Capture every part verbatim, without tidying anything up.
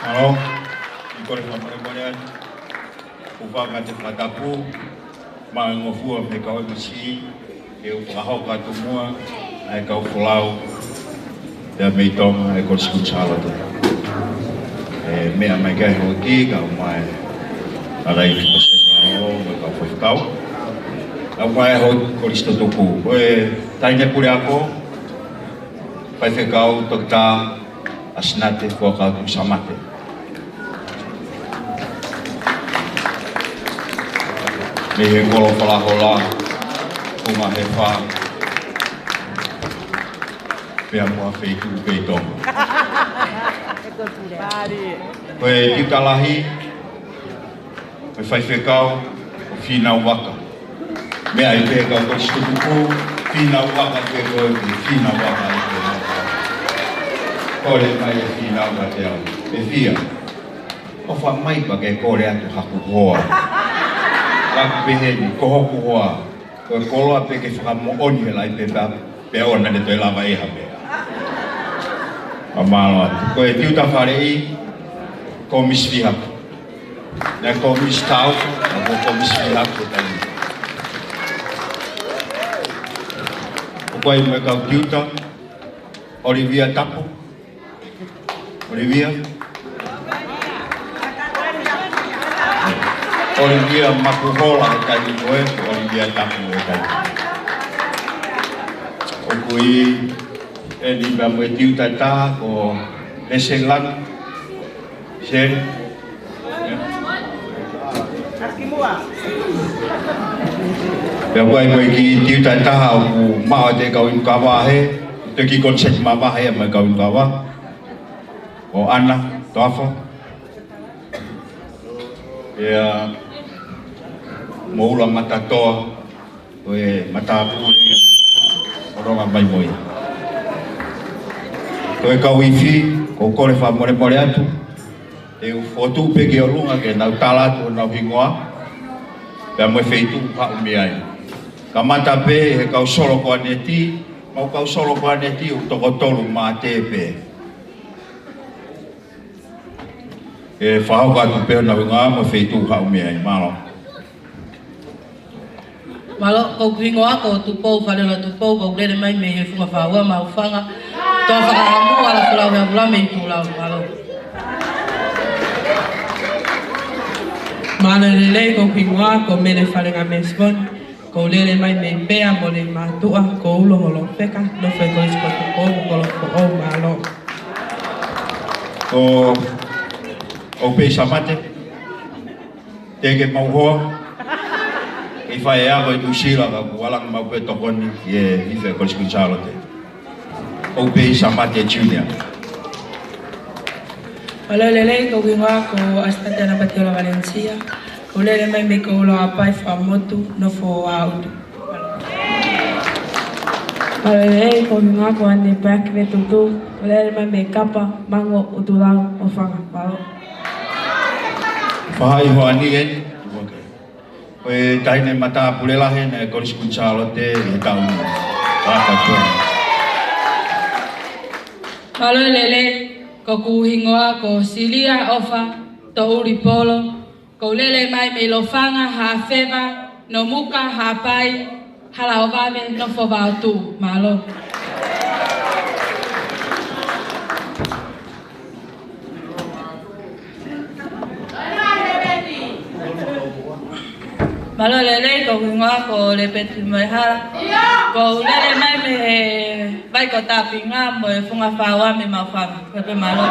Mālō, ʻi he kole fakamolemole atu, ʻoku ou fakaʻamu ke fakatapu, maʻu e ngofua mei he kau M C, ke u fakahoko atu muʻa ʻa e kau folau, pea mei Tonga, ʻa e Kolisi Kuini Sālote. ʻE, meʻa mai ki ai e houʻeiki, kae ʻumaʻā e lalahi ki he Palesiteni Mālōlō, mo e kau faifekau. Kae ʻumaʻā e houʻeiki Kolisi Tutuku. Ko e taʻahine puleako, Faifekau Toketā ʻAsinate Fuakava Tuʻisamate. Mei he kolo Falahola, Funga Hefa, pea mo ha feituʻu pē ʻi Tonga. Ko e tiuta lahi, ko e faifekau ko Fīnau Vaka. Meʻa ai pē kau Kolisi Tutuku, Fīnau Vaka pē ko e, Fīnau Vaka ai pē. Kole mai e Fīnau Vaka te au. ʻE Fia, ʻofa mai pea ke kole atu haku hoa. Ka pehē ni, ko hoku hoa. Ko e koloa pē ke fakamoʻoni he lahi pē pea, pea ʻoua naʻa toe lava ʻe ha meʻa. Fakamālō atu. Ko e tiuta faleʻi, Komisi Fihaku. Naʻe Komisi Tau, naʻe ko Komisi Fihaku he taimi. ʻOku ʻi ai mo e kau tiuta, ʻOlivia Tapu. ʻOlivia. ʻOlivia Makuhola he taimi ko ē, ko ʻOlivia Tapu he taimi. ʻOku ʻi ai eni pea mo e tiuta ʻe taha ko Lese Lana. Seri. Pea ʻoku ʻi ai mo e kiʻi tiuta ʻe taha ʻoku maʻu ʻe he kau inu kava he, te ki konseti mavahe mo e kau inu kava. Ko ʻAna Toafa. Pea mo ʻUla Matatoa. Ko e matāpule ʻo Tonga mai mo ia. Ko e kau ifi, ʻoku ou kole fakamolemole atu. Te u fotu pē ki ʻolunga ke nau tala atu honau hingoa. Pea mo e feituʻu ʻoku haʻu mei ai. Kamata pē he kau solo ko ʻAneti, mau kau solo ko ʻAneti ʻoku toko tolu mate pē. ʻE fakahoko atu pē honau hingoa mo e feituʻu ʻoku haʻu mei ai, mālō. Mālō, ko hoku hingoa ko Tupou Faleloa Tupou, ʻoku ou lele mai mei he Funga Faua, Maʻufanga, Toa Fakaʻamu, Alafolau, Heavula mei Tuʻulau, mālō. Mālō e lelei, ko hoku hingoa ko Mele Falengamesivoni, ʻoku ou lele mai mei Pea Molemātuʻa, ko Ulo Holofeka, nofo he Kolisi ko Tuʻupoʻou, Kolofoʻou, mālō. Ko, ʻoku pē ʻi Samate. Te ke mau hoa. Kei fai e ako ʻi Nuʻusila ka kuo ala mau pē tokoni ʻi he ife Kolisi Kuini Sālote. ʻOku pē ʻi Samate Junior. Mālō e lelei, ko hoku hingoa ko ʻAsitati ʻAna Patiola Valencia. ʻOku ou lele mai mei Kouloa Pae Fakamotu, nofo ʻAutu. Mālō e lelei, ko hoku hingoa ko ʻAne Black Vetutu. ʻOku ou lele mai mei Kapa, Mango, ʻUtulau, ʻOfanga, mālō. Faʻahi hoani eni. Ko e taʻahine matāpule lahi ʻeni ʻa e Kolisi Kuini Sālote ʻi he taʻu ni. Fakatonu. Mālō e lelei, ko hoku hingoa ko Silia ʻOfa Toʻuli Polo, ʻoku ou lele mai mei Lofanga, Haʻafeva, Nomuka, Haʻapai, Halaʻovave, nofo Vaotu, mālō. Mālō e lelei, ko hoku hingoa ko Lepeti Moehala. ʻOku ou lele mai mei he Vai ko Tapinga mo e Funga Faua mei Maʻufanga. Ko e pē mālō.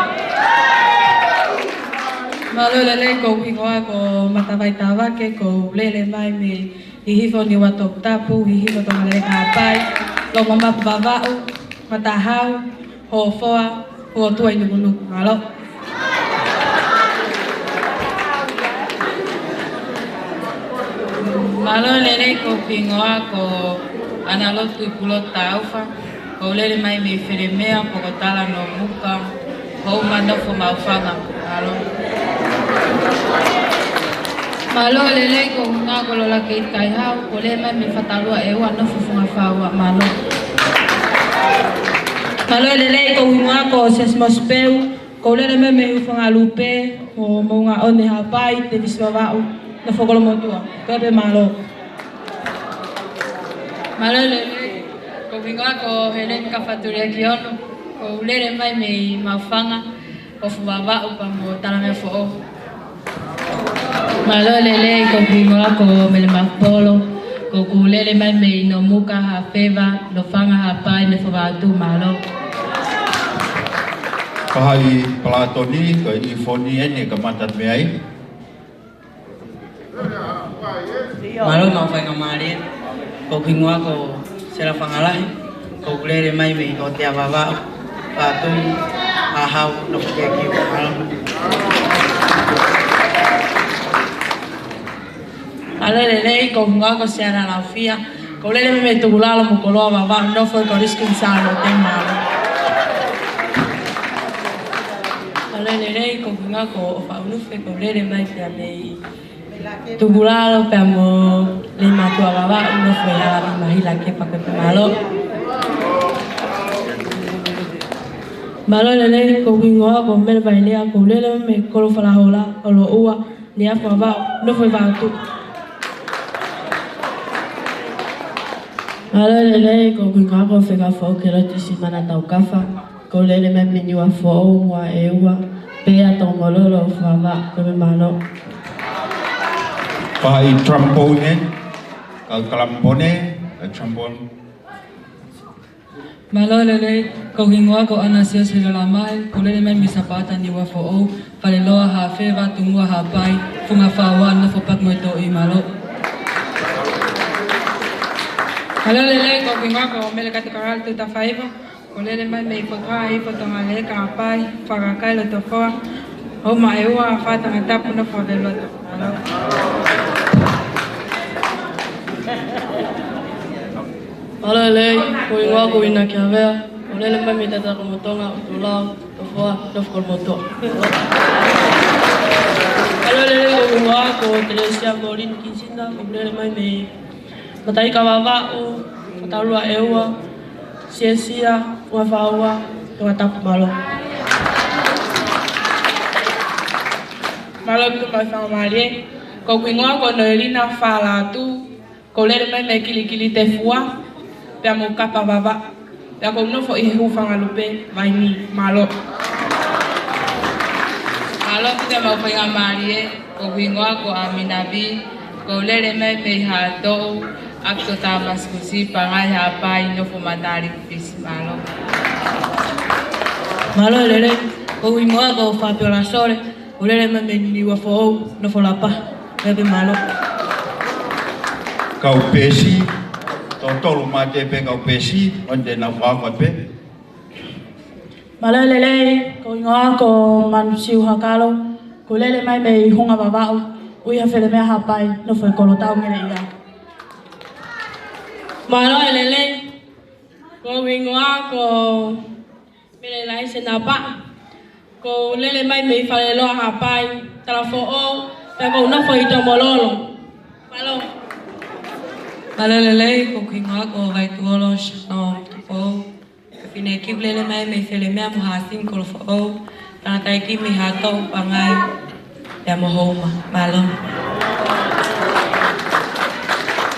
Mālō e lelei, ko hoku hingoa ko Matavai Tavake, ʻoku ou lele mai mei Hihifo Niua Toputapu, Hihifo Tongaʻeiki Haʻapai, Longomapu Vavaʻu, Matahau, Hofoa, Hotua ʻi Nukunuku, mālō. Mālō e lelei, ko hoku hingoa ko ʻAna Lotu Tuʻipulotu Taufa, ʻoku ou lele mai mei Felemea, Pokotala, Nomuka, Houma, nofo Maʻufanga, mālō. Mālō e lelei, ko hoku hingoa ko Lola Keiti Kaihau, ʻoku ou lele mai mei Fatalua ʻEua, nofo Funga Faua, mālō. Mālō e lelei, ko hoku hingoa ko Sesimosi Peu, Kou lele mai mei Hūfangalupe, ko Moʻungaʻone Haʻapai, Tevisi Vavaʻu, nofo Kolomotuʻa. Ko ia pē, mālō. Mālō e lelei, ko hoku hingoa ko Heleni Kafatuliaki Ono, kou lele mai mei Maʻufanga, Kofu Vavaʻu pea mo Talamea Foʻou. Mālō e lelei, ko hoku hingoa ko Mele Mafupolo, kou lele mai mei Nomuka, Haʻafeva, Lofanga, Haʻapai, nofo Vavaʻu, mālō. Pahaʻi Palatoni, ko e ʻIfoni eni ʻe kamata mei ai. Mālō e maʻu faingamālie, ko hoku hingoa ko Sela Fangalahi, kou lele mai mei ʻOtea Vavaʻu, Patumu, Hahau, nofo Kekiu, mālō. Mālō e lelei, ko hoku hingoa ko Siana Laufia, kou lele mai mei Tukulalo mo Koloa Vavaʻu, nofo Kolisi Kuini Sālote, mālō. Mālō e lelei, ko hoku hingoa ko ʻOfa ʻUlufe, kou lele mai pea mei Tukulalo pea mo Leimātuʻa Vavaʻu, nofo ʻi Halavi Mahila, Kepa, Kepa, mālō. Mālō e lelei, ko hoku hingoa ko Mele Vailea, kou lele mai mei Kolo Falahola, ʻOloʻua, Niafu Vavaʻu, nofo Vavaʻu. Mālō e lelei, ko hoku hingoa ko Feka Foʻou Keloti Simana Taukafa, kou lele mai mei Niua Foʻou, Muʻa ʻEua, Pea, Tonga Lolo, Fava, ko ia pē, mālō. Pahaʻi trombone, kau trombone, a trombone. Mālō e lelei, ko hoku hingoa ko ʻAnasio Sila Lamahe, kou lele mai mei Sapata, Niua Foʻou, Faleloa, Haʻafeva, Tumua, Haʻapai, Funga Faua, nofo Patumu mo e Toʻi, mālō. Mālō e lelei, ko hoku hingoa ko Mele Katukalali Tutafaiva, kou lele mai mei Fotoa, Ifo, Tonga Lelei, Haʻapai, Fakakai, Lotofoa, Houma, ʻEua, Fata, Tongatapu, nofo Faveloto. Mālō e lelei, ko hoku hingoa ko ʻInaki Havea, kou lele mai mei Tatakamotonga, ʻUtulau, Tofoa, nofo Kolomotuʻa. Mālō e lelei, ko hoku hingoa ko Telesia Molini Kisinda, kou lele mai mei Mataika Vavaʻu, Fatalua ʻEua, Siesia, Funga Faua, Tongatapu, mālō. Mālō e maʻu faingamālie, ko hoku hingoa ko Noelina Falatu, kou lele mai mei Kilikilitefua, pea mo Kapa Vavaʻu, pea kou nofo ʻi he Hūfangalupe, Vainī, mālō. Mālō e maʻu faingamālie, ko hoku hingoa ko ʻAmina Vī, kou lele mai mei Haʻatoʻu, ʻApitot, Tāmasiku, Sipangai, Haʻapai, nofo Matali, Fisi, mālō. Mālō e lelei, ko hoku hingoa ko Fabiola Sole, kou lele mai mei Niua Foʻou, nofo Lapa, ko ia pē, mālō. Kau pēsi, totolu mate pē kau pēsi, ʻo te nau fakaako pē. Mālō e lelei, ko hoku hingoa ko Manusiu Hakalo, kou lele mai mei Hunga Vavaʻu, ʻUiha, Felemea, Haʻapai, nofo ʻi Kolotau, Ngeleʻia. Mālō e lelei, ko hoku hingoa ko Mele Laise Napa, kou lele mai mei Faleloa, Haʻapai, Talafoʻou, pea kou nofo ʻi Tomololo. Mālō. Mālō e lelei, ko hoku hingoa ko Vaituolo Shannon Tupou. Ko e fineʻeiki, kou lele mai mei Felemea mo Hāsini, Kolofoʻou, tangataʻeiki mei Haʻatoʻu, Pangai, pea mo Houma. Mālō.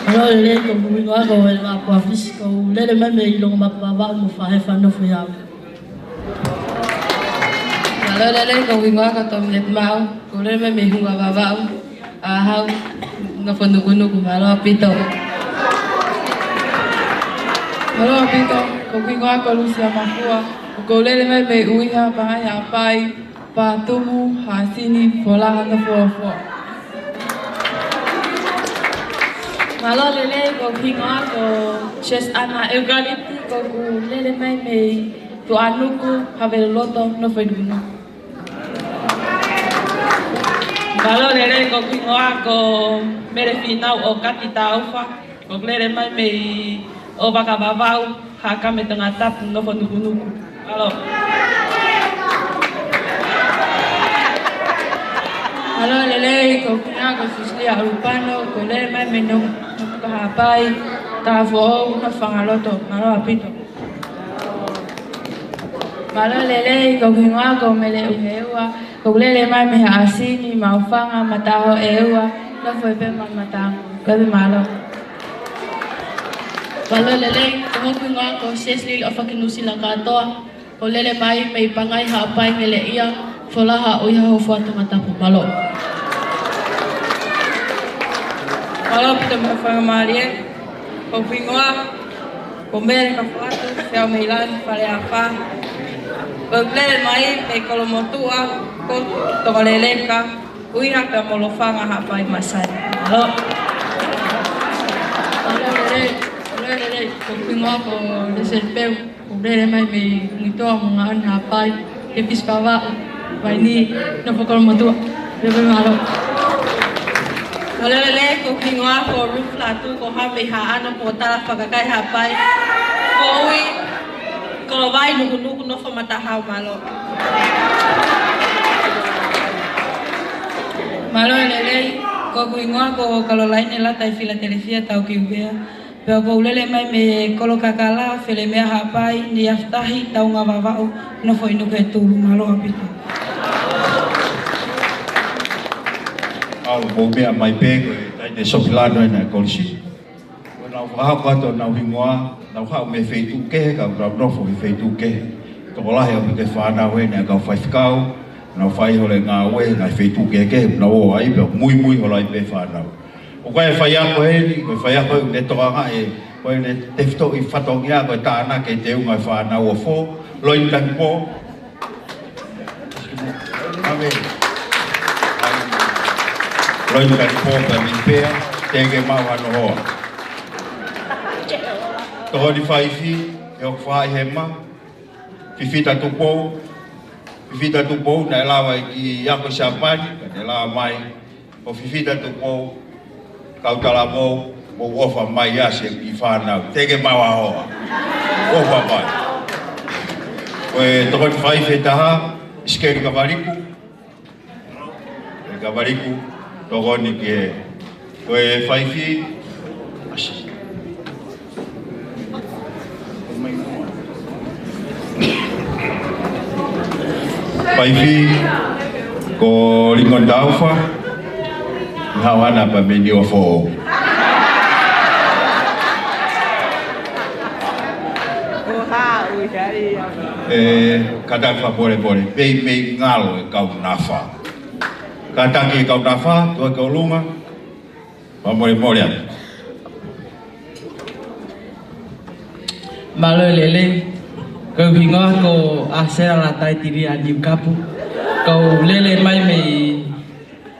Mālō e lelei, ko hoku hingoa ko Eleva Puafisi, kou lele mai mei Longomapu, Vavaʻu mo Fahefa, nofo ʻi Haʻapai. Mālō e lelei, ko hoku hingoa ko Tomineti Maʻu, kou lele mai mei Hunga Vavaʻu, ʻAhau, nofo Nukunuku, mālō ʻaupito. Mālō ʻaupito, ko hoku hingoa ko Lusia Mafua, kou lele mai mei ʻUiha, Pangai, Haʻapai, Patumu, Hāsini, Folaha, nofo Foa. Mālō e lelei, ko hoku hingoa ko Chess Ana Eukalipti, kou lele mai mei Tuʻanuku, Haveluloto, nofo Nukunuku. Mālō e lelei, ko hoku hingoa ko Mele Finau ʻOkati Taufa, kou lele mai mei ʻOvaka, Vavaʻu, Haʻakame, Tongatapu, nofo Nukunuku. Mālō. Mālō e lelei, ko hoku hingoa ko Sisilia ʻAlupano, kou lele mai mei Nom-, Nomuka, Haʻapai, Talafoʻou, nofo Fangaloto, mālō ʻaupito. Mālō e lelei, ko hoku hingoa ko Mele ʻUheua, ko ʻeku lele mai mei Haʻasini, Maʻufanga, Matahoʻeua, nofo pē mei Matangu. Ko ia pē, mālō. Mālō e lelei, ko hoku hingoa ko Cecily ʻOfakinusi Lakatoa, ʻoku ou lele mai mei Pangai Haʻapai, Meleʻia, Folaha, ʻUiha, Hofoa, Tongatapu. Mālō. Mālō ʻaupito mo e faingamālie, ko hoku hingoa ko Mele Kafuatu, Feau Meilani Faleafa. ʻOku ou lele mai mei Kolomotuʻa, Kotu, Tongaleleka, ʻUiha pea mo Lofanga, Haʻapai, Masani. Mālō. Mālō e lelei, mālō e lelei, ko hoku hingoa ko Lesi Peu, ʻoku ou lele mai mei Ngitoa, Maungaʻona, Haʻapai, Tefisi Vavaʻu, Vainī, nofo Kolomotuʻa. Pea pē, mālō. Mālō e lelei, ko hoku hingoa ko Ruth Latu, ko Hape Haʻano, ko Tala Fakakai, Haʻapai, ko ui, Kolovai, Nukunuku, nofo Matahau. Mālō. Mālō e lelei, ko hoku hingoa ko Kalolaine Lata ʻi Filatelefia, Taukiuvea. Pea ʻoku ou lele mai mei Kolokakala, Felemea, Haʻapai, Neiafatahi, Taunga, Vavaʻu, nofo ʻi Nukuhetulu. Mālō ʻaupito. ʻOku ou meʻa mai pē ko e Taite Sopilano ʻena e kolisi. ʻOku nau fakahoko atu honau hingoa, nau haʻu mei he feituʻu kehe, ka nau nofo he feituʻu kehe. Tokolahi ʻaupito e fānau heni ʻa e kau faifekau, nau fai holo e ngāue he ngaahi feituʻu kehekehe, nau ō ai pea muimui holo ai pē fānau. ʻOku ʻi ai e faiako heni, ko e faiako ʻoku ne tokangaʻi, ko ʻene tefitoʻi fatongia ko e tānaki e teunga e fānau ʻo fō, Loini Takipō. ʻAmeni. Loini Takipō pea mei Pea, teʻeki ke maʻu hano hoa. Tokoni faifi, ʻe ʻoku fai hema, Fifita Tupou, Fifita Tupou, naʻe lava ʻi he ako Siapani, ka ne lava mai, ko Fifita Tupou, kau talavou, mou ʻofa mai ʻa e kiʻi fānau. Teʻeki ke maʻu ha hoa. ʻOfa mai. Ko e tokoni faifi ʻe taha, Sikeli Kavaliku. Sikeli Kavaliku, tokoni ki he. Ko e faifi, ʻasi. Faifi, ko Lingon Taufa, ʻi Hawana pea mei Niuafoʻou. ʻE, kātaki fakamolemole, meimei ngalo e kau nafa. Kātaki e kau nafa, tuʻu ki ʻolunga. Fakamolemole atu. Mālō e lelei. Ko hoku hingoa ko ʻAsela Lataitili ʻa Niukapu. ʻOku ou lele mai mei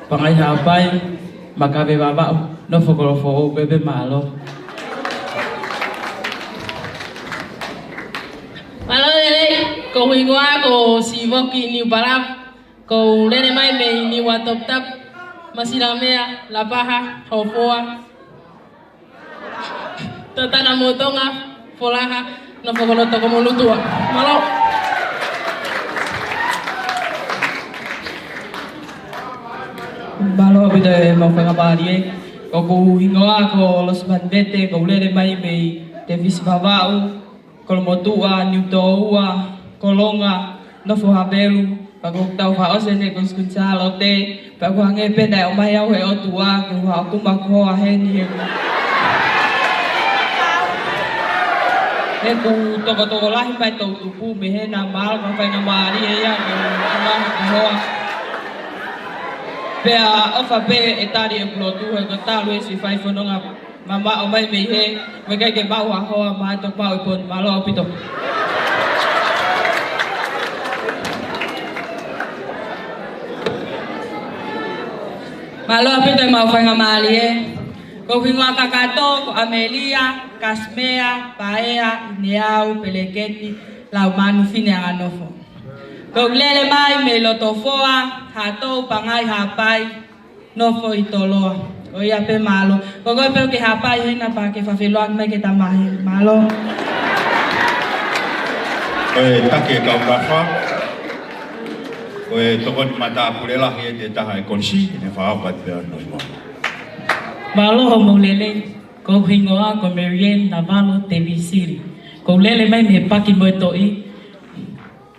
Pangai Haʻapai, Makave Vavaʻu, nofo Kolofoʻou. Pea pē mālō. Mālō e lelei. Ko hoku hingoa ko Sivoki Niupalapu. ʻOku ou lele mai mei Niua Toputapu, Masilamea, Lapaha, Hofoa, Tatakamotonga, Folaha, nofo Kolotokomonutuʻa. Mālō. Mālō ʻaupito e maʻu faingamālie. Ko hoku hingoa ko Losi Manivete, ʻoku ou lele mai mei Tefisi Vavaʻu, Kolomotuʻa, Niutōua, Kolonga, nofo Havelu, pea ko ʻeku tau fakaʻosi ʻeni ko Sikunisālote, pea ʻoku hangē pē naʻe ʻomai au ʻe he ʻOtua ke u haʻu ʻo kumi ʻeku hoa heni he ʻoku, he ʻoku tokotokolahi mai e toʻu tupu mei hena. Mālō e faingamālie ia ke u kumi ʻeku hoa. Pea ʻofa pē ʻe tali ʻeku lotu he ʻoku talu e siʻi fai fononga mamaʻo mai mei hē, mo e ʻikai ke maʻu ha hoa, ma to pau e pon. Mālō ʻaupito. Mālō ʻaupito e maʻu faingamālie. Ko hoku hingoa kakato ko ʻAmelia Kasimea Paea ʻIneau Peleketi Laumanu Fineanganofo. ʻOku ou lele mai mei Lotofoa, Haʻatou, Pangai Haʻapai, nofo ʻi Toloa. Ko ia pē, mālō. Ko koe pē ʻoku ke Haʻapai hena pea ke fakafeʻiloaki mai ki he tamai. Mālō. Ko e taki e kau nafa. Ko e tokoni matāpule lahi ʻe taha e kolisi, ʻe ne fakahoko atu pē ʻa e nofo. Mālō hoʻomou lelei. Ko hoku hingoa ko Marianne Navalo Tevisili. ʻOku ou lele mai mei Paki mo e Toʻi.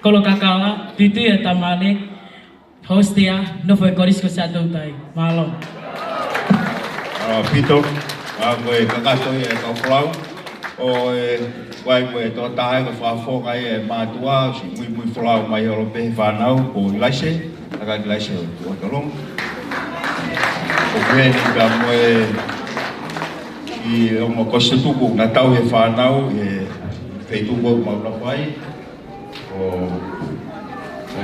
Kolo Kakala, Tuitui ʻa e Tamani, Hostia, nofo ʻi he Kolisi ko Siaʻatoutai. Mālō. ʻAupito, ʻa ko e kakato ia ʻa e kau folau, ʻo e, ʻa ia ko e tokotaha ko e fakafofonga ia ʻa e mātuʻa, ʻosi muimui folau mai holo pē he fānau, ko ʻIlaise, ʻa ka ʻIlaise ʻo Tuʻatolonga. ʻO pehē ni ka mo e, ʻi he ongo kosituku, naʻa tau he fānau, he feituʻu ko ʻemau nofo ai, ʻo, ʻo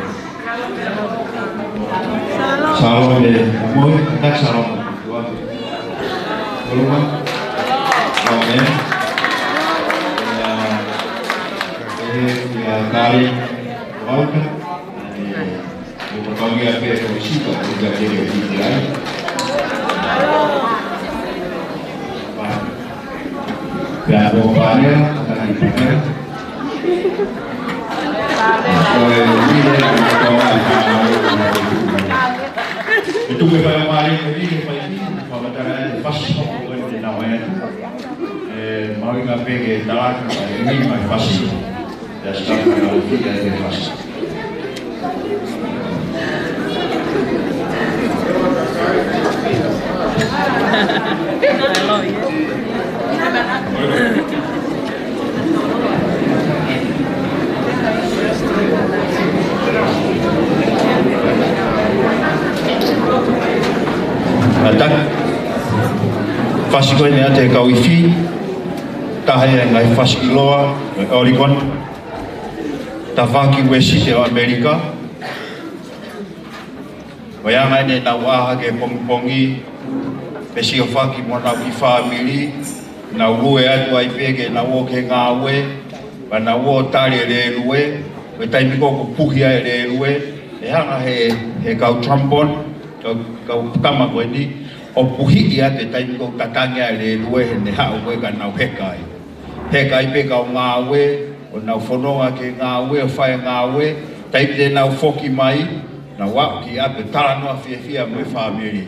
Salome, moe, tak Salome. Ua. Koluma. Amen. Ia, e, ia, kali. Wauka. E, ia, ko tau ia pē ko sika, ia, ia, ia, ia. Pea ko Panea, Atani Panea. Ko e vile, ko e toa, e tuku e fai mali, e vile, fai vile, fakamatala e fasi, ko e te nau e. E, mahuʻinga pē ke talaki, e, ni mai fasi. Ia, sika, e, fasi. Ata. Fasi ko eni ʻa e kau ifi. Taha ia e ngaahi fasi ʻiloa, ʻo Oregon. Tafaʻaki Uēsite ʻo ʻAmelika. Ko e anga eni ʻenau ʻā hake pongipongi, pea siʻi ʻo faki mo honau kiʻi fāmili, nau lue atu ai pē ke nau ō ki he ngāue, pea nau ō tali e lēlue, ko e taimi ko ē ʻoku puhi ai e lēlue, ʻe hanga he, he kau trombone, kau, kau tama ko eni, ʻo puhiʻi atu e taimi ko ē ʻoku tatangi ai e lēlue, he ne haʻu ko ē ka nau heka ai. Heka ai pē kau ngāue, ʻo nau fononga ki he ngāue, ʻo fai e ngāue, taimi te nau foki mai, nau aʻu ki ʻapi ʻo talanoa fiefia mo e fāmili.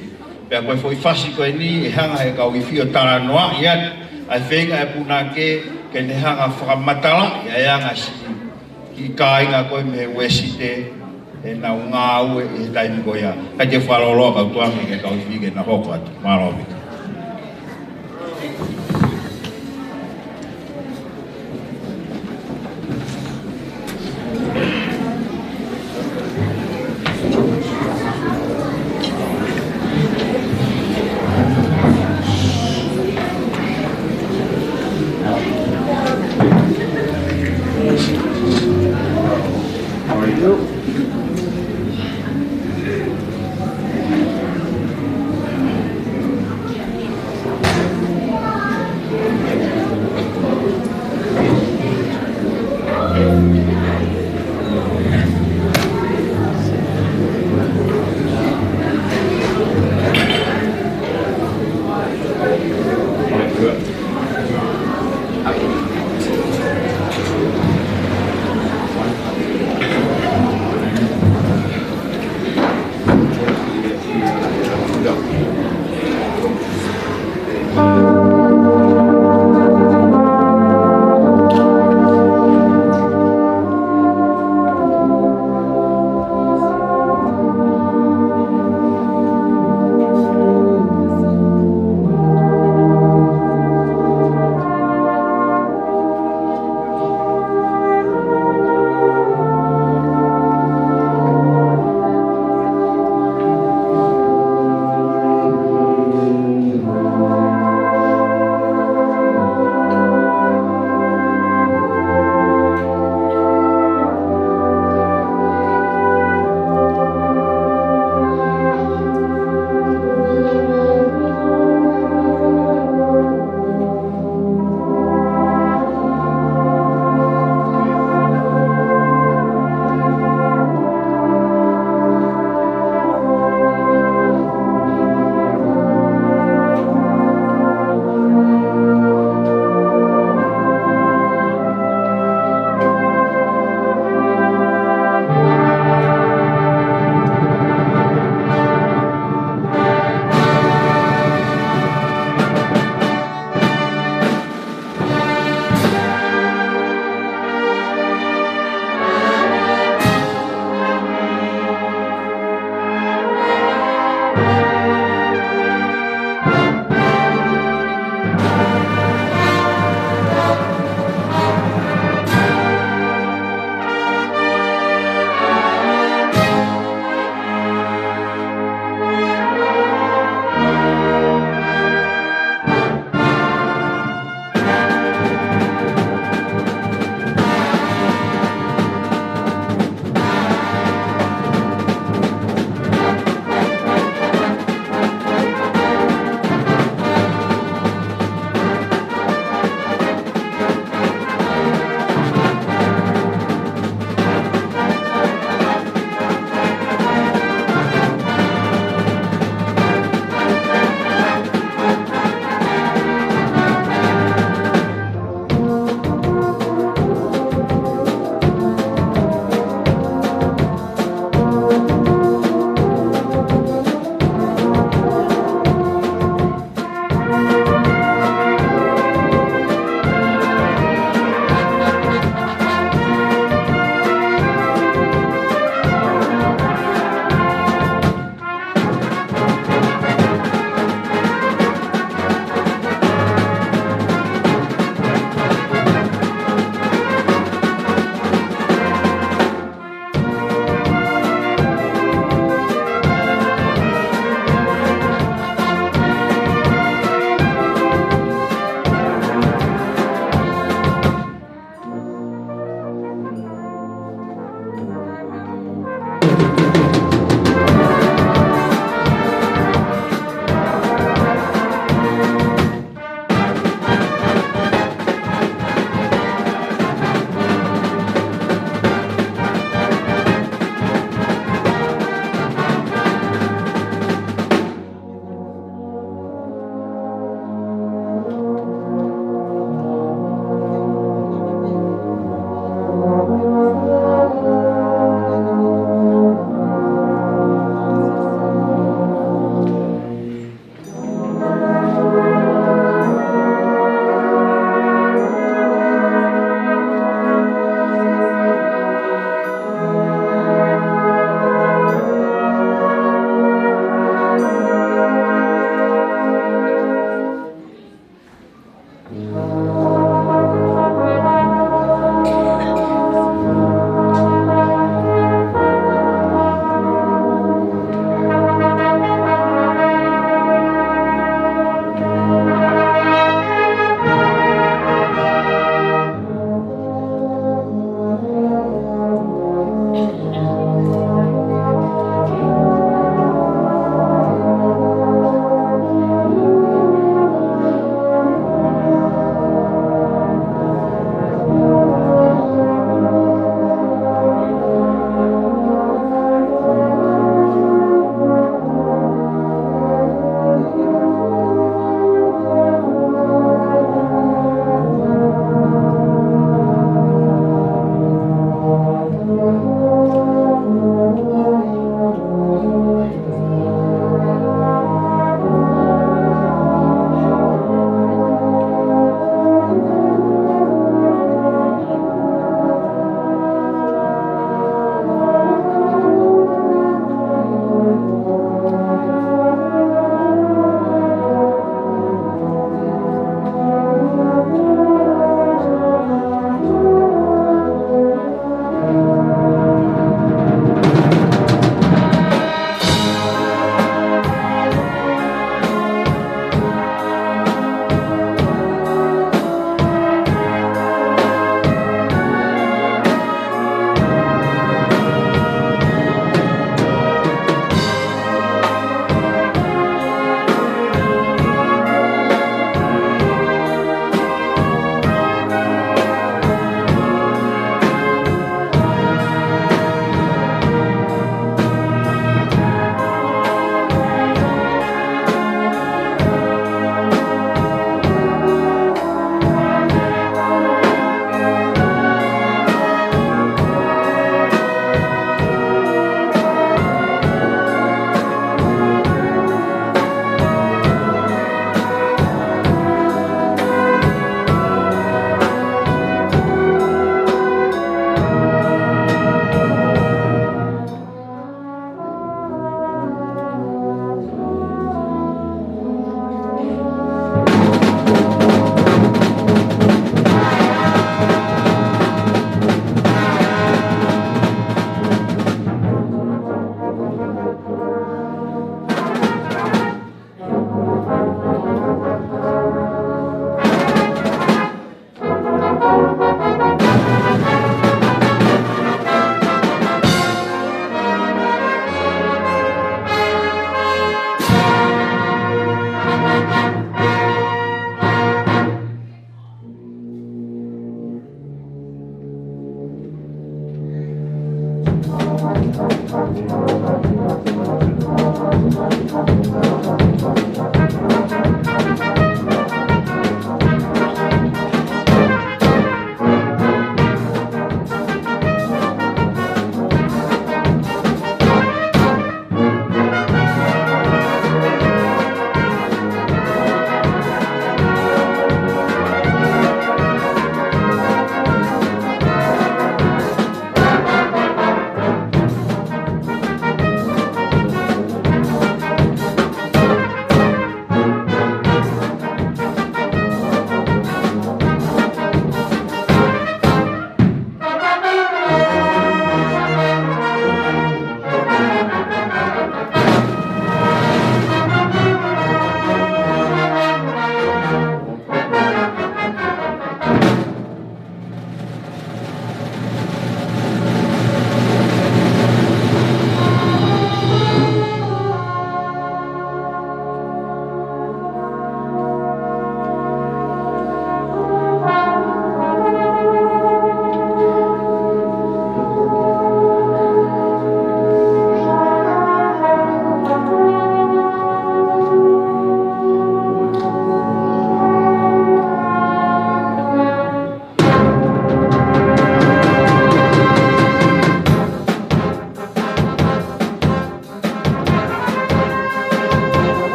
Pea ko e foʻi fasi ko eni, ʻe hanga he kau ifi ʻo talanoaʻi atu ʻa e feinga e punake, ke ne hanga fakamatalaʻi ʻa e anga siʻi kiʻi kāinga ko ē mei Uēsite, ʻenau ngāue ʻi he taimi ko ia. Ka te fakalōloa kau tuangi ke kau ifi ke nau hoko atu. Mālō ʻaupito.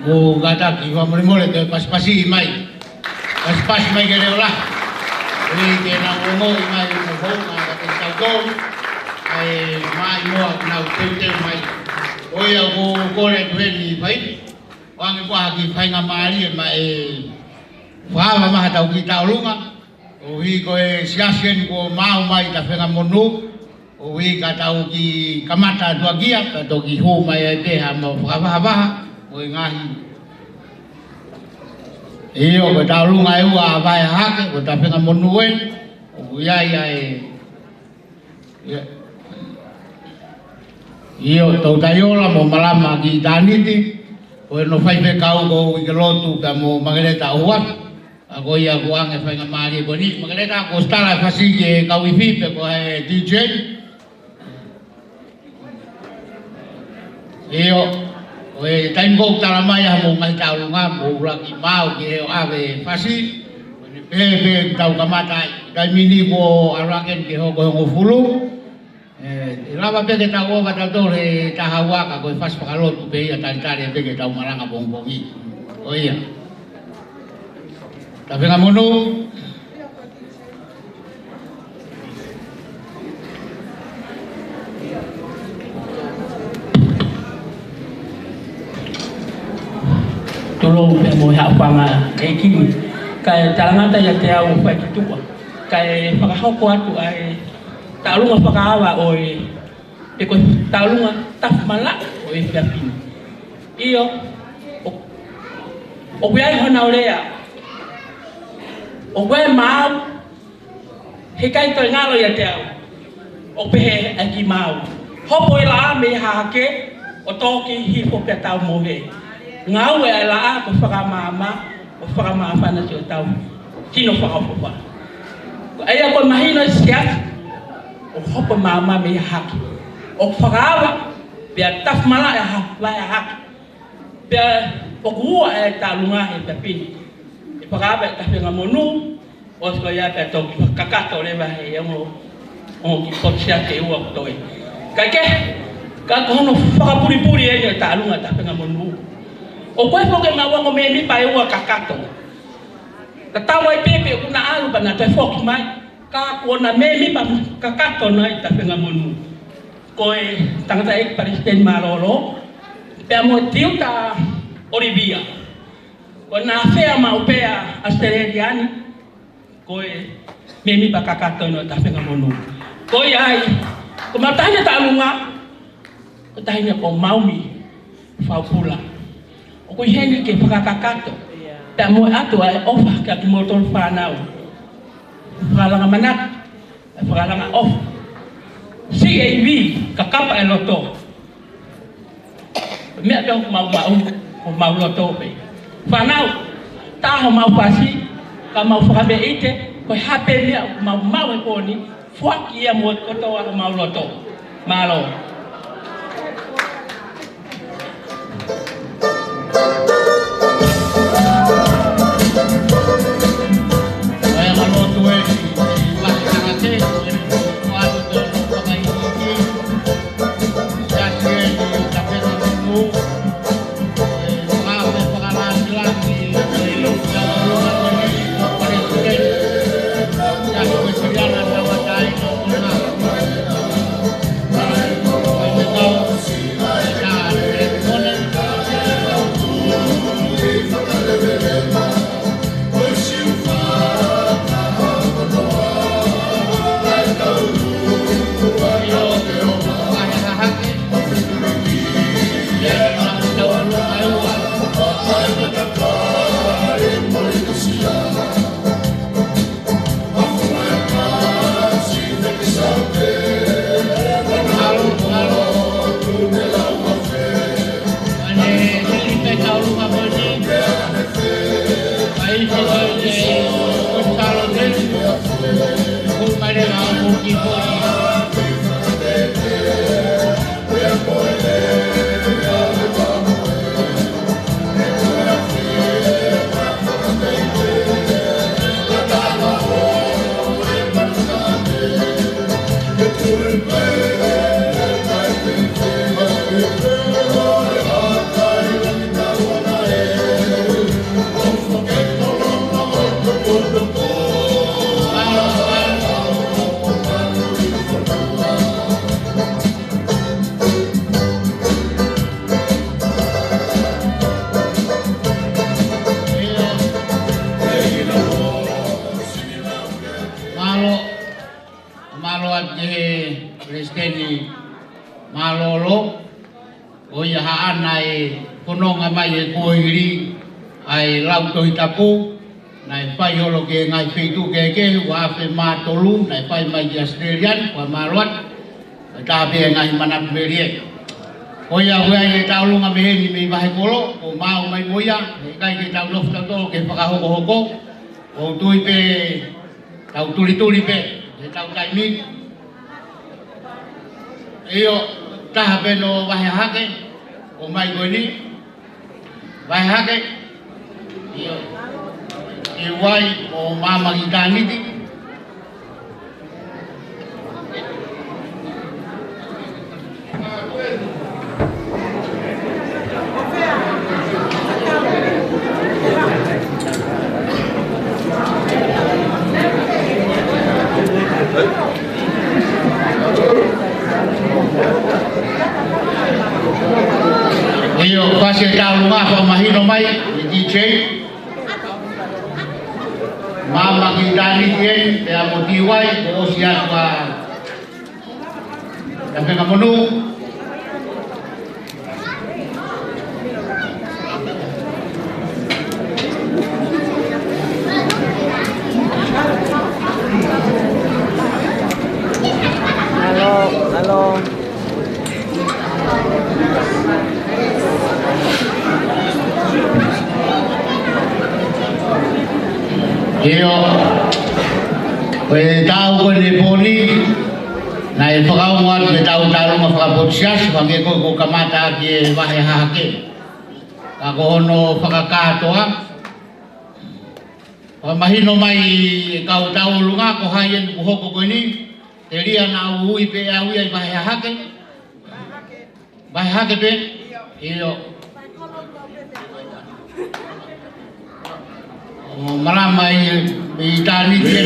Mou kātaki, fakamolemole, toe pasipasi mai. Pasipasi mai ke leʻo lahi. Koeʻuhi ke nau ongoʻi mai ʻoku hou mai kiate kitautolu ʻa e maʻimoa ʻoku nau teuteu mai. Ko ia ʻoku ou kole atu heni, fai ʻoange ko ha kiʻi faingamālie maʻa e fakaava mai haʻatau kiʻi taʻolunga. Koeʻuhi ko e siasi eni kuo maau mai ʻi Tafengamonū. Koeʻuhi ka tau kiʻi kamata atu ʻaki ia, ka toki hū mai ai pē haʻamau fakavahavaha mo e ngaahi. ʻIo, ko e taʻolunga ʻe ua ʻa Vaehahake, ko Tafengamonū eni, ʻoku ʻi ai ʻa e, ʻio. ʻIo, Toutai Ola mo Malama ki ʻItāniti, ko hono faifekau ko Uikelotu pea mo Makeleta ʻOhuafe. ʻA ko ia kuo ʻoange faingamālie ko eni. Makeleta, kuo ʻosi tala e fasi ki he kau ifi pe ko e D J? ʻIo, ko e taimi ʻoku tala mai ʻa hoʻomou ngaahi taʻolunga, mou ʻuluaki maau ki he ʻave fasi. Ko eni pē, pea tau kamata ai. Taimi ni kuo ʻalu hake ki he hoko hongofulu. ʻE, ʻe lava pē ke tau ʻova tautolu he taha ua ka ko e fasi fakalotu pē ia, talitali pē ke tau malanga pongipongi. Ko ia. Tafengamonū. Tulou pē mo e haʻofanga ʻEiki. Kae talangata ʻiate au ʻo fai ki tuʻa. Kae fakahoko atu ʻa e taʻolunga fakaava ʻo e, pe ko e taʻolunga tafu malaʻe ʻo e efiafi ni. ʻIo, ʻo, ʻoku ʻi ai honau lea. ʻOku ʻi ai e maau, heʻikai toe ngalo ʻiate au. ʻO pehē ʻa e kiʻi maau. Hopo e laʻā mei hahake, ʻo toki hifo pea tau mohe. Ngāue ʻa e laʻā ko e fakamaama, ʻo fakamāfana siʻotau tino fakaʻofoʻofa. ʻA ia ko e mahino ʻi he siasi, ʻoku hopo maama mei hahake. ʻOku fakaava, pea tafu malaʻe ʻa ha-, Vaehahake. Pea ʻoku ua e taʻolunga he efiafi ni. ʻE fakaava ʻe Tafengamonū, ʻosi ko ia pea toki kakato leva he ongo, ongo kiʻi potu siasi ʻe ua ʻoku toe. Kae kehe, ka ko hono fakapulipuli eni ʻo e taʻolunga ʻa Tafengamonū. ʻOku ʻi ai foki ʻemau ongo mēmipa ʻe ua kakato. Tatau ai pē pe ʻoku na ʻalu pea na toe foki mai. Ka kuo na mēmipa kakato nai ʻi Tafengamonū. Ko e tangataʻeiki palesiteni mālōlō, pea mo Tiuta ʻOlivia. Ko e nāfea maʻu pē ʻa ʻAositelēlia ni, ko e mēmipa kakato eni ʻo Tafengamonū. Ko ia ai, ko ʻemau taʻahine taʻolunga, ko e taʻahine ko Maumi Faupula. ʻOku ʻi heni ke fakakakato, pea mo e ʻatu ʻa e ʻofa kiate kimoutolu fānau. Fakalanga manatu, fakalanga ʻofa. C A V, kakapa e loto. Meʻa pē ʻoku mau maʻu, ʻoku mau loto pē. Fānau, tā homau fasi, ka mau fakameʻite, ko e hā pē meʻa ʻoku mau maʻu he pō ni, foaki ia mo e kotoa homau loto. Mālō. mālōlō, ko ia haʻana e fononga mai e kuohili ʻa e lau Tohi Tapu, naʻe fai holo ki he ngaahi feituʻu kehekehe, ua afe mā tolu, naʻe fai mai ki ʻAositelēlia ni, ko e mālō atu, ʻo e taha pē e ngaahi manatu melie. Ko ia ʻoku ʻi ai e tauʻolunga mei heni mei Vahekolo, ʻoku maau mai mo ia, heʻikai ke tau nofo tautolu ke fakahokohoko, ʻoku ou tui pē tau tulituli pē, he tau taimi. ʻIo, taha pē no Vahe Hahake, ʻomai ko eni. Vahe Hahake. ʻIo. Tiuai ʻo Maama ki Taniti. ʻIo, fasi e tauʻolunga fakamahino mai, ʻe D J. Maama ki Taniti eni, pea mo Tiuai, kuo ʻosi atu ʻa Tapengamonū. Halo, halo. ʻIo, ko e taʻu ko eni pō ni, naʻe fakaongo atu ke tau tauʻolunga fakapotu siasi, hangē ko e kuo kamata ʻaki e Vahe Hahake. Ka ko hono fakakātoa, fakamahino mai e kau tauʻolunga ko hai eni kuo hoko ko eni, telia naʻa ku ui pē au ia ʻi Vahe Hahake. Vahe Hahake pē? ʻIo. ʻO malama ʻi, ʻi Taniti.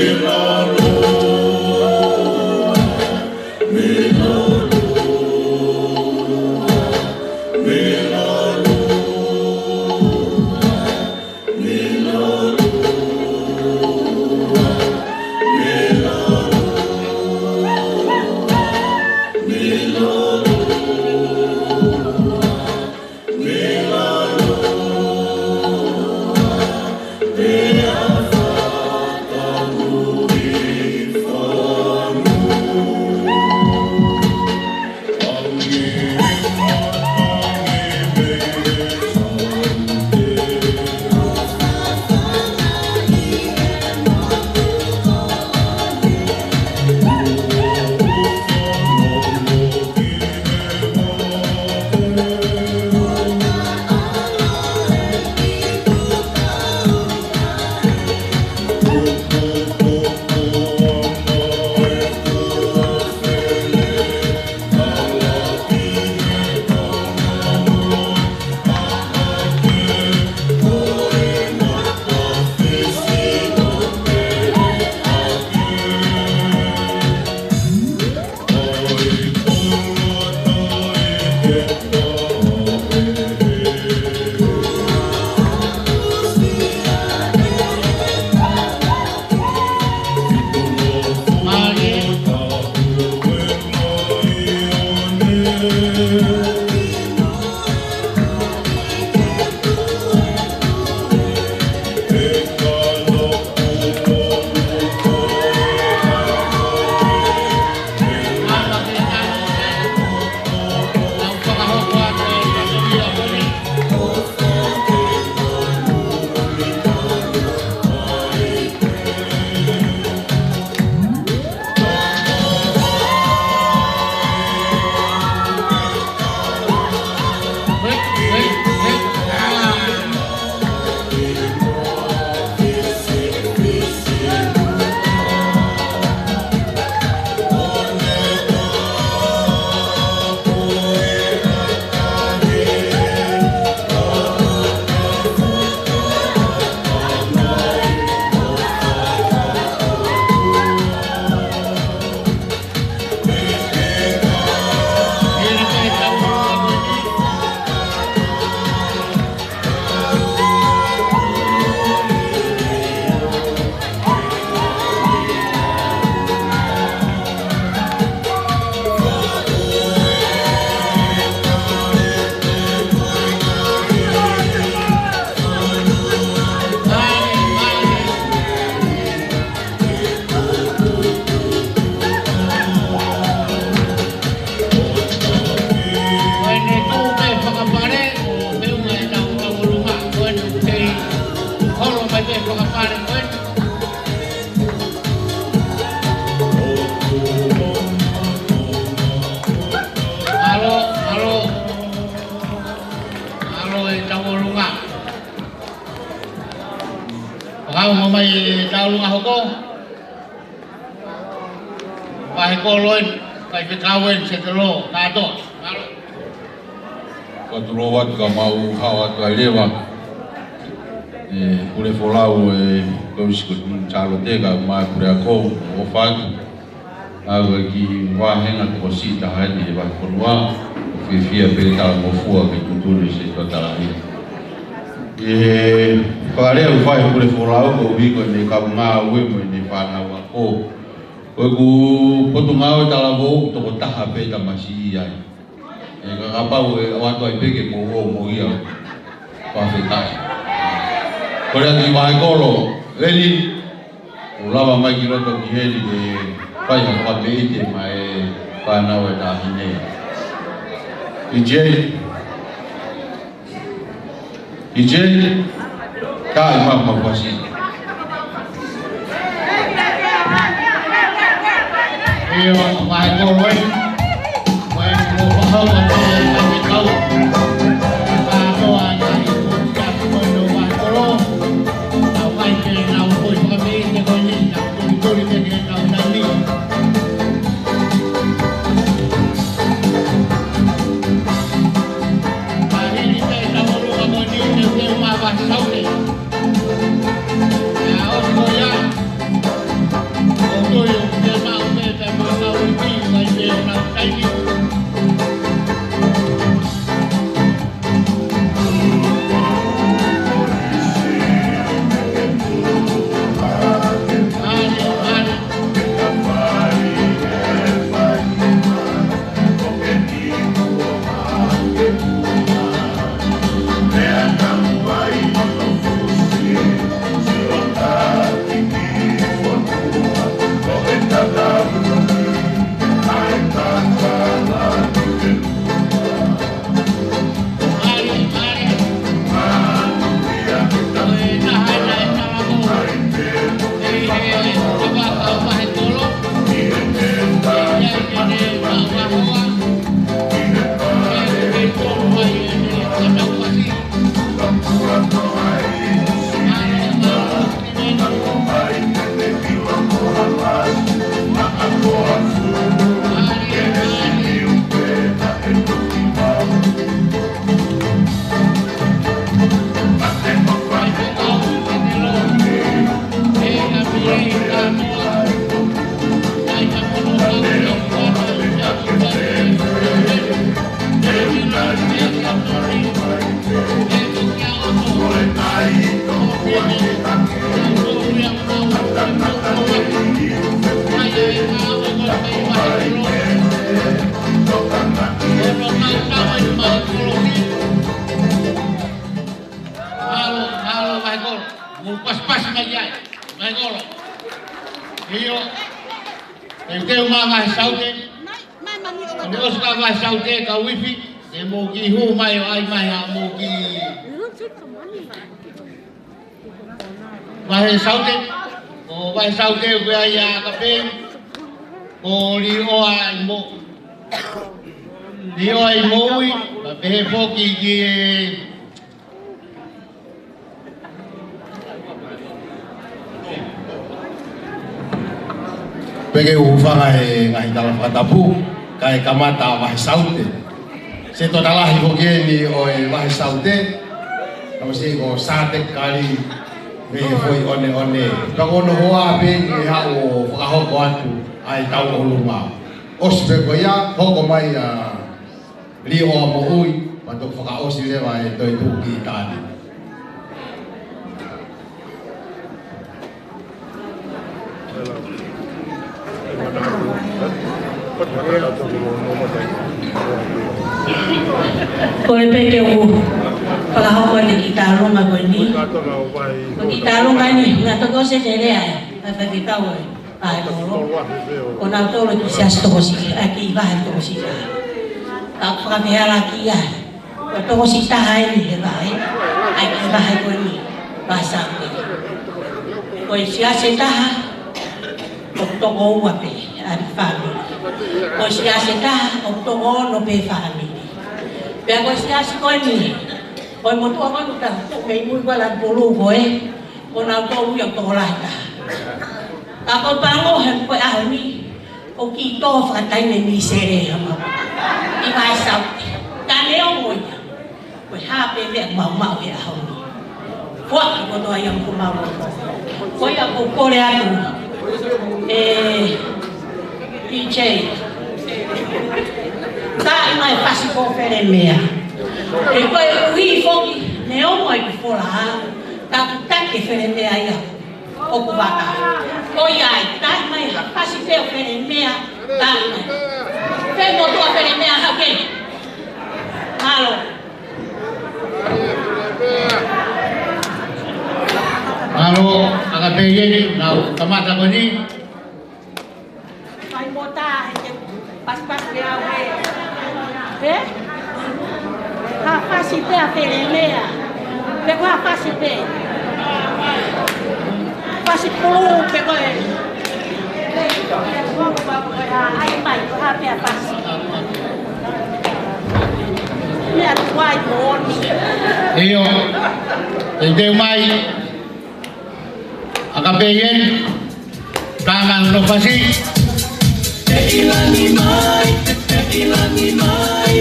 Ngā hoko. Vahe kolo eni, faifekau eni, Setelo, kātoa. Mālō. Ka tulou atu ka mau hao atu ai leva. ʻE, Pule Folau, ʻe, Kausi ko Tunu Sālote, kae ʻumaʻā e Puleako, ʻofa atu. ʻA e kiʻi vāhenga tokosiʻi taha eni he vahefonua, ʻoku fiefia pē ke talangofua ke tuʻutuʻuni ʻe he Setuata Lahi. ʻE, fakalea ʻoku fai ʻe Pule Folau koeʻuhi ko ʻene kau ngāue mo ʻene fānau ako. Ko ʻeku potungāue talavou ʻoku toko taha pē tamasiʻi ai. ʻE, ka kapau ʻe ʻoatu ai pē ke mou ō mo ia, fakafetaʻi. Ko e kiʻi vahe kolo, eni, ʻoku lava mai ki loto ki heni ke fai ha fakapeite maʻa e fānau ʻa e taʻahine. ʻIo, ʻIo, ka ʻi mama fasi. ʻIo, vahe kolo eni. Vahe kolo, vahe kolo, vahe kolo. Vahe kolo, vahe kolo. Vahe kolo, vahe kolo. Mālō, mālō, vahe kolo. Mou pasipasi mai ai. Vahe kolo. ʻIo. Teuteu mai Vahe Saute. Ko ʻene ʻosi ka Vahe Saute, kau ifi, ʻe mou kiʻi hū mai ʻo ʻai mai haʻamou kiʻi Vahe Saute, ko Vahe Saute ʻoku ʻi ai ʻa Kapeni, ko Liʻoa ʻi Mo-, Liʻoa ʻi Moʻui, pea pehē foki ki he Pea ke u hūfanga he ngaahi tala fakatapu, kae kamata Vahe Saute. Setuata Lahi foki eni ʻo e Vahe Saute, naʻa mo se ko Sātekali mei he Foʻi ʻOneʻone. Pea ko hono hoa pē eni ke haʻu ʻo fakahoko atu ʻa e tauʻolunga. ʻOsi pē ko ia, hoko mai ʻa Liʻoa Moʻui, pea toki fakaʻosi leva e toetuʻu ki Itālī. Kole pē ke u fakahoko ʻa e kiʻi taulunga ko eni. Ko e kiʻi taulunga eni, naʻa toki ʻosi e lea ʻa e faifekau ē. Vahe kolo. Ko nautolu kiʻi siasi tokosiʻi, ʻa e kiʻi vahe tokosiʻi. Ka fakapehalakia. Ko e tokosiʻi taha eni he vahe. ʻA e kiʻi vahe ko eni. Vahe Saute. Ko e siasi taha. Ko e toko ua pē. ʻA e fāmili. Ko e siasi taha. Ko e toko ono pē fāmili. Pea ko e siasi ko eni. Ko e motuʻa ko eni ka tuʻu mei mui ko e lanu pulu ko ē. Ko nautolu ia ʻoku tokolahi taha. Ka ko e pango he ko e ʻaho ni, ʻoku kiʻi tō fakataimi ni sele hama. ʻI Vahe Saute. Ka neongo ia, ko e hā pē meʻa maumau he ʻaho ni. Foaki kotoa ia mo e maumau. Ko ia ʻoku ou kole atu, ē, P J, taaʻi mai e fasi ko Felemea. He koeʻuhi foki, neongo ʻeku fola, ka ʻoku taki Felemea ia. ʻOku vaka. Ko ia ai, taaʻi mai ha fasi pē ʻo Felemea, taaʻi mai. Fēmotuʻa Felemea, haʻu ki heni. Mālō. Mālō, ʻaka pē eni, nau kamata ko eni. Fai mo tā, he te pasipasi pē au he. Pē? Ha fasi pē ʻa Felemea. Pe ko ha fasi pē. Fasi pulu pe ko e. ʻAi mai, ko ha pē ʻa fasi. Meʻa tuai moʻoni. ʻIo. Te u teu mai. ʻAka pē eni, tama no fasi. ʻE ʻi langi mai, ʻe ʻi langi mai.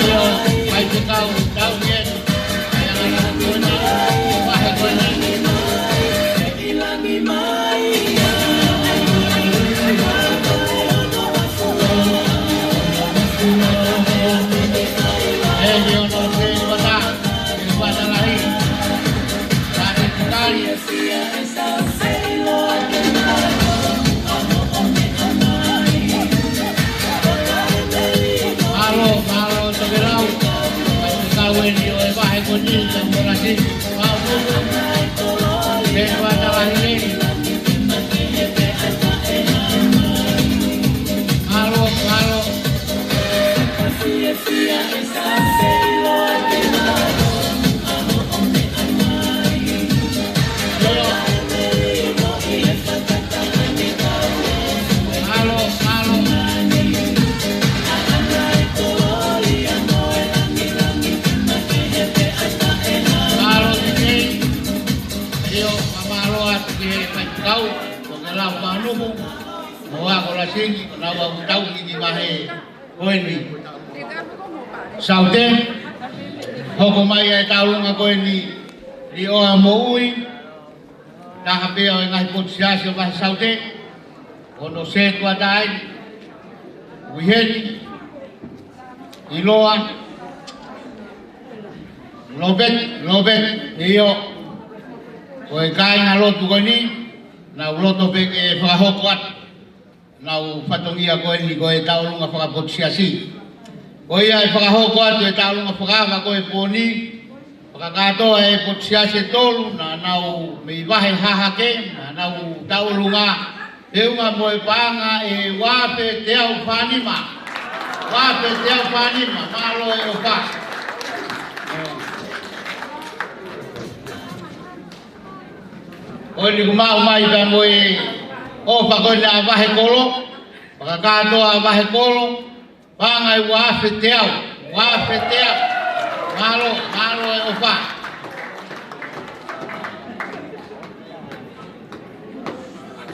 ʻIo, mai te kau, tau eni. Mai ana na, ko eni, vahe ko eni. Mālō, mālō, tokelau. Kau eni ʻo e vahe ko eni, tau ora si. Mālō. Pea ua tala hili. Mālō, mālō. Mālō, mālō. Mālō, T J. ʻIo, fakamālō atu ki he faifekau, tokelau Manumu, mo Ako Lasini, ko nau ʻoku tau ki he vahe ko eni. Saute, hoko mai ʻa e taulunga ko eni, Liʻoa Moʻui, taha pē ʻo e ngaahi potu siasi ʻo Vahe Saute, ʻo no se tuatai, ui heni, ʻIloa, Lopet, Lopet, ʻio, ko e kāinga lotu ko eni, nau loto pē ke fakahoko atu. Nau fatongia ko eni ko e taulunga fakapotu siasi. Ko ia ʻe fakahoko atu e taulunga fakaava ko e pō ni, fakakātoa e potu siasi ʻe tolu, naʻa nau mei vahe hahake, naʻa nau taulunga, feʻunga mo e paʻanga ʻe ua afe teau fānima. Ua afe teau fānima, mālō e ʻofa. Ko eni kuo maʻu mai pea mo e ʻofa ko eni ʻa Vahekolo, fakakātoa ʻa Vahekolo, paʻanga ʻe ua afe teau, ua afe teau. Mālō, mālō e ʻofa.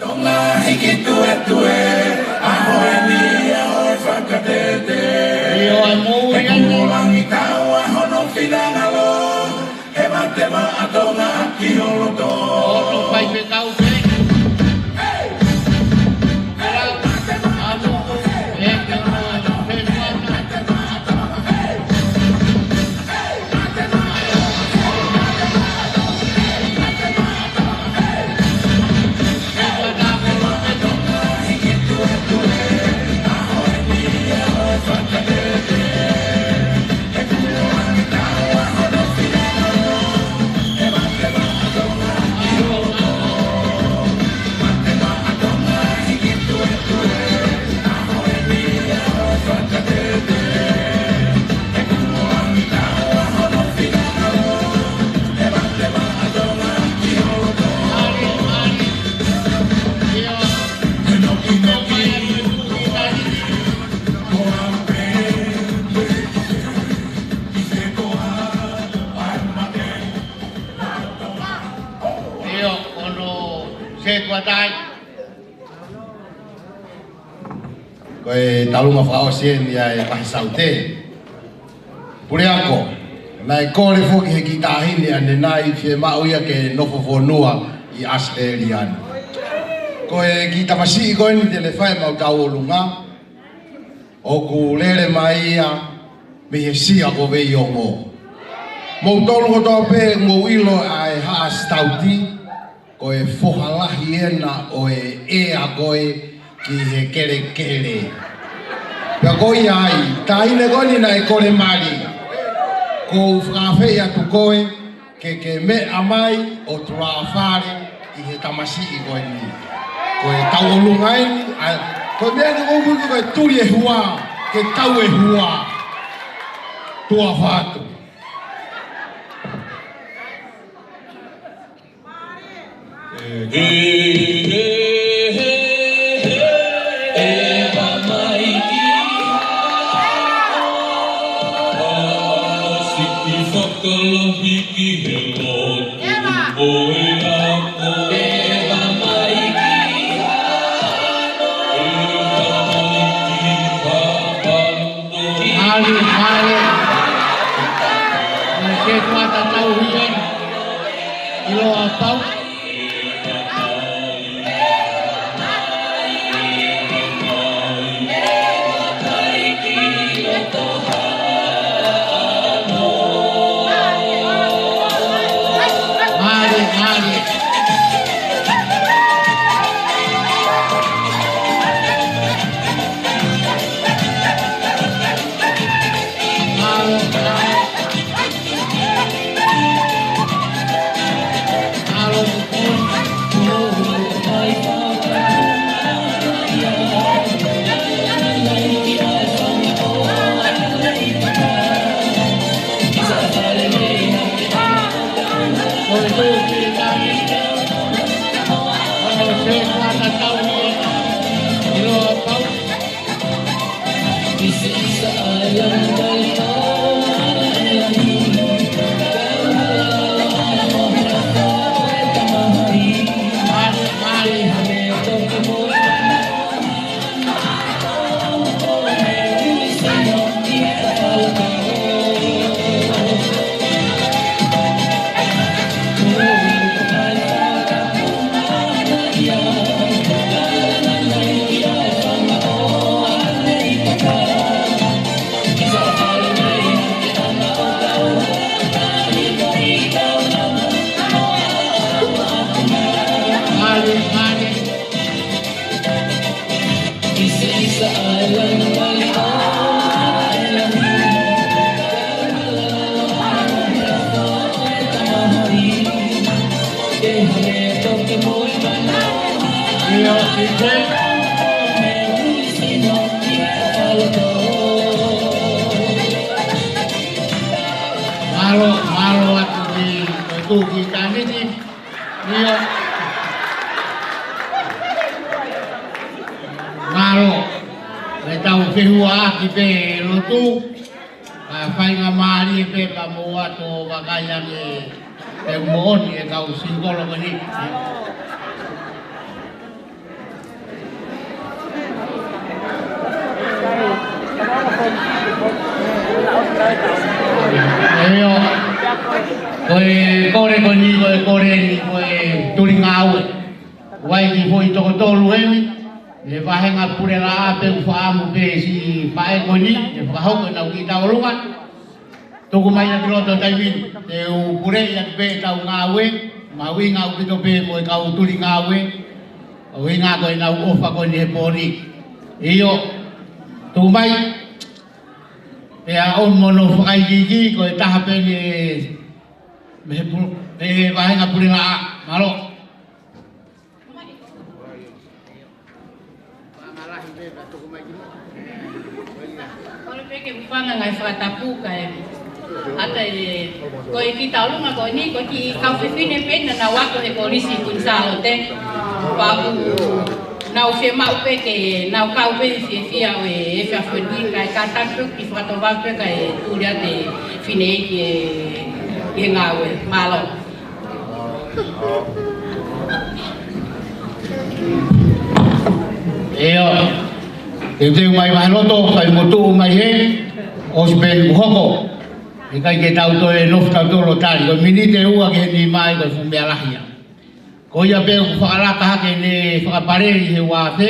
Tonga hiki tuetue, ʻaho eni ʻaho e fakatete. ʻIo, ʻa e moʻui ʻa e Kumu Langi, tau ʻa hono finangalo. He mate maʻa Tonga ki ho loto. Olo fai pe kau pe. Hey! Hey! Mate maʻa Tonga, hey! Hey! Hey! Mate maʻa Tonga, hey! Ke kuatai. Ko e taulunga fakaʻosi eni ʻa e Vahe Saute. Puleako, naʻe kole foki ʻe he kiʻi taʻahine ʻanenai fiemaʻu ia ke nofo fonua ʻi ʻAositelēlia ni. Ko e kiʻi tamasiʻi ko eni te ne fai ʻemau tauʻolunga, ʻoku lele mai ia mei he Sia ko Veiongo. Moutolu kotoa pē mou ʻilo ʻa e Haʻa Sitauti, ko e foha lahi ena ʻo e ʻea ko ē ki he kelekele. Pea ko ia ai, taʻahine ko eni naʻe kole mali. ʻOku ou fakaafeʻi atu koe, ke ke meʻa mai ʻo tulafale ʻi he tamasiʻi ko eni. Ko e tauʻolunga eni, ʻa, ko e meʻa ni ʻoku ui ko e tuli e hua, ke tau e hua. Tuʻa ʻofa atu. Mālie, mālie. Ke kuata tau hia. ʻIlo ʻa pau. Mālie, mālie. Mālō, mālō atu ki he tuʻu ki Taniti. ʻIo. Mālō. Mei tau fehuaʻaki pē lotu. Ka faingamālie pē ka mou ō ʻo vakai ange pe moʻoni e kau singikolo ko eni. ʻIo. Ko e kole ko eni, ko e kole eni, ko e tuli ngāue. Vaiki foʻi toko tolu eni, ʻe vahenga pule laʻā pē ʻoku faʻa ʻamu pē siʻi faʻē ko eni, ʻe fakahoko ʻenau kiʻi tauʻolunga. Tuku mai ʻa e loto taimi ni, te u puleʻi atu pē ʻetau ngāue, mahuʻinga ʻaupito pē mo e kau tuli ngāue, ʻuhinga ko ʻenau ʻofa ko eni he pō ni. ʻIo, tuku mai, pea ʻomi hono fakaikiiki, ko e taha pē eni mei he pu-, mei he vahenga pule laʻā, mālō. Kole pē ke u hūfanga he ngaahi fakatapu kae ʻatā e, ko e kiʻi tauʻolunga ko eni, ko e kiʻi kau fefine pē naʻa nau ako he Kolisi Kuini Sālote. Pea ʻoku nau fiemaʻu pē ke nau kau pē he fiefia ʻo e efiafi ni, kae kātaki pē ke fakatōvave pē kae tuli atu e fineʻeiki ki he, ki he ngāue. Mālō. ʻIo, teuteu mai Vaheloto, fai mo tuʻu mai hē, ʻosi pē ʻeku hoko. ʻIkai ke tau toe nofo tautolu ʻo tali, ko e miniti ʻe ua ki he nima ia ko e fuʻu meʻa lahi ia. Ko ia pē ʻoku fakalaka hake ʻene fakapale ʻi he ua afe,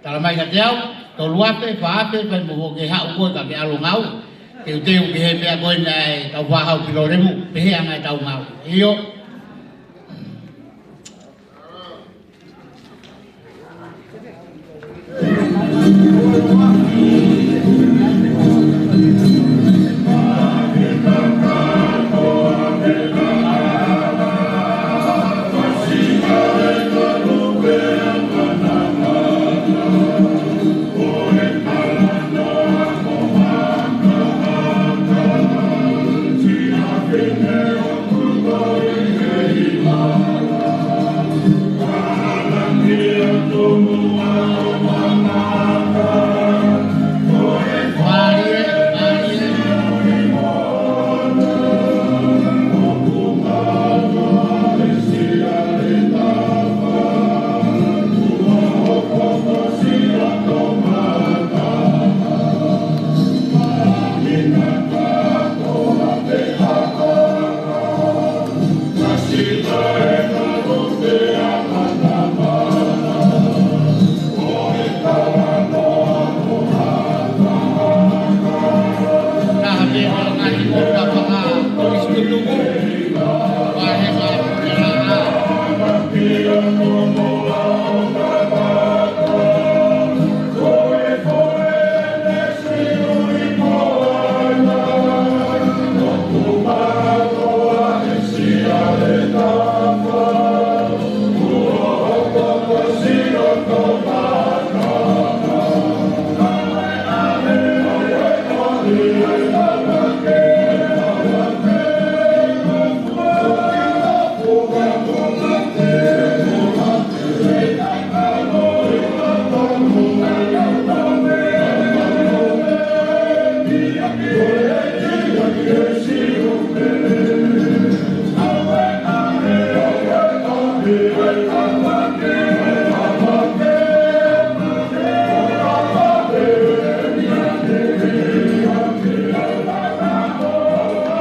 tala mai kiate au, tolu afe, fā afe, fai mo ke haʻu koe ka ke ʻalu ʻo ngāue. Teuteu ki he meʻa ko ē naʻe tau fakahau pilo lemu, pehē ange ʻetau ngāue. ʻIo.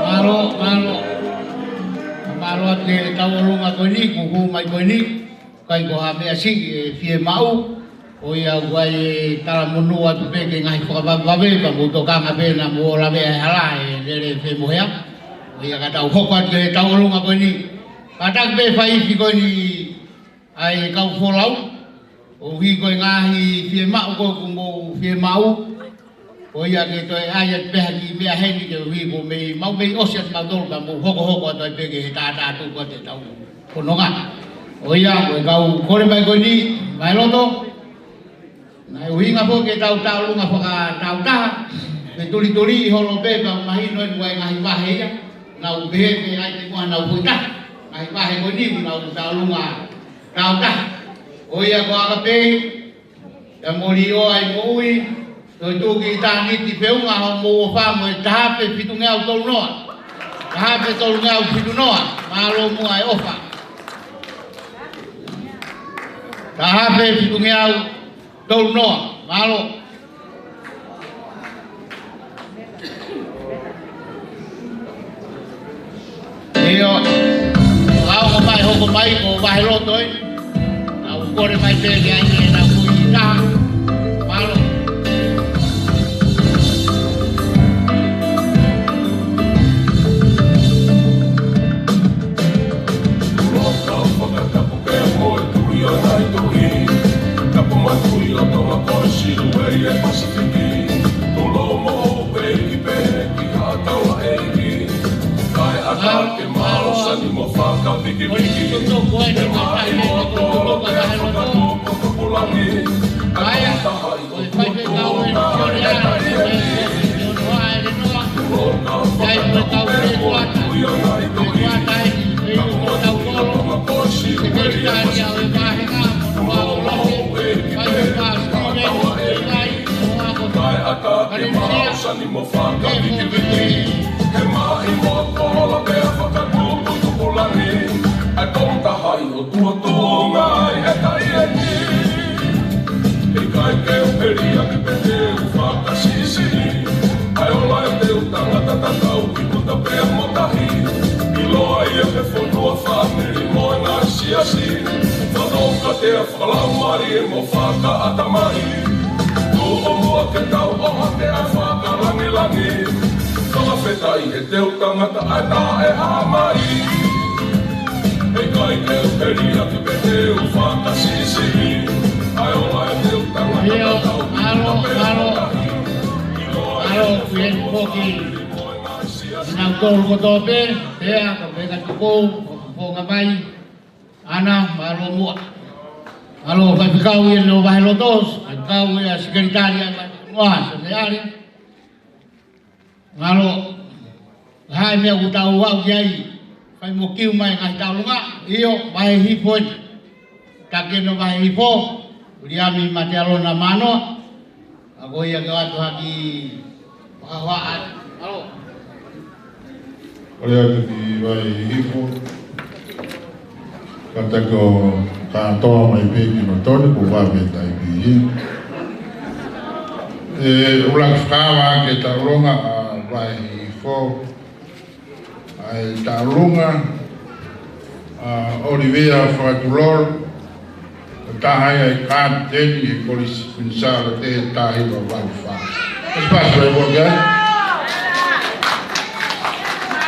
Mālō, mālō. Mālō atu ki he tauʻolunga ko eni, kuo hū mai ko eni. ʻIkai ko ha meʻa siʻi ʻe fiemaʻu, ʻo ia ʻoku ʻi ai e talamonū atu pē ki he ngaahi fakavavevave, pea mou tokanga pē naʻa mou lave ʻa e hala ʻe lele femohea. ʻO ia ka tau hoko atu ki he tauʻolunga ko eni. Kātaki pē fai ifi ko eni ʻa e kau folau, ʻo hiki ko e ngaahi fiemaʻu ko ē kuo mou fiemaʻu. Ko ia ke toe ʻai atu pē ha kiʻi meʻa heni ke uhi ko mei mau mei ʻosi atu mautolu ka mou hokohoko atu ai pē ki he tātā tuku atu e tau fononga. ʻO ia, ko e kau kole mai ko eni, Vaheloto. Naʻe ʻuhinga foki ke tau tauʻolunga fakatautaha, ke tulituli holo pē ka mahino eni ʻoku ʻi ai e ngaahi vahe ia. Nau pehē pē ʻai te mua nau foʻi taha. Ngaahi vahe ko eni, nau tauʻolunga tautaha. ʻO ia ko aka pē, ʻIa moli ʻo ai moʻui, toe tuʻu ki ʻitāniti feʻunga hoʻomou ʻofa mo e taha afe fitungeau tolu noa. Taha afe tolungeau fitu noa, mālō muʻa e ʻofa. Taha afe fitungeau tolu noa, mālō. ʻIo, lau ko mai hoko mai ko Vaheloto ē. Nau kole mai pē ke ʻai ke nau kui taha. Mālō. Loka fakatapu pea mo e Tuʻi ʻo e ngaahi tuʻi. Tapu mo e Tuʻi ʻo Tonga ko e Siliveli ʻo e Pasifiki. Tuʻuloa mo e ʻEiki pē ki ha taulaʻeiki. Kae ʻatā ke mālō sani mo fakavikiviki. Ke maʻimoa kotoa pē fakatupu tupulangi. ʻAi ʻa e taha ʻi ʻOtua tuʻunga ʻi he taʻi eni. Tuʻuloa fakatapu pea mo e Tuʻi ʻo e ngaahi tuʻi. Tapu mo e Tuʻi ʻo Tonga ko e Siliveli ʻo e Pasifiki. Tuʻuloa mo e ʻEiki pē ki ha taulaʻeiki. Kae ʻatā ke mālō sani mo fakavikiviki. Ke maʻimoa kotoa pē fakatupu tupulangi. ʻA e Tonga taha ʻi ʻOtua tuʻunga ʻi he taʻi eni. ʻE fakalaumālie mo fakaʻatamai. Tuʻu ʻo muʻa ke tau ʻohake ʻa e fakalāngilangi. Fakafetaʻi he teu tangata ʻa e taʻehāmai. ʻE ʻikai teu heliaki pe teu fakasiʻisiʻi. ʻA e ola ʻa e teu tangata. ʻIo, ʻalu, ʻalu. ʻAlu, kuieni foki. Nau tolu kotoa pē, pea, ka peka tukou, fonga mai. ʻAna, mālō muʻa. Mālō, faifekau ia ʻo e vaheloto, faifekau ia sekelitali ʻa e vahefonua, Sone Ale. Mālō, hai meʻa ʻoku tau aʻu ki ai, fai mo kiu mai ngaahi taulunga, ʻio, vahe hifo eni. Taki eni ʻo vahe hifo, Uliami Matealona Manoa. ʻA ko ia ke ʻoatu hake ʻa e fakahohaʻa. ʻAlo. ʻOle atu ki vahe hifo. Kātaki ʻo kātoa mai pē ki lotoni, ko vave tai pē. ʻE, ʻuluaki fakaava ke taulunga ʻa vahe hifo. ʻA e taulunga, ʻa ʻOlivia Fakatulolo, ko e taha ia ʻa e kapiteni ʻi he Kolisi Kuini Sālote taha hiva valu fā. Pasipasi vai boga.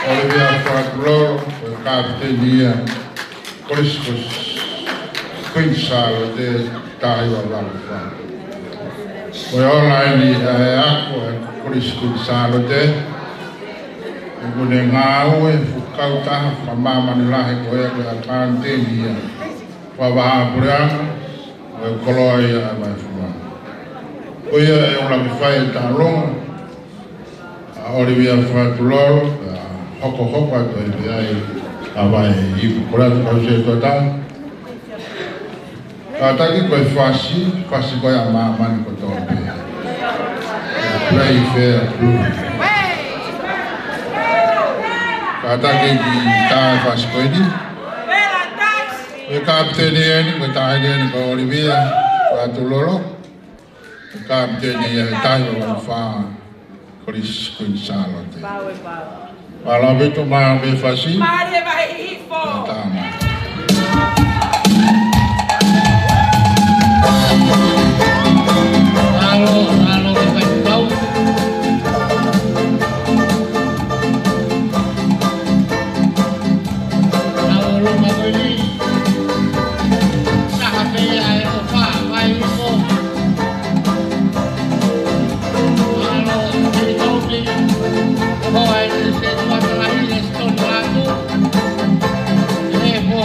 ʻOlivia Fakatulolo, ko e kapiteni ia Kolisi Kuini Sālote taha hiva valu fā. Ko e ola eni ʻa e ako ʻa e Kolisi Kuini Sālote. ʻOku ne ngāue fuʻu kautaha fakamāmani lahi ko ia ko e kapiteni ia. Fakavahaʻapuleʻanga, ʻo e koloa ia ʻa e vahefonua. Ko ia ʻe ʻuluaki fai e taulunga, ʻa ʻOlivia Fakatulolo, ʻa hokohoko atu ai pē ai ʻa vahe hifo. Kole atu kau sētuata. Kātaki ko e fasi, fasi ko ia ʻa māmani kotoa pē. Play fair, blue. Kātaki ki tā fasi ko eni. Ko e kapiteni eni, ko e taʻahine eni ko ʻOlivia Fakatulolo. Kapiteni ia ʻa e taha hiva valu fā Kolisi Kuini Sālote. Pau e pau. Mālō ʻaupito, mālō e fasi. Mālō e vahe hifo. Tāna. Mālō, mālō e fai pau. Mālō, mālō e fai. Taha pē ia ʻe ʻofa, vahe hifo. Mālō, e tauhi. Ko e sētuata lahi, e Stone Lato. E po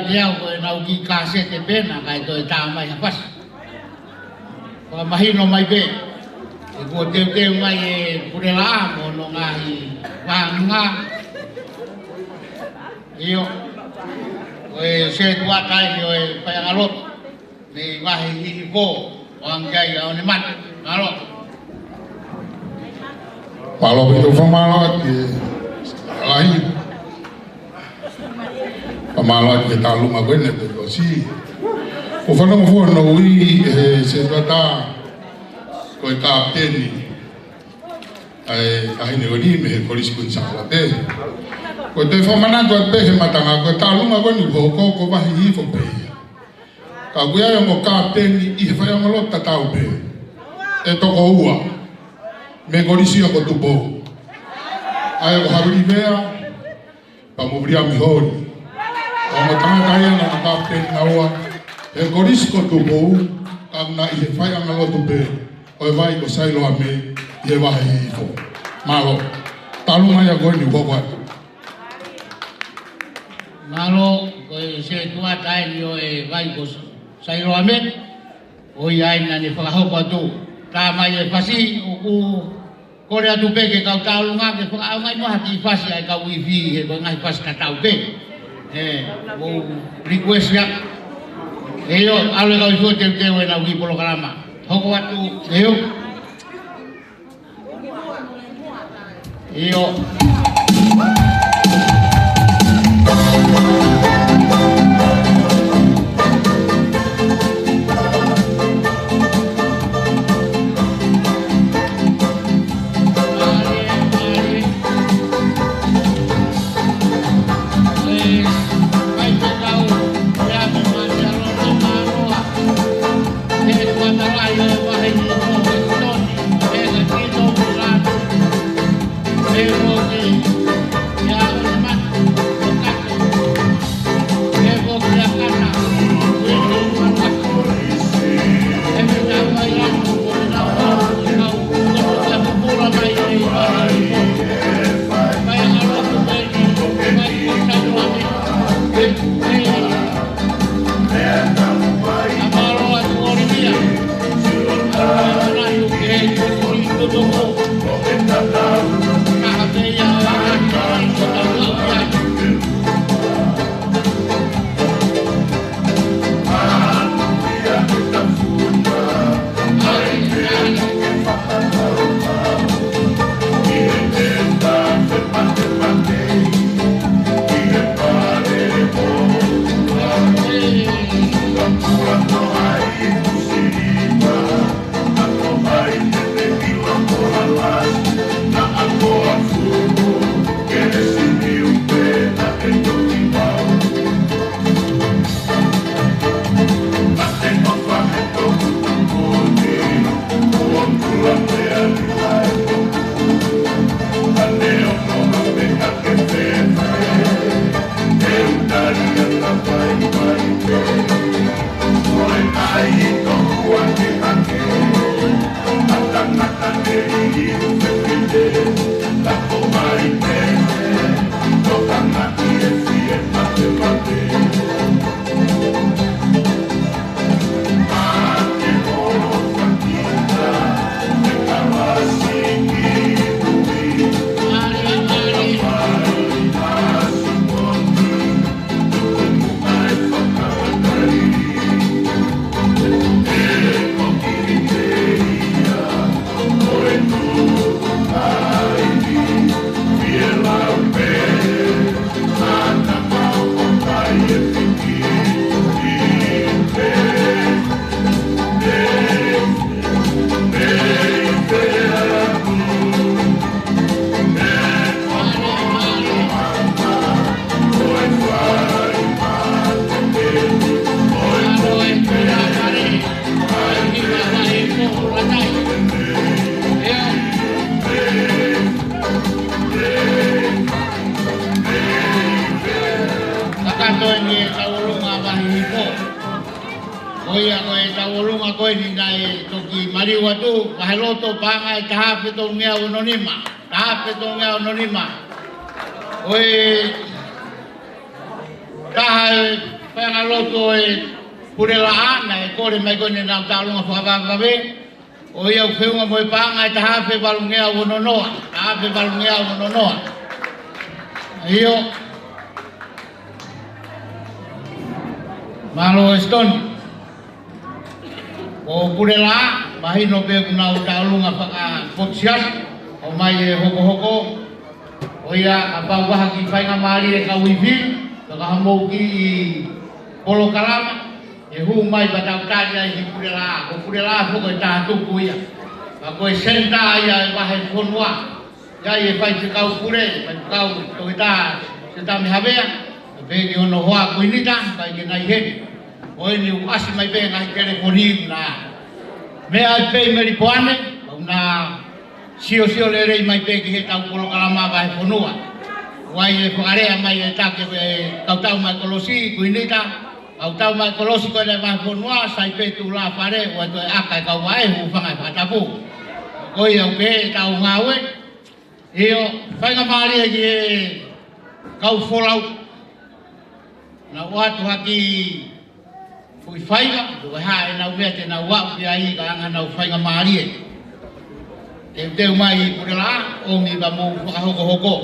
Ia ko ʻenau kiʻi kāsete pē naʻe ʻikai toe tā mai ha fasi. Fakamahino mai pē. He kuo teuteu mai e pulelaʻā mo hono ngaahi vānanga. ʻIo. Ko e sētuata eni ʻo e faiʻanga lotu mei Vahe Hihifo, ʻo ʻange ai ʻa ʻOnemata. Mālō. Mālō ʻaupito, fakamālō atu ki he lahi. Fakamālō atu ki he tālunga ko eni ʻa e Kolisi. ʻOku fanongo fua hono ui ʻe he sētuata ko e kapiteni ʻa e taʻahine ko eni mei he Kolisi Kuini Sālote. Ko e toe fakamanatu atu pē he matanga, ko e tālunga ko eni ʻoku hoko ko Vahe Hihifo pē ia. Ka ʻoku ʻi ai e ongo kapiteni ʻi he faiʻanga lotu tatau pē ʻe toko ua mei he Kolisi ʻa ko Tupou. ʻA ia ko Havili Vea pea mo Viliami Holi. Ko e ongo tangata ia naʻa nau kapiteni naua he Kolisi ko Tupou, ka naʻe ʻi he faiʻanga lotu pē ʻo e vai ko Sailoame ʻi he Vahe Hihifo. Mālō. Tālunga ia ko eni ʻoku hoko atu. Mālō, ko e sētuata eni ʻo e vai ko Sailoame. ʻO ia ai naʻa ne fakahoko atu. Tā mai e fasi, ʻoku kole atu pē ki he kau tālunga ke fakaʻaongaʻi mai ha kiʻi fasi ʻa e kau ifi, he ko e ngaahi fasi tatau pē. ʻE, mou request ia. ʻIo, ʻalu e kau ifi ʻo teuteu ʻenau kiʻi polokalama. Hoko atu, ʻio. ʻIo. Kakato eni e tauʻolunga Vahe Hihifo. Ko ia ko e tauʻolunga ko eni naʻe toki maliu atu, Vahe Loto, paʻanga ʻe taha afe tolungeau ono nima. Taha afe tolungeau ono nima. Ko e taha e Paʻanga loto ʻo e Pulelaʻā, naʻe kole mai ko eni ʻenau tauʻolunga fakavavevave. ʻOku ʻi ai ʻa e feʻunga mo e paʻanga ʻe taha afe valungeau ono noa, taha afe valungeau ono noa. ʻIo. Mālō Weston. ʻO Pulelaʻā, mahino pē ʻoku nau tauʻolunga fakapotu siasi, ʻomai e hokohoko. ʻOku ʻi ai ʻa e pau vaha ki he faingamālie ʻa e kau ifi, fakahā mo e kiʻi polokalama, ʻe hū mai pea tau tali ai ki Pulelaʻā. ʻO Pulelaʻā foki ʻe taha tuku ia. Pea ko e senitā ia ʻo e vahefonua. ʻI ai e faifekau pule, faifekau toketā Siutami Havea, pea pehē ki hono hoa Kuinita, ʻikai ke nau ʻi heni. Ko eni ʻoku ʻasi mai pē ngaahi telefoni na. Meʻa ʻa e pei Melipoane, ʻoku na siosio lelei mai pē ki heʻetau polokalama vahefonua. ʻOku ʻi ai e fakalea mai ʻa e taki ʻo e kau tau mai kolosi, Kuinita, kau tau mai kolosi ko eni vahefonua, sai pē tuʻu lāfale, ʻoku toe ʻaka e kau vaʻe, hūfanga he fakatapu. Ko ia ʻoku pehē ʻetau ngāue, ʻio, faingamālie ki he kau folau. Nau ʻoatu ha kiʻi foʻi faiva, ko e hā ʻenau meʻa te nau aʻu ki ai ka anga ʻenau faingamālie. Teuteu mai Pulelaʻā, ʻomi pea mou fakahokohoko.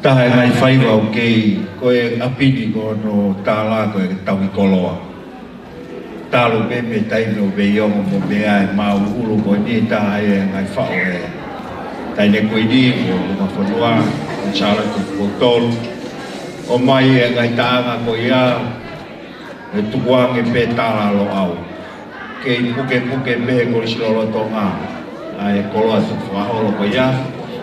Taha e ngaahi faiva ʻoku kei, ko e ʻapi ni ko hono tala ko e tauhi koloa. Talu pē mei he taimi ʻo Veiongo mo Meʻa ʻe maʻu ʻulu ko eni, taha e ngaahi faʻu ʻe Taʻahine Kuini ʻo Lotofonua, ko Sālote Tupou Tolu. ʻOmai e ngaahi taʻanga ko ia, ʻe tukuange pē tala Loʻau. Kei pukepuke pē he kolisi lolotonga ʻa e koloa tuku fakaholo ko ia.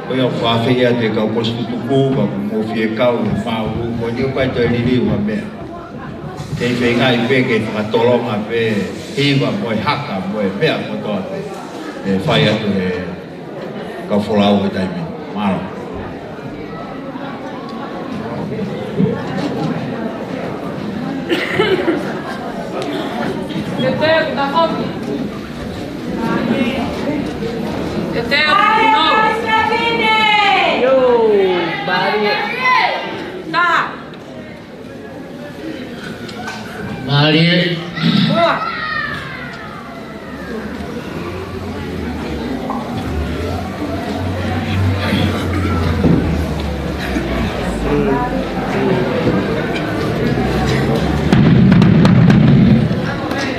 Ko ia ʻoku fakafeʻiloaki atu e kau kolisi tutuku, pea ʻoku mou fie kau he maʻu ʻulu ko eni, ʻoku ʻikai toe liliu ha meʻa. Kei feingaʻi pē ke fakatolonga pē hiva mo e haka mo e meʻa kotoa pē ʻe fai atu he kau folau he taimi. Mālō. Te te, ta hoki. Te te, no. Yo, Maria. Ta. Mālie. Ua.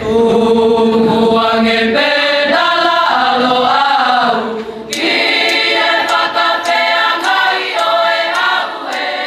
Tukuange pē tala Loʻau ki he fakafeangai ʻo e ʻauʻenga.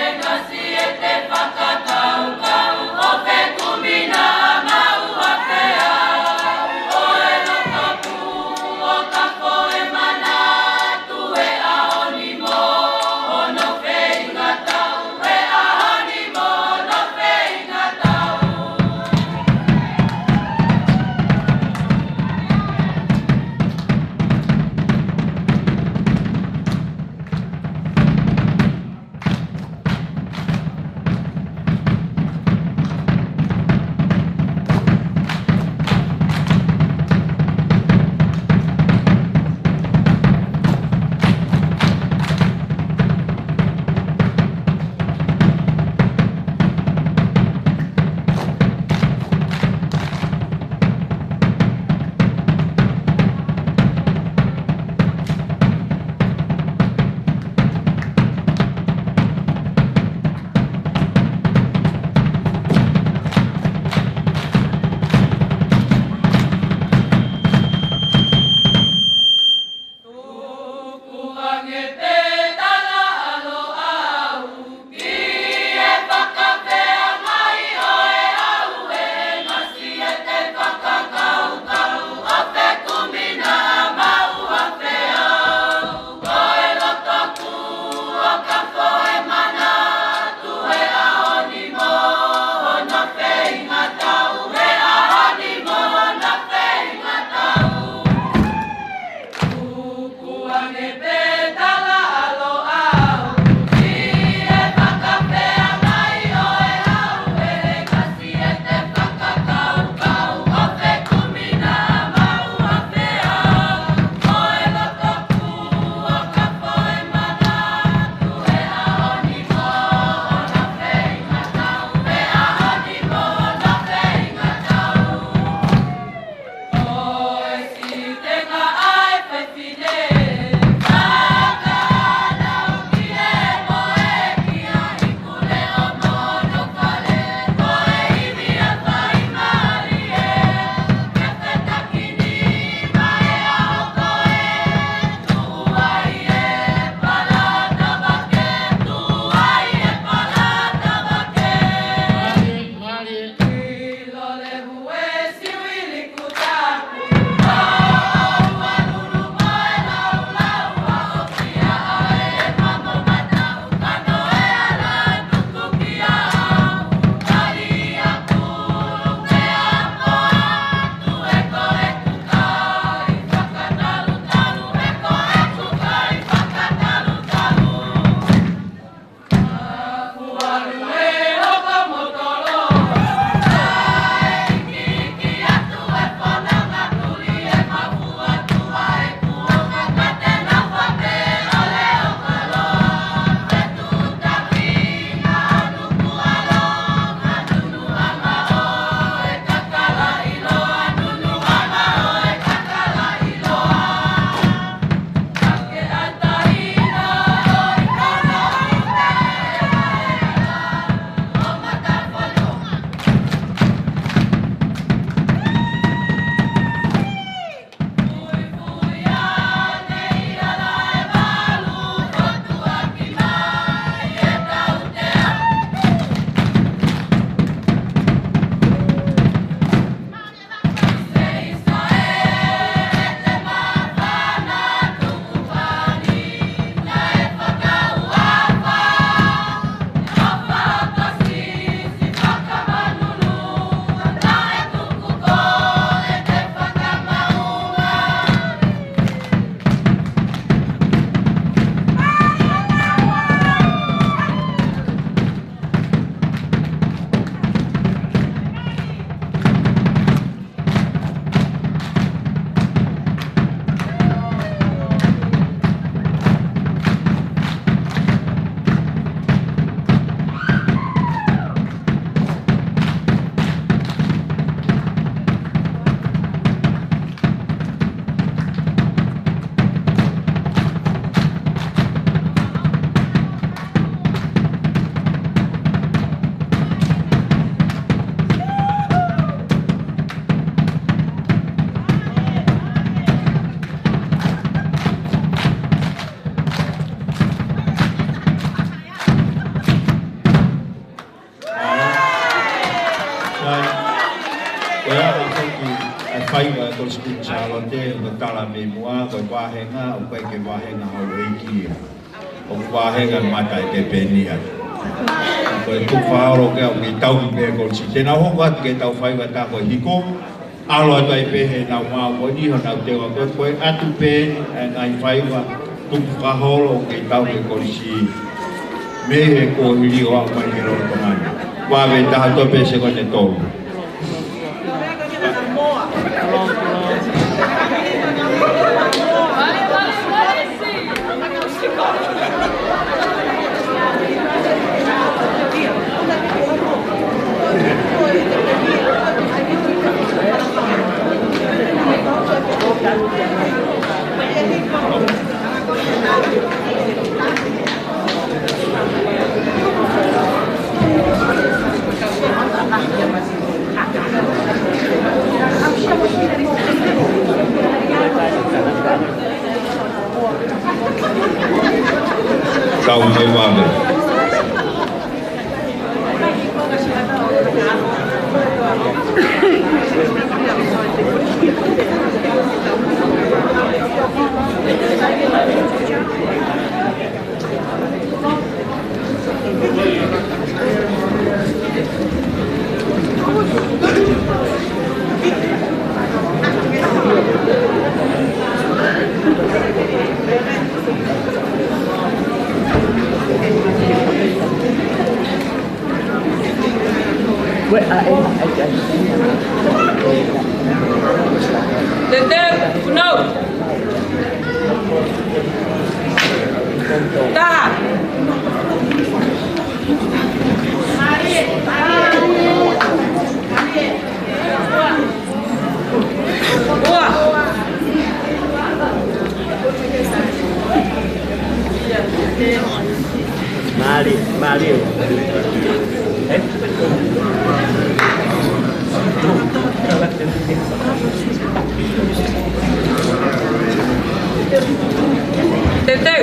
Ko e tala mei muʻa, ko e vāhenga, ʻoku ʻikai ke vāhenga houʻeiki ia. ʻOku vāhenga mataʻi ke peni atu. Ko e tukufakaholo ke ʻoku kei tauhi pē he kolisi. Te nau hoko atu ke tau faiva tā ko e hiko. ʻAlu atu ai pē he nau maʻu ko eni honau teu ako ko e ʻatu pē ʻa e ngaahi faiva tukufakaholo ʻoku kei tauhi he kolisi. Mei he kuohili ʻo aʻu mai ki lolotonga ni. Vave taha atu pē sekone tolu. Kau mai vave. Tete, no. Taha. Mālie, mālie. Tete.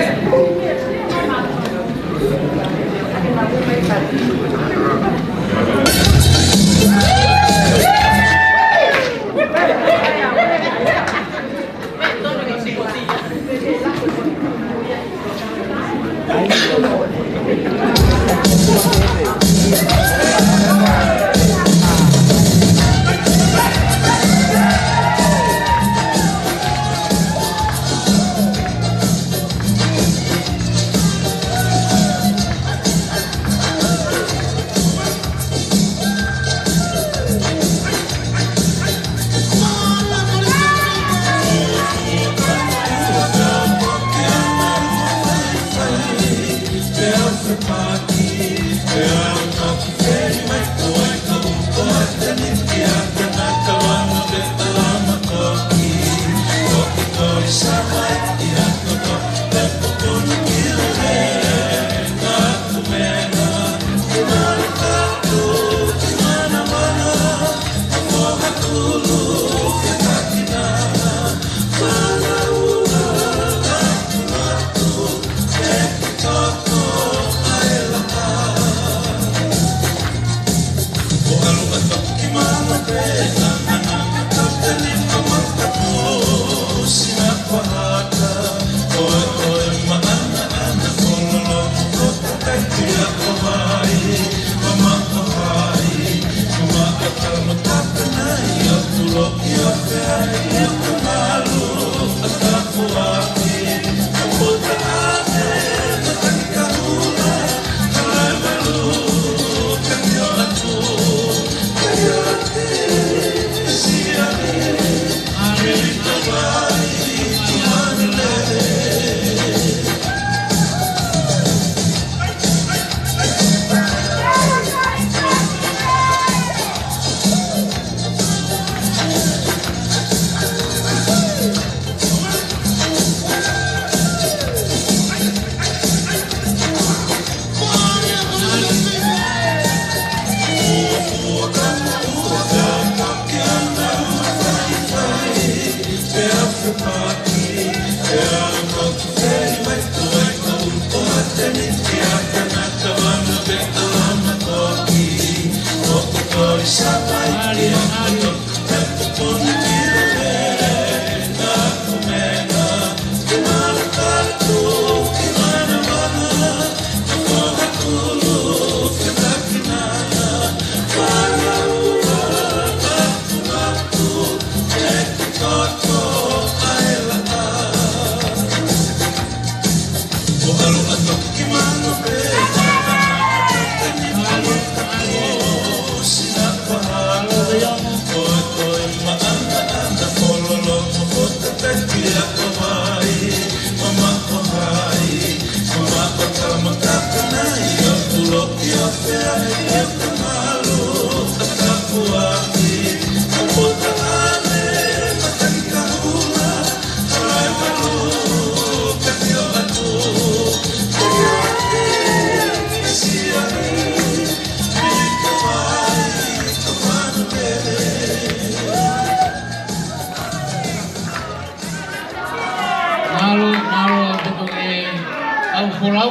Folau.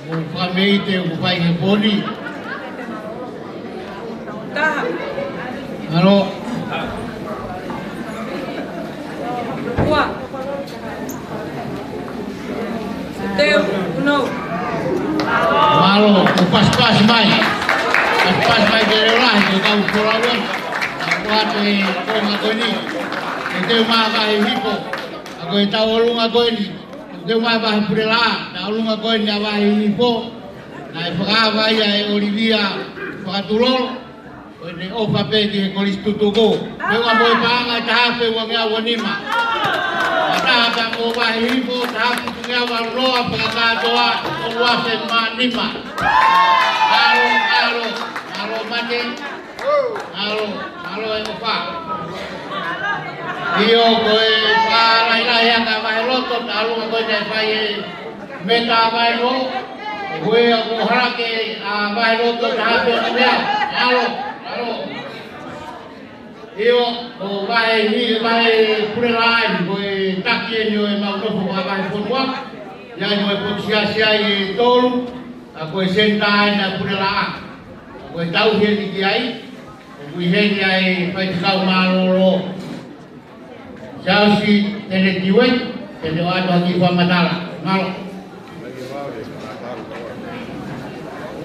Mo fakameite ʻoku fai he pō ni. Taha. Mālō. Ua. Teu, uno. Mālō, ʻo pasipasi mai. Pasipasi mai ke leʻo lahi, ko e kau folau ē. Ka ko atu e konga ko eni. Ko e teu mavahe hifo. Ka ko e tau ʻolunga ko eni. Ko e teu mavahe Pulelaʻā. Tau ʻolunga ko eni ʻa vahe hifo. Naʻe fakaava ia ʻe ʻOlivia Fakatulolo. Ko ʻene ʻofa pē ki he Kolisi Tutuku. Pea ua mo e paʻanga ʻe taha afe uangeau ua nima. Taha pea mo vahe hifo, taha afe uangeau ua noa, pea kātoa, ʻo ua afe mā nima. Mālō, mālō, mālō Mate. Mālō, mālō e ʻofa. ʻIo, ko e pā lahilahi ʻa e vahe loto, tau ʻolunga ko eni ʻe fai e meta vahe loto. Ko e ʻoku hala ke ʻa vahe loto taha pē ʻo mea. Mālō, mālō. ʻIo, ko e vahe ni, vahe Pulelaʻā eni, ko e taki eni ʻo e mau nofo ʻa e vahe fonua. ʻI ai mo e potu siasi ai ʻe tolu, ka ko e senitā eni ʻa Pulelaʻā. Ko e tauhi eni ki ai, ʻoku ʻi heni ʻa e faifekau mālōlō. Siaosi Teneti Uei, te ne ʻoatu ha kiʻi fakamatala. Mālō.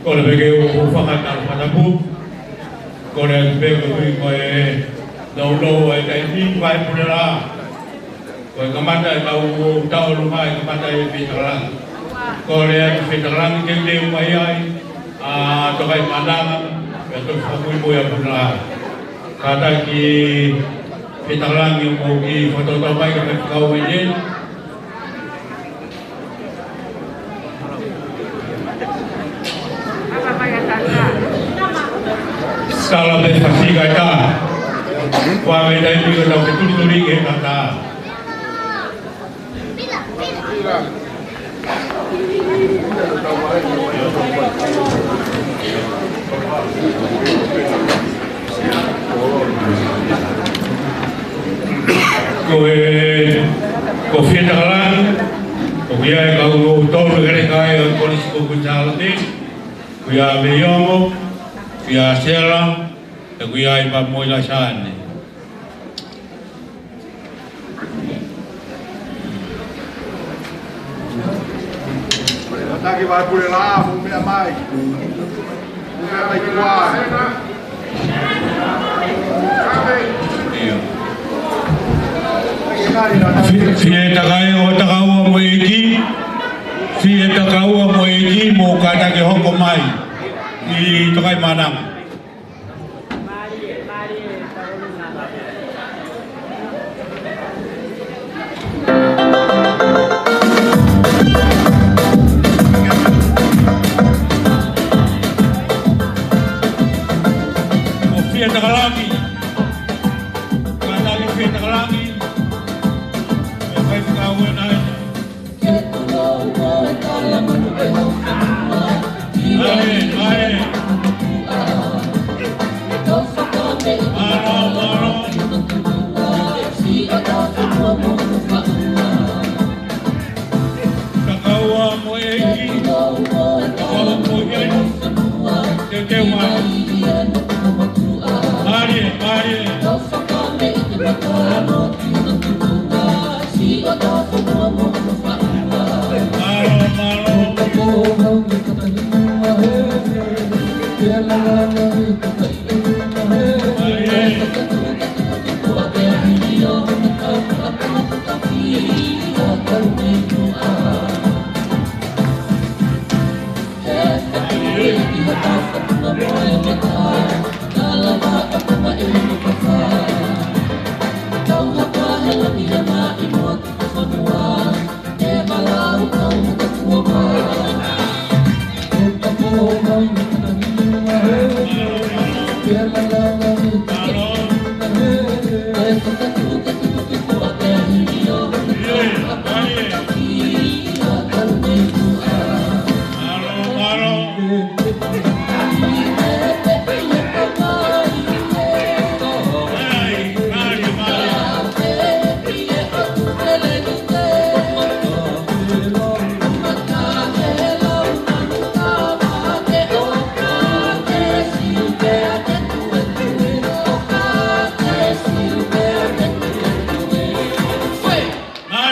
Kole pē ke u fakatau fakatapu. Kole atu pē koeʻuhi ko e nounou ʻa e taimi, vahe Pulelaʻā. Ko e kamata e kau tau ʻolunga ʻe kamata ʻe Fetakalani. Kole atu Fetakalani ke u teu mai ai, ʻa Tokaimaʻananga, pea toki fakamuimui ʻa Pulelaʻā. Kātaki Fetakalani ʻo kiʻi fakatautau mai ka fai kau mai ē. Tala pē fasi ka ta. Kua me tai piko tau ke tulituli ke ta ta. Ko e, ko Fetakalani, ʻoku ʻi ai e kau tolu ʻe kele kai ʻo e Kolisi ko Kuini Sālote, ʻoku ʻi ai Meiongo, ʻoku ʻi ai Sela, ʻoku ʻi ai Pamoila Sane. Kātaki vahe Pulelaʻā, mou meʻa mai. Mou meʻa mai ki muʻa. ʻIo. Fie, fie takaua, takaua mo e ʻEiki. Fie takaua mo e ʻEiki, mou kātaki hoko mai ʻi Tokaimaʻananga. Ko Fetakalani. Kātaki Fetakalani. Ko e faifekau ena ē.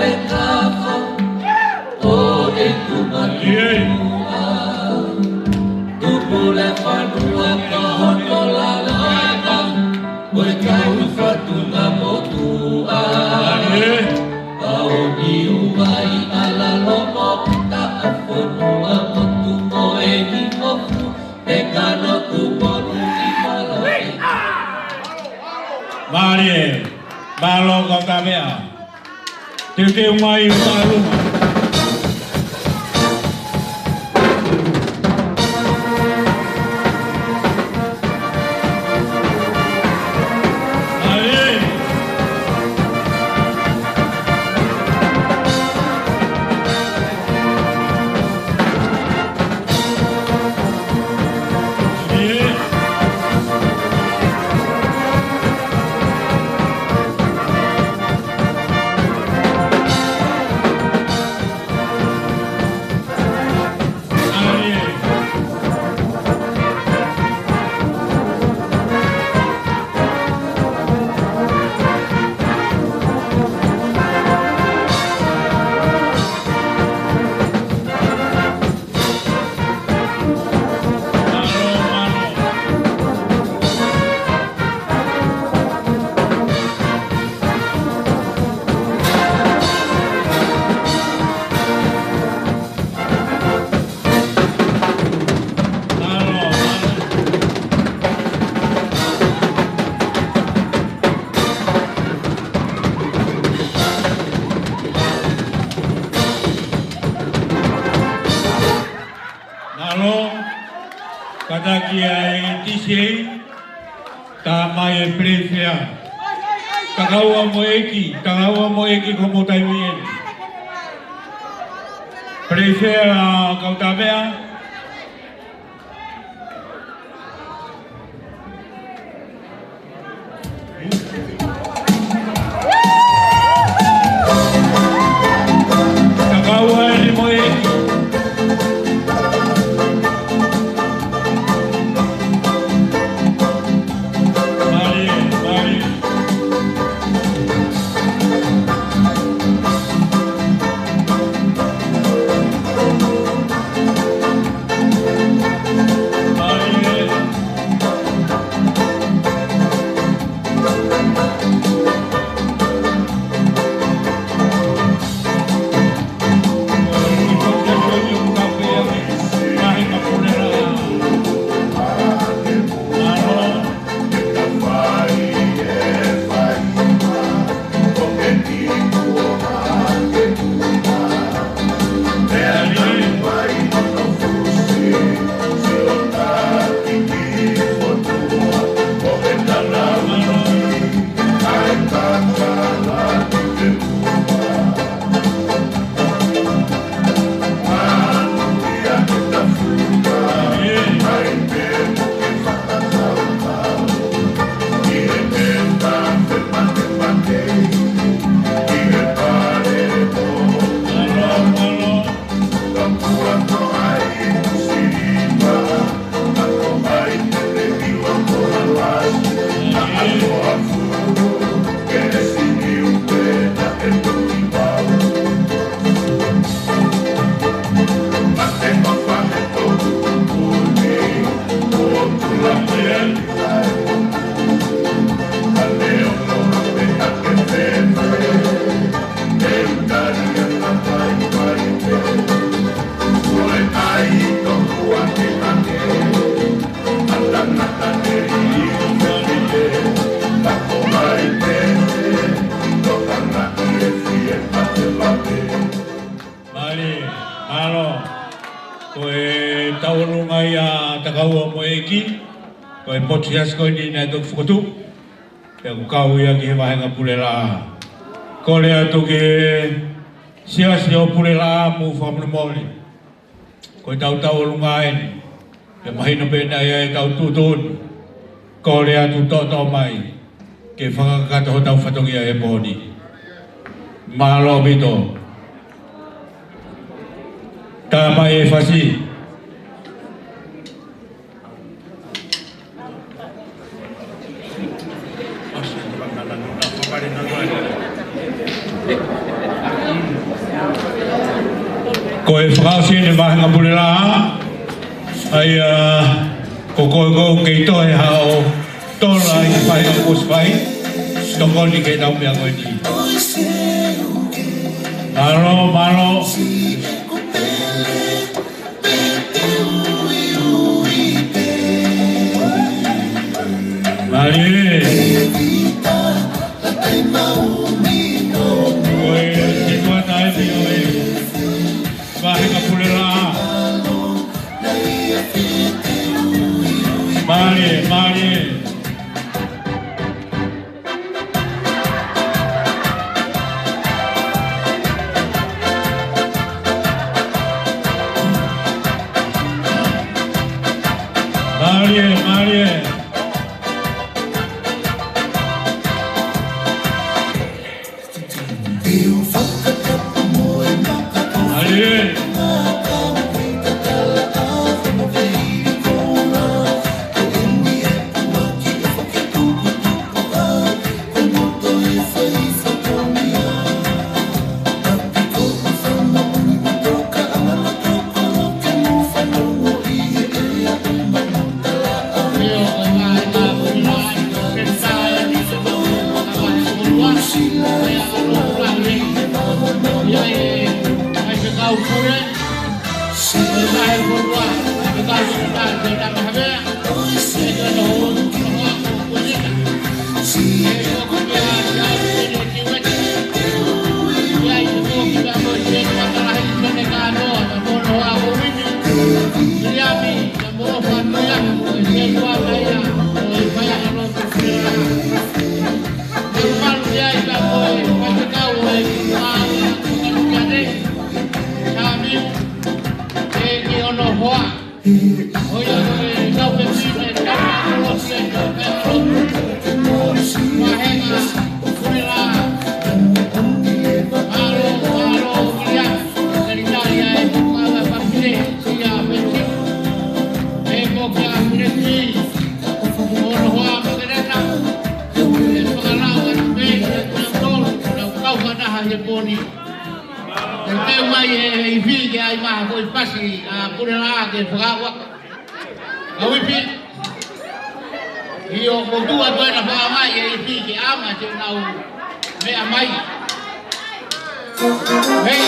e kafa ʻo e tuma tuʻa. Tupu le fanua ko hono lalaʻa, ko e kau fatunga motuʻa. ʻAe. ʻA ʻo niu mai ʻa lalo mo taʻafonua motu mo e nimofu, pe kano tuponu i maloe. Mālie, mālō kau Tāmeʻa. Teuteu mai ʻo tāluma. Mālō, kātaki ʻa e T C A, tā mai e Peleifea. Takaua mo e ʻEiki, takaua mo e ʻEiki ko mo taimi eni. Peleifea kau Tāmeʻa. Takaua eni mo e ʻEiki. Mālie, mālie. Mālie, mālō. Ko e tauʻolunga ia takaua mo e ʻEiki, ko e potu siasi ko eni naʻe toki fokotuʻu, pea kuo kau ia ki he vāhenga pule laʻā. Kole atu ki he siasi ʻo Pulelaʻā mo fakamolemole. Ko e tauʻolunga eni, pea mahino pē naʻe ʻi ai ʻetau tuʻutuʻuni. Kole atu toʻotoʻo mai, ke fakakakato hotau fatongia he pō ni. Mālō ʻaupito. Tā mai e fasi. Fakaʻosi ʻeni e vāhenga pulelaʻā, ʻa ia ko koe ʻoku kei toʻo haʻo tola ʻi he vāhenga kuo ʻosi fai, tokoni ki heʻetau meʻa ko eni. Mālō, mālō. Mālie. Ko e, ko e tuʻa taimi ʻo e vāhenga pulelaʻā. Mālie, mālie. Mālie, mālie. Mālie. Te u mai e ifi ke ʻai mai ha foʻi pasi ʻa pulelaʻā ke fakauak. Kau ifi. ʻIo, ko tuʻa toe na fakamai e ifi ke ʻama te nau meʻa mai. Hei.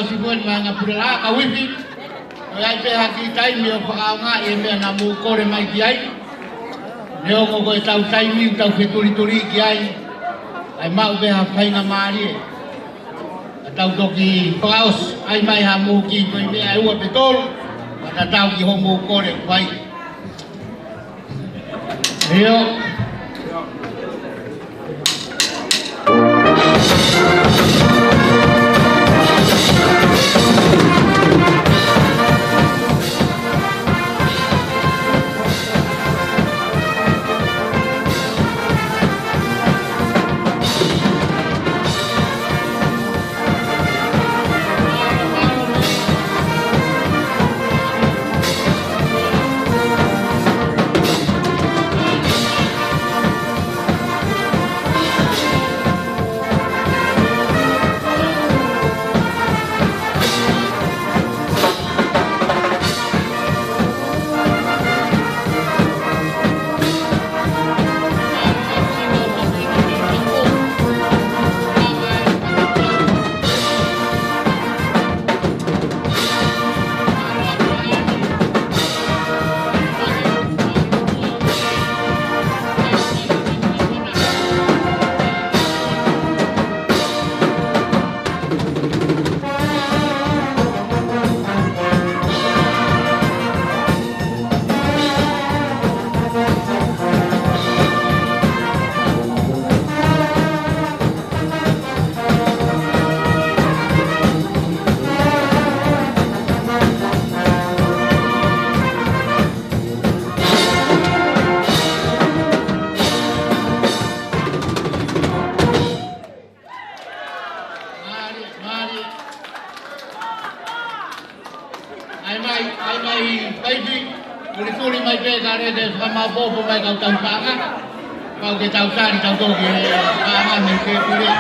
Sipuen mai ngā pule laʻā, kau ifi. ʻOku ʻi ai pē ha kiʻi taimi ʻo fakaʻaongaʻi e meʻa naʻa mou kole mai ki ai. Neongo ko e tau taimi ʻoku tau fetulituli ki ai, ʻai maʻu pē ha faingamālie. Ka tau toki fakaʻosi, ʻai mai ha mou kiʻi foʻi meʻa ʻe ua pe tolu, ka tatau ki hoʻomou kole mai. ʻIo. Mālie, mālie. ʻAi mai, ʻai mai, Paipi. Tulituli mai pē ka lele fakamāʻopoʻopo mai kau tau paʻanga. Pau ke tau tali, tau toki, ē, paʻanga mei he pule.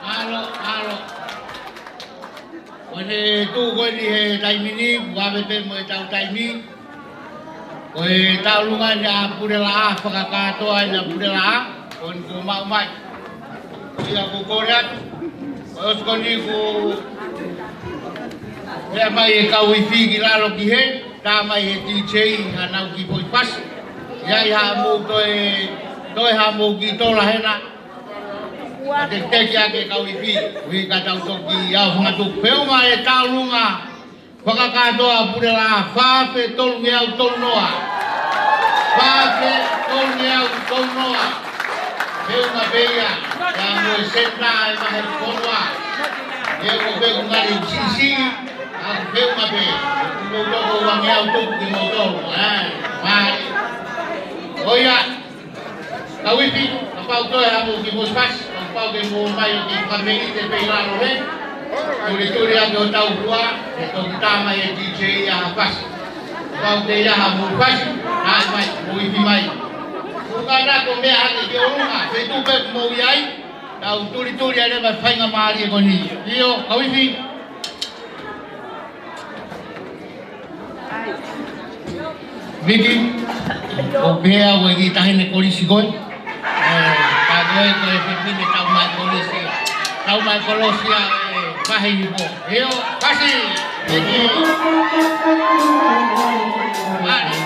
Mālō, mālō. Ko e tuʻu ko eni he taimi ni, ʻoku ʻave pē mo e tau taimi. Ko e tau lunga ni ʻa Pulelaʻā, fakakātoa ʻi na Pulelaʻā, ko eni kuo maʻu mai. Ia ko kore atu, ko e ʻosi ko eni kuo pea mai e kau ifi ki lalo ki he, tā mai he D J, hanau kiʻi foʻi fasi. ʻI ai haʻamou toe, toe haʻamou kiʻi tola hena. Tekiteki ake kau ifi, ui ka tau toki ʻalu hangē ko e feʻunga ʻe tau lunga. Fakakātoa Pulelaʻā, fā afe tolungeau tolu noa. Fā afe tolungeau tolu noa. Feʻunga pē ia, ʻa mo e senitā ʻe mahe konoa. ʻE ko e feʻunga ni sisi, ʻa feʻunga pē. Mo toko uangeau tuku ki mo toko, ē, mai. ʻO ia, kau ifi, kapau toe haʻamou kiʻi mosi fasi, kapau ke mou ō mai ʻo kiʻi fakamelite pē ʻi lalo hē. Tulituli ake hotau hua, ʻe toki tā mai e DJ ia ha fasi. Kapau ke ʻi ai haʻamou fasi, ʻai mai, mou ifi mai. Kuo ka na ko e meʻa hake ki ʻolunga, feituʻu pē ʻoku mou ʻi ai, tau tulituli ʻa e leva faingamālie ko eni. ʻIo, kau ifi. Viki, ʻoku pehē ʻe he kiʻi taʻahine kolisi ko ē. ʻE, ka ko e, ko e fefine tau mai kolisi. Tau mai kolisi ʻa e, ʻe, pahi ni po. ʻIo, fasi, Viki. Mali.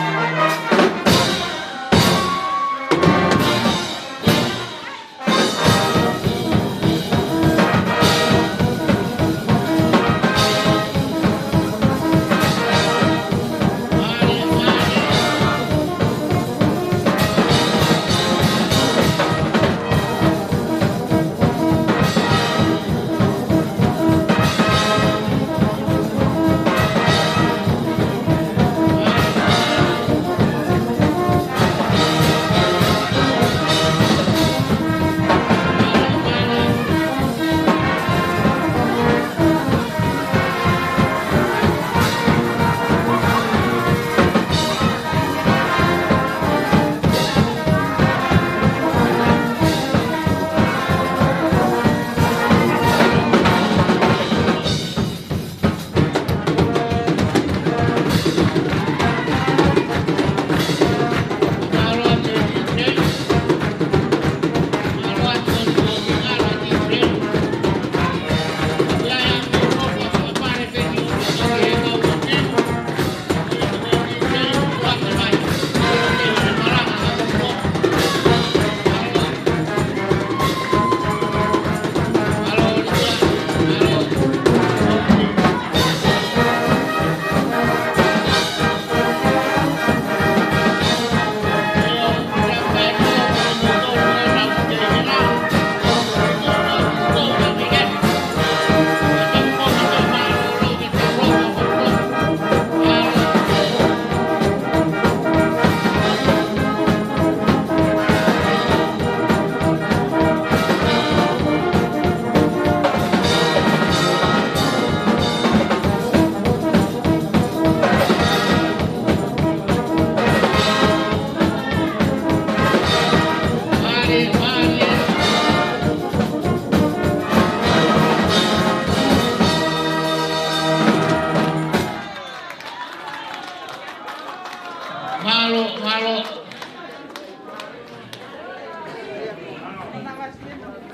Mālō, mālō.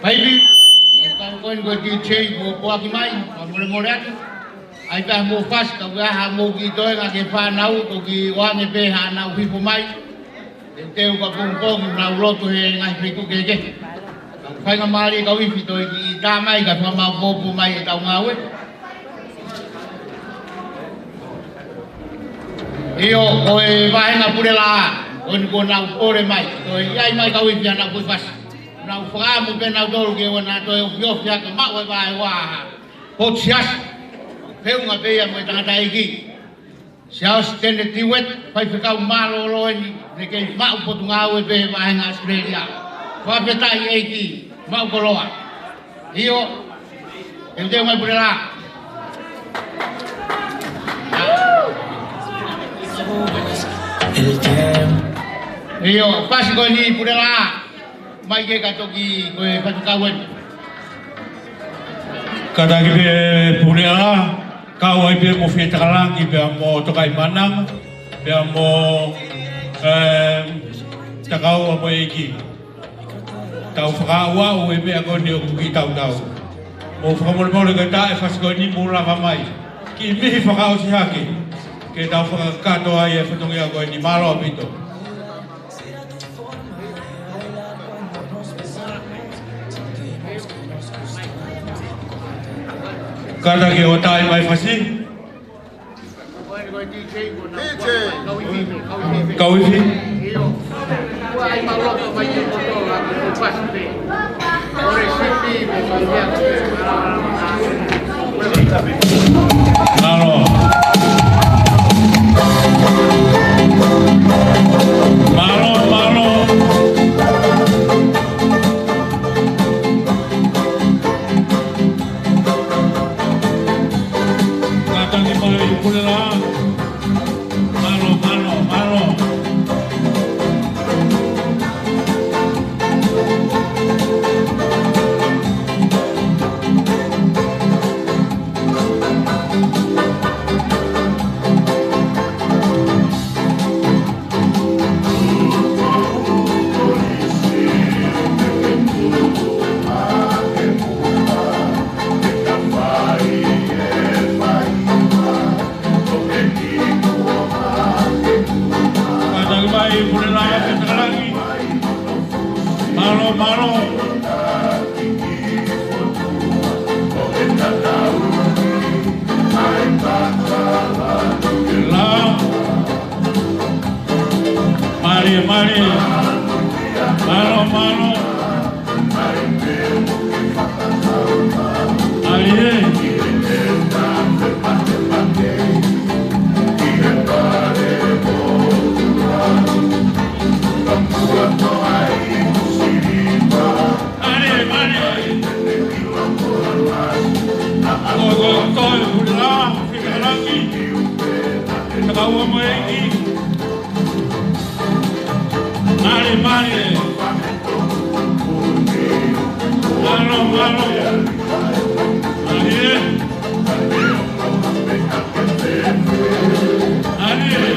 Paipi, kau ko eni ko e DJ, mou poaki mai, fakamolemole atu. ʻAi pē haʻamou fasi, ka ʻi ai haʻamou kiʻi toenga ki he fānau, toki ʻoange pē haʻanau hifo mai. Teuteu ka pongipongi, nau lotu he ngaahi feituʻu kehekehe. Ka faingamālie kau ifi toe kiʻi tā mai, ka fakamaopoopo mai ʻetau ngāue. ʻIo, ko e vāhenga Pulelaʻā, ko eni kuo nau pole mai, toe ʻi ai mai kau ifi ʻenau foʻi fasi. Nau fakaʻamu pē nautolu ke ʻoua naʻa toe ofiofi ʻa e maʻu e vaeua ha potu siasi. Feʻunga pē ia mo e tangataʻeiki. Siaosi Tene Tiuet, faifekau mālōlō eni, ne kei maʻu potungāue pē he vāhenga ʻAositelēlia. Fakafetaʻi ʻEiki, maʻu koloa. ʻIo, teuteu mai Pulelaʻā. ʻIo, fasi ko eni Pulelaʻā. Mai ke ka toki ko e faifekau eni. Kātaki pē Pulelaʻā, kau ai pē mo Fietakalaki pea mo Tokaimaʻananga, pea mo, ē, Takaua mo e ʻEiki. Tau fakaaʻu e meʻa ko eni ʻoku kiʻi tautau. Mou fakamolemole ka taʻe fasi ko eni mou lava mai. Kiʻi mihi fakaʻosi hake. Ke tau fakakakato ai e fatongia ko eni, mālō ʻaupito. Kātaki ʻo tā mai e fasi. Kauifi. Mālō. Mālō, mālō. Kātaki mai Pulela. Mālō, mālō, mālō. Kātaki mai Pulela, Fetalaki. Mālō, mālō. Lā. Mālie, mālie. Mālō, mālō. ʻAi ē. Mālie, mālie. Ko, ko, ko, Pulela, Fetalaki. Takaua mo e ʻEiki. Mālie, mālie. Mālō, mālō. Mālie. Mālie.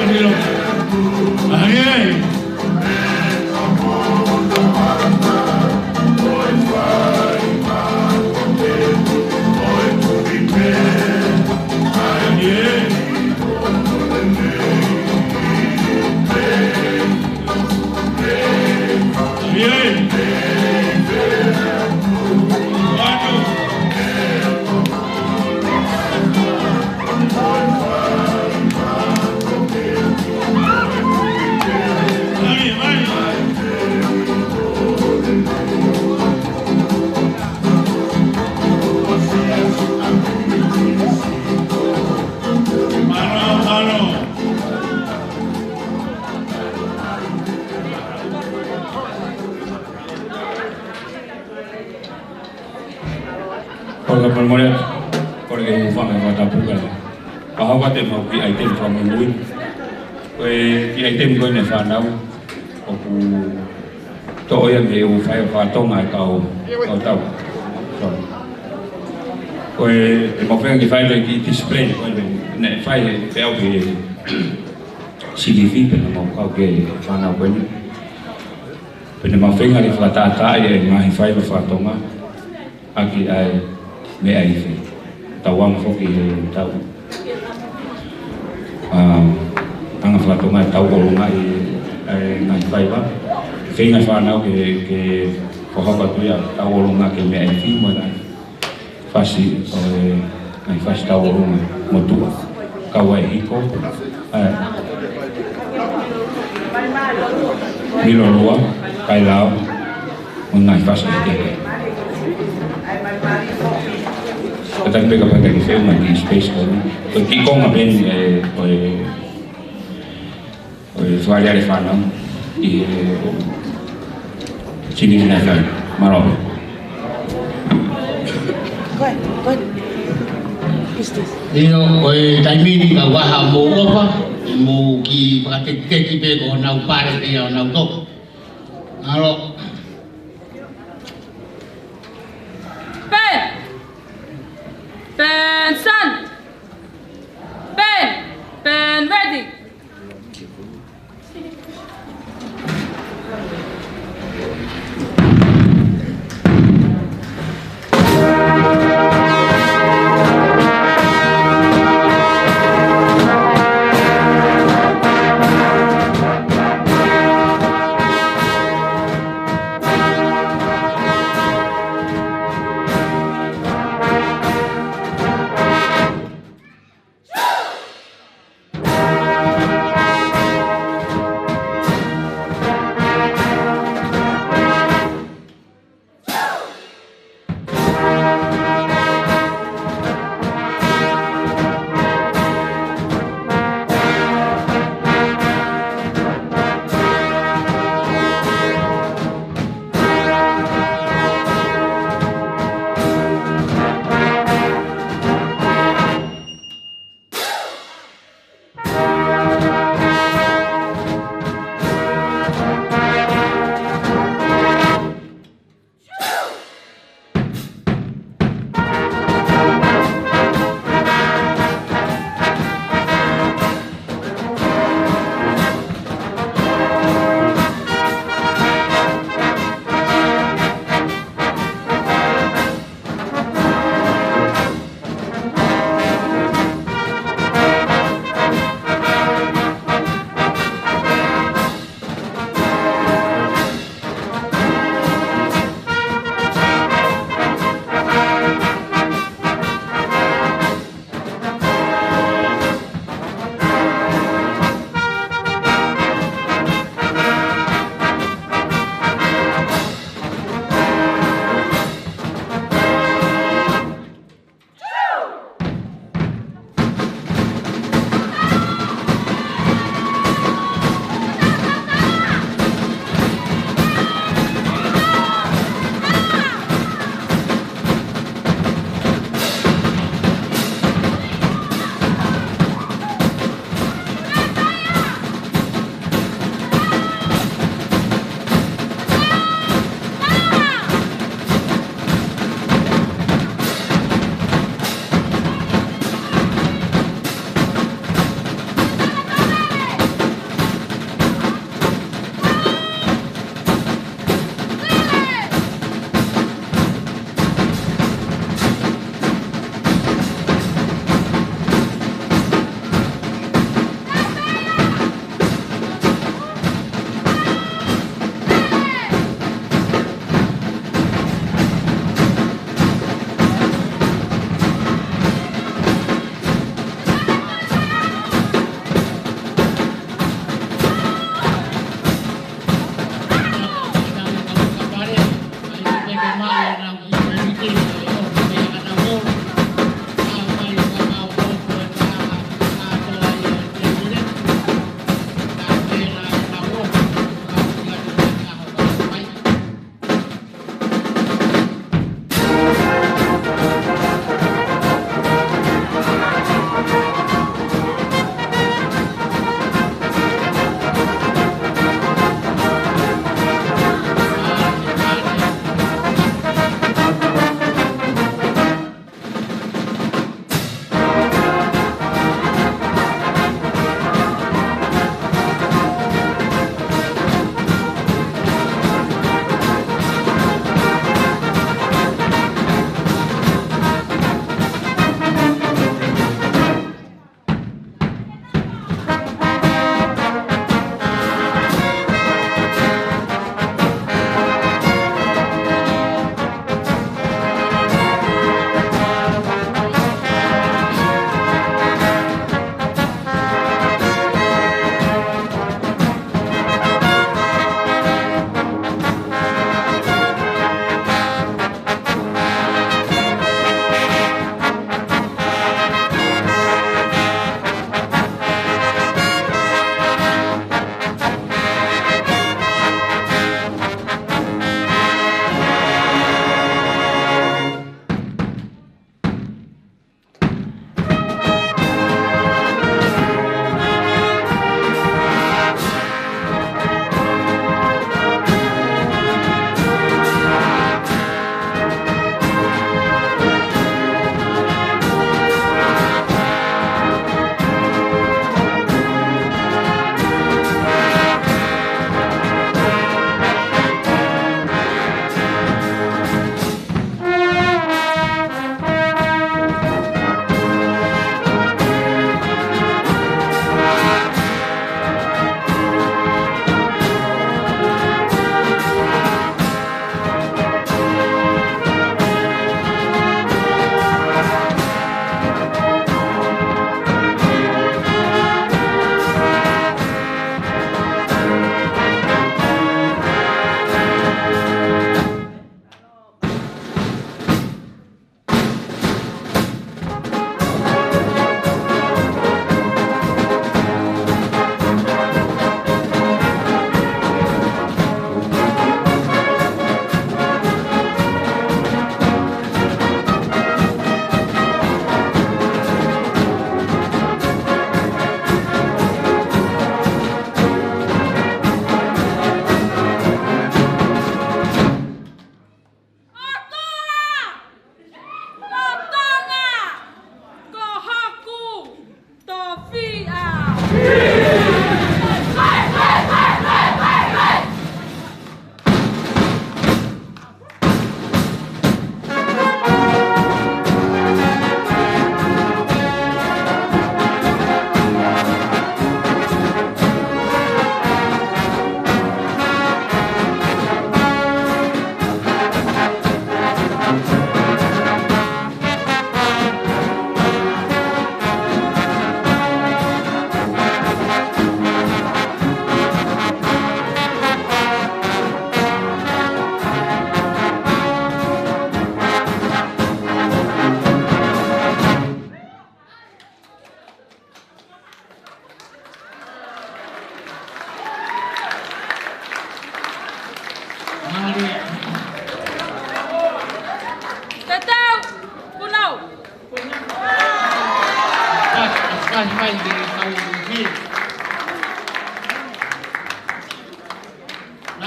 Mālie. Mālie, mālie. Mālie. Kole, kole, kole, kole ke u hūfanga he fakatapu ka. Pea hoko atu ʻemau kiʻi ʻaiteni fakamuimui. Ko e kiʻi ʻaiteni ko eni ʻa e fānau. ʻOku toʻo ia mei he ʻū fai ʻo faka-Tonga ʻa e kau ʻo tau. Sorry. Ko e, ʻemau feinga ke fai e kiʻi display ko eni. Naʻe fai ʻe Peau ki he C V V pea naʻa mau kau ki he fānau ko eni. Pea naʻa mau feinga ke fakatātaaʻi e ngaahi faiva faka-Tonga ʻaki ʻa e meʻa ifi. Tauanga foki he tau, ʻa, anga faka-Tonga e tauʻolunga ʻi he ngaahi faiva. Feinga e fānau ke, ke fakahoko atu ia tauʻolunga ki he meʻa ifi mo e ngaahi fasi, ʻo e ngaahi fasi tauʻolunga motuʻa. Kau ai e hiko, ʻa e milo lua, kailao, mo e ngaahi fasi kehekehe. Kātaki pē kapau ʻe ʻikai ke fai mai e kiʻi space ko eni. Ko e kiʻi konga pē eni ʻo e, ʻo e, ʻo e fakaʻaliʻali e fānau. ʻI he sini na kai. Mālō. Ko e, ko e. ʻIo, ko e taimi ni ka ʻoku ʻi ai haʻamou ʻofa, mou kiʻi fakatekiteki pē ko honau pale pē ia ʻo nau toka. Mālō. Pē! Pē, stand! Pē! Pē, ready!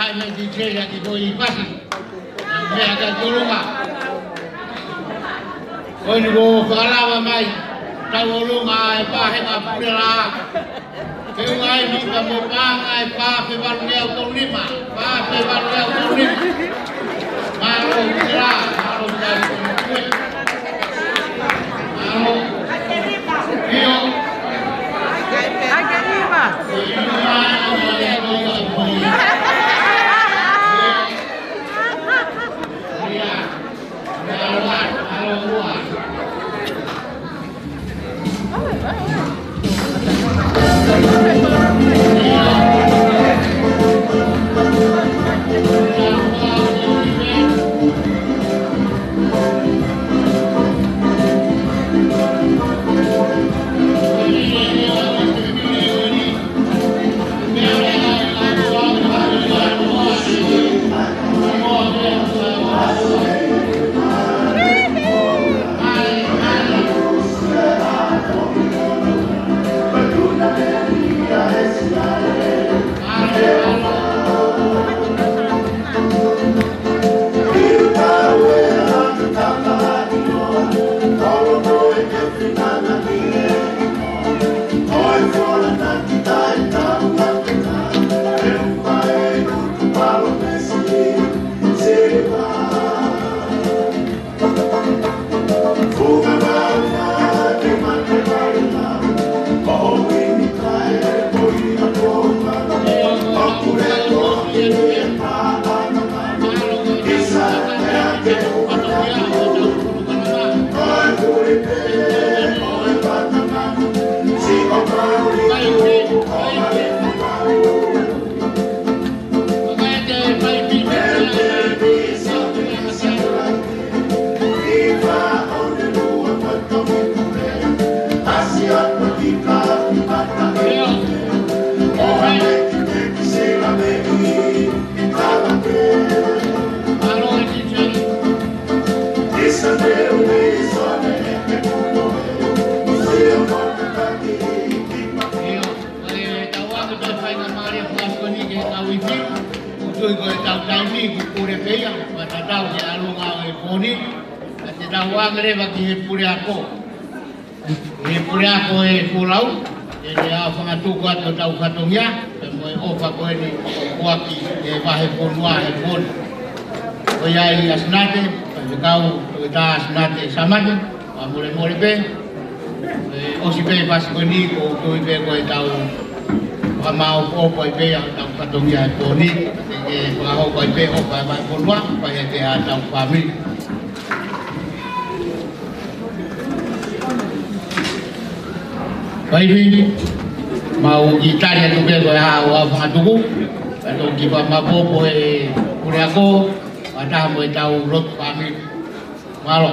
Hai mai ki Australia ki ko i pasi. Meʻa ka ki ʻolunga. Ko eni kuo fakalava mai. Tau ʻolunga e pāhenga pule lā. Ke unga ai ni ka mo pānga e pā pe valu ngeau tolu nima. Pā pe valu ngeau tolu nima. Mālō pule lā. Mālō pule lā. Mālō. ʻIo. ʻIo, ʻe tau anga pē faingamālie fakaʻosi ko eni ke tau ifi. ʻOku tui ko e tau taimi kuo pule pē ia, ʻo tatau ki he ʻalunga ʻo e pō ni. Ka te tau anga leva ki he puleako. He puleako ʻe Folau, ʻe te ʻaofangatuku atu ʻetau fatongia, pea mo e ʻofa ko eni ʻoku ʻoaki ʻe he vahefonua he pō ni. Ko ia ʻi ʻAsinate, Faifekau Toketā ʻAsinate Samate, fakamolemole pē. ʻE, ʻosi pē fasi ko eni, ʻoku ou tui pē ko e tau fakamaopoopo ai pē ʻa ʻetau fatongia he pō ni, ke fakahoko ai pē ʻofa ʻa e vahefonua, pea ʻiate ʻetau fāmili. Faifi, mau kiʻi tali atu pē ko e hā hoʻo ʻaofangatuku, kae toki fakamaopoopo e puleako, fakataha mo ʻetau lotu fāmili. Mālō.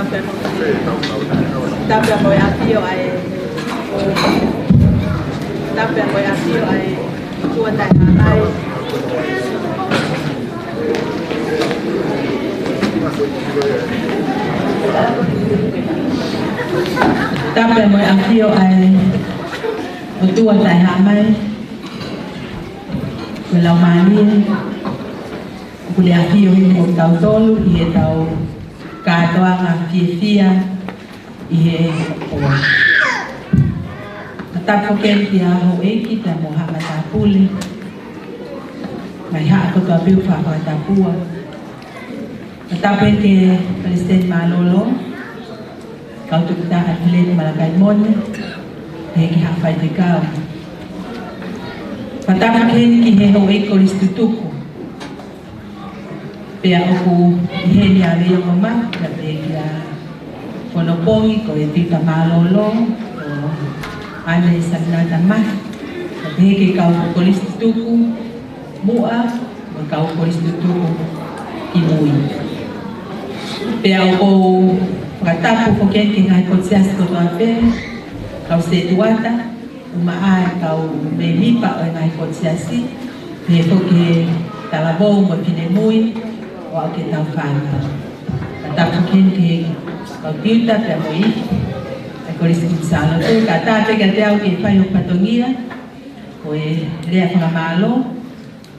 Tapu mo e ʻafio ʻa e, tapu mo e ʻafio ʻa e ʻOtua Taʻehāmai. Tapu mo e ʻafio ʻa e ʻOtua Taʻehāmai. Ko e Laumālie ʻoku ne ʻafio heni mo kitautolu ʻi heʻetau kātoanga fiefia ʻi he ʻaho ni. Ka tapu foki ki he houʻeiki pea mo haʻa matāpule, ngaahi haʻa kotoa pē ʻoku fakatapua. Ka tapu ki he Palesiteni Mālōlō, kau Toketā ʻAlifeleti Malakaimone, pehē ki he haʻa faifekau. Ka tapu foki ki he houʻeiki kolisi tutuku, pea ʻoku ʻi heni ʻa Leiongo Mā, pea pehē kia Fonopongi, ko e Pita Mālōlō, ko ʻAne Saminata Mahi, pea pehē ki he kau kolisi tutuku muʻa, mo e kau kolisi tutuku kimui. Pea ʻoku ou fakatapu foki ki he ngaahi koto siasi kotoa pē, kau sētuata, ʻumaʻā e kau mēmipa ʻo e ngaahi koto siasi, pehē foki ki he talavou mo e finemui ʻo aʻu ki he tau fānau. Ka tapu foki ki he kau tiuta pea mo e ifi ʻa e Kolisi Kuini Sālote, kae ʻatā pē kiate au ke fai hoku fatongia, ko e lea fakamālō,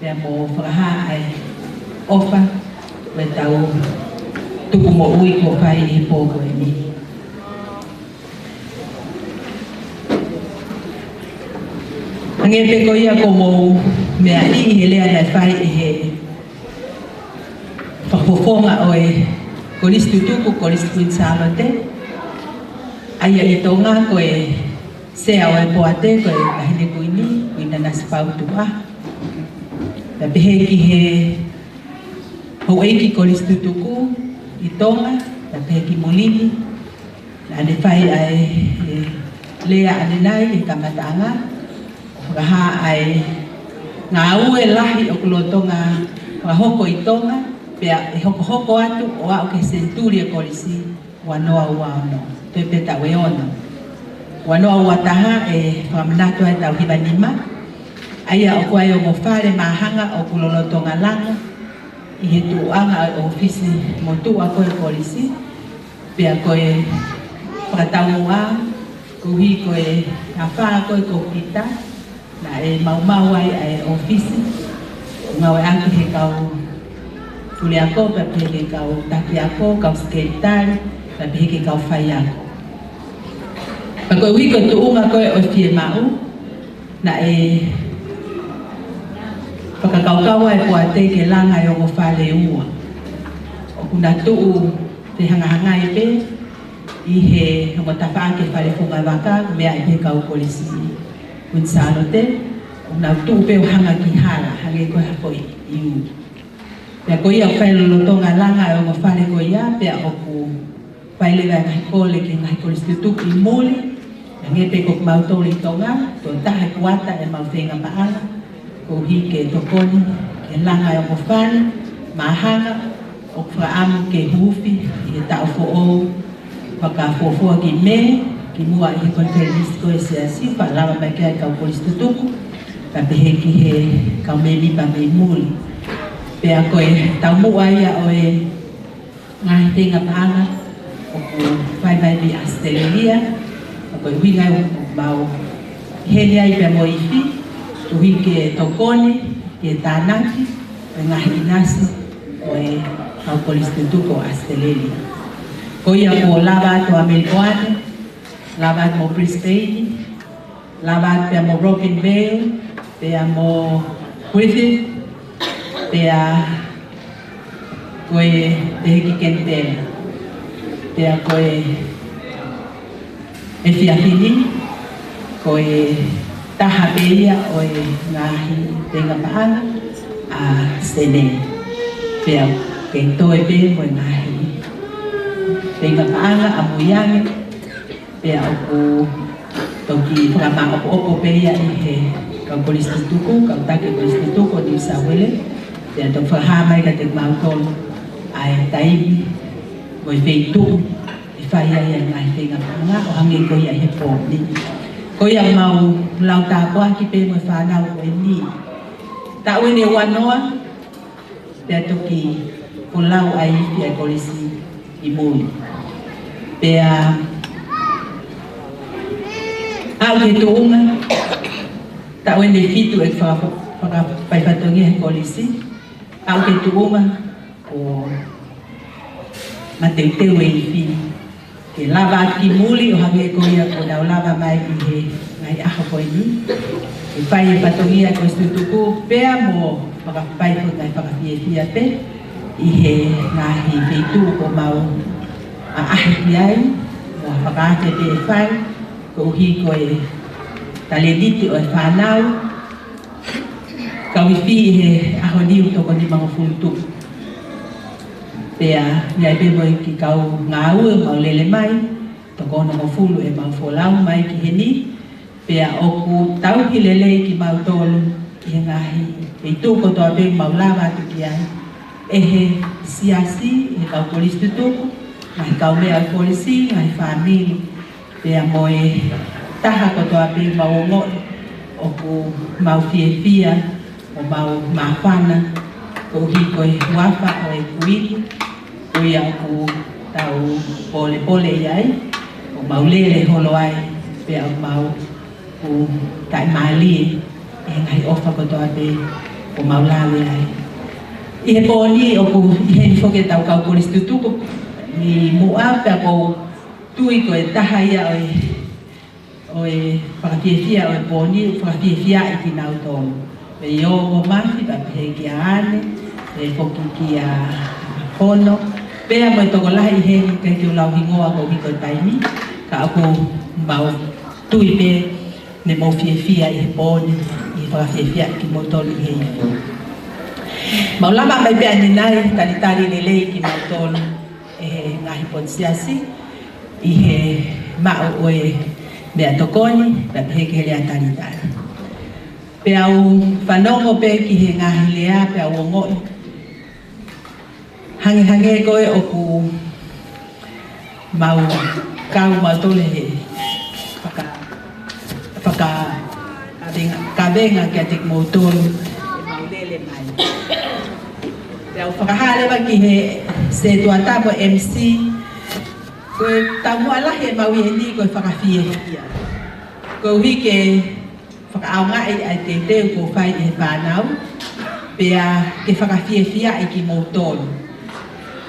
pea mo fakahā ʻa e ʻofa mo e tau tuku moʻui kuo fai ʻi he pō ko eni. Hangē pē ko ia kuo mou meaʻi ʻi he lea naʻe fai ʻe he fakafofonga ʻo e Kolisi Tutuku, Kolisi Kuini Sālote, ʻa ia ʻi Tonga ko e sea ʻo e poate ko e Taʻahine Kuini, Kuini Nanasipauʻu Tukuʻaho. Pea pehē ki he houʻeiki kolisi tutuku ʻi Tonga, pea pehē ki muli ni, naʻa ne fai ʻa e, e lea ʻanenai ʻi he kamataʻanga, ʻo fakahā ʻa e ngāue lahi ʻoku lolotonga fakahoko ʻi Tonga, pea ʻe hokohoko atu ʻo aʻu ki he senituli ʻo e kolisi, ua noa ua ono, toe pē taʻu ʻe ono. Ua noa ua taha ʻe fakamanatu ai e taʻu hiva nima, ʻa ia ʻoku ʻi ai e ongo fale māhanga ʻoku lolotonga langa ʻi he tuʻuʻanga ʻo e ʻōfisi motuʻa ko ē ʻo e kolisi, pea ko e fakataumuʻa, koeʻuhi ko e afā ko ē ko Pita, naʻe maumau ai ʻa e ʻōfisi, ngāueʻaki ʻe he kau puleako, pea pehē ki he kau takiako, kau sekelitali, pea pehē ki he kau faiako. Pea koeʻuhi ko e tuʻunga ko ē ʻo e fiemaʻu, naʻe fakakaukau ai e poate ke langa e ongo fale ʻe ua. ʻOku na tuʻu fehangahangai pē ʻi he ongo tafaʻaki e fale fungavaka, meaʻi pē ʻe he kau kolisi Kuini Sālote, ʻoku nau tuʻu pē ʻo hanga ki hala, hangē ko e hako ʻi ʻIu. Pea ko ia ʻoku fai lolotonga langa e ongo fale ko ia, pea ʻoku fai leva e ngaahi kole ki he ngaahi kolisi tutuku ʻi muli, hangē pē ko kimautolu ʻi Tonga, toko taha e kuata ʻemau feinga paʻanga, koeʻuhi ke tokoni ke langa e ongo fale māhanga, ʻoku fakaʻamu ke huufi ʻi he taʻu foʻou, fakafuofua ki Mē, kimuʻa ʻi he konifelenisi ko ē ʻa e siasi, fakalava mai ki ai e kau kolisi tutuku, pea pehē ki he kau mēmipa mei muli. Pea ko e taumuʻa ia ʻo e ngaahi feinga paʻanga ʻoku fai mai mei ʻAositelēlia, ʻa ia ko e ʻuhinga ia ʻoku mau ʻi heni ai pea mo e ifi, koeʻuhi ke tokoni, ke tānaki e ngaahi ʻinasi ʻo e kau kolisi tutuku ʻo ʻAositelēlia. Ko ia kuo lava atu ʻa Melipoane, lava atu mo Brisbane, lava atu pea mo Robinvale, pea mo Griffith, pea ko e pehē ki Kenipela, pea ko e efiafi ni, ko e taha pē ia ʻo e ngaahi feinga paʻanga ʻa Senē. Pea ke toe pē mo e ngaahi feinga paʻanga ʻamui ange, pea ʻoku toki fakamāʻopoʻopo pē ia ʻe he kau kolisi tutuku, kau taki kolisi tutuku ʻo New South Wales, pea toki fakahā mai kiate kimautolu ʻa e taimi mo e feituʻu fai ai ʻa e ngaahi feinga paʻanga ʻo hangē ko ia he pō ni. Ko ia mau lau tāpuaki pē mo e fānau ko eni. Taʻu eni ʻe uanoa, pea toki folau ai ʻi he kolisi ʻi mui. Pea aʻu ki he tuʻunga, taʻu eni ʻe fitu ʻeku faka-, faka-, fai fatongia he kolisi, aʻu ki he tuʻunga ʻo mateuteu e ifi ke lava atu ki muli ʻo hangē ko ia kuo nau lava mai ʻi he ngaahi ʻaho ko eni. Ke fai e fatongia ko e tutuku pea mo fakafai ko e ngaahi fakafiefia pē ʻi he ngaahi feituʻu kuo mau ʻaʻahi ki ai, mo fakaafe pē ʻe fai, koeʻuhi ko e talēniti ʻo e fānau, kau ifi he ʻaho ni ʻoku toko nimangofulu tupu. Pea ʻi ai pē mo e kiʻi kau ngāue mau lele mai, toko onongofulu ʻemau folau mai ki heni, pea ʻoku tauhi lelei kimautolu ʻi he ngaahi feituʻu kotoa pē mau lava atu ki ai, ʻe he siasi, ʻe he kau kolisi tutuku, ngaahi kaumeʻa ʻo e kolisi, ngaahi fāmili, pea mo e taha kotoa pē mau ongoʻi ʻoku mau fiefia ʻo mau māfana, koeʻuhi ko e huafa ʻo e Kuini, ko ia ʻoku tau pōlepole ʻi ai, ʻo mau lele holo ai, pea ʻoku mau ʻoku taʻimālie ʻe he ngaahi ʻofa kotoa pē ʻoku mau lave ai. ʻI he pō ni ʻoku ʻi heni foki ʻetau kau kolisi tutuku ʻi muʻa, pea ʻoku ou tui ko e taha ia ʻo e, ʻo e fakafiefia ʻo e pō ni, fakafiefiaʻi kinautolu. Pea ʻi ongo Mafi, pea pehē kia ʻAne, pea foki kia Hono, pea mo e tokolahi ʻi heni ʻikai ke u lau hingoa koeʻuhi ko e taimi, ka ʻoku mau tui pē ne mau fiefia ʻi he pō ni, ʻi he fakafiefia kimoutolu ʻi he ifi. Mau lava mai pē ʻanenai, talitali lelei kimautolu ʻe he ngaahi potu siasi, ʻi he maʻu ʻo e meʻatokoni, pea pehē ki he lea talitali. Pea u fanongo pē ki he ngaahi lea, pea u ongoʻi hangehangē ko ē ʻoku mau kau mautolu he faka-, faka-, kavenga, kavenga kiate kimoutolu ʻemau lele mai. Pea u fakahā leva ki he setuata mo e M C, ko e taumuʻa lahi ʻemau ʻi heni ko e fakafiefia. Koeʻuhi ke fakaʻaongaʻi ʻa e teuteu kuo fai ʻe he fānau, pea ke fakafiefiaʻi kimoutolu.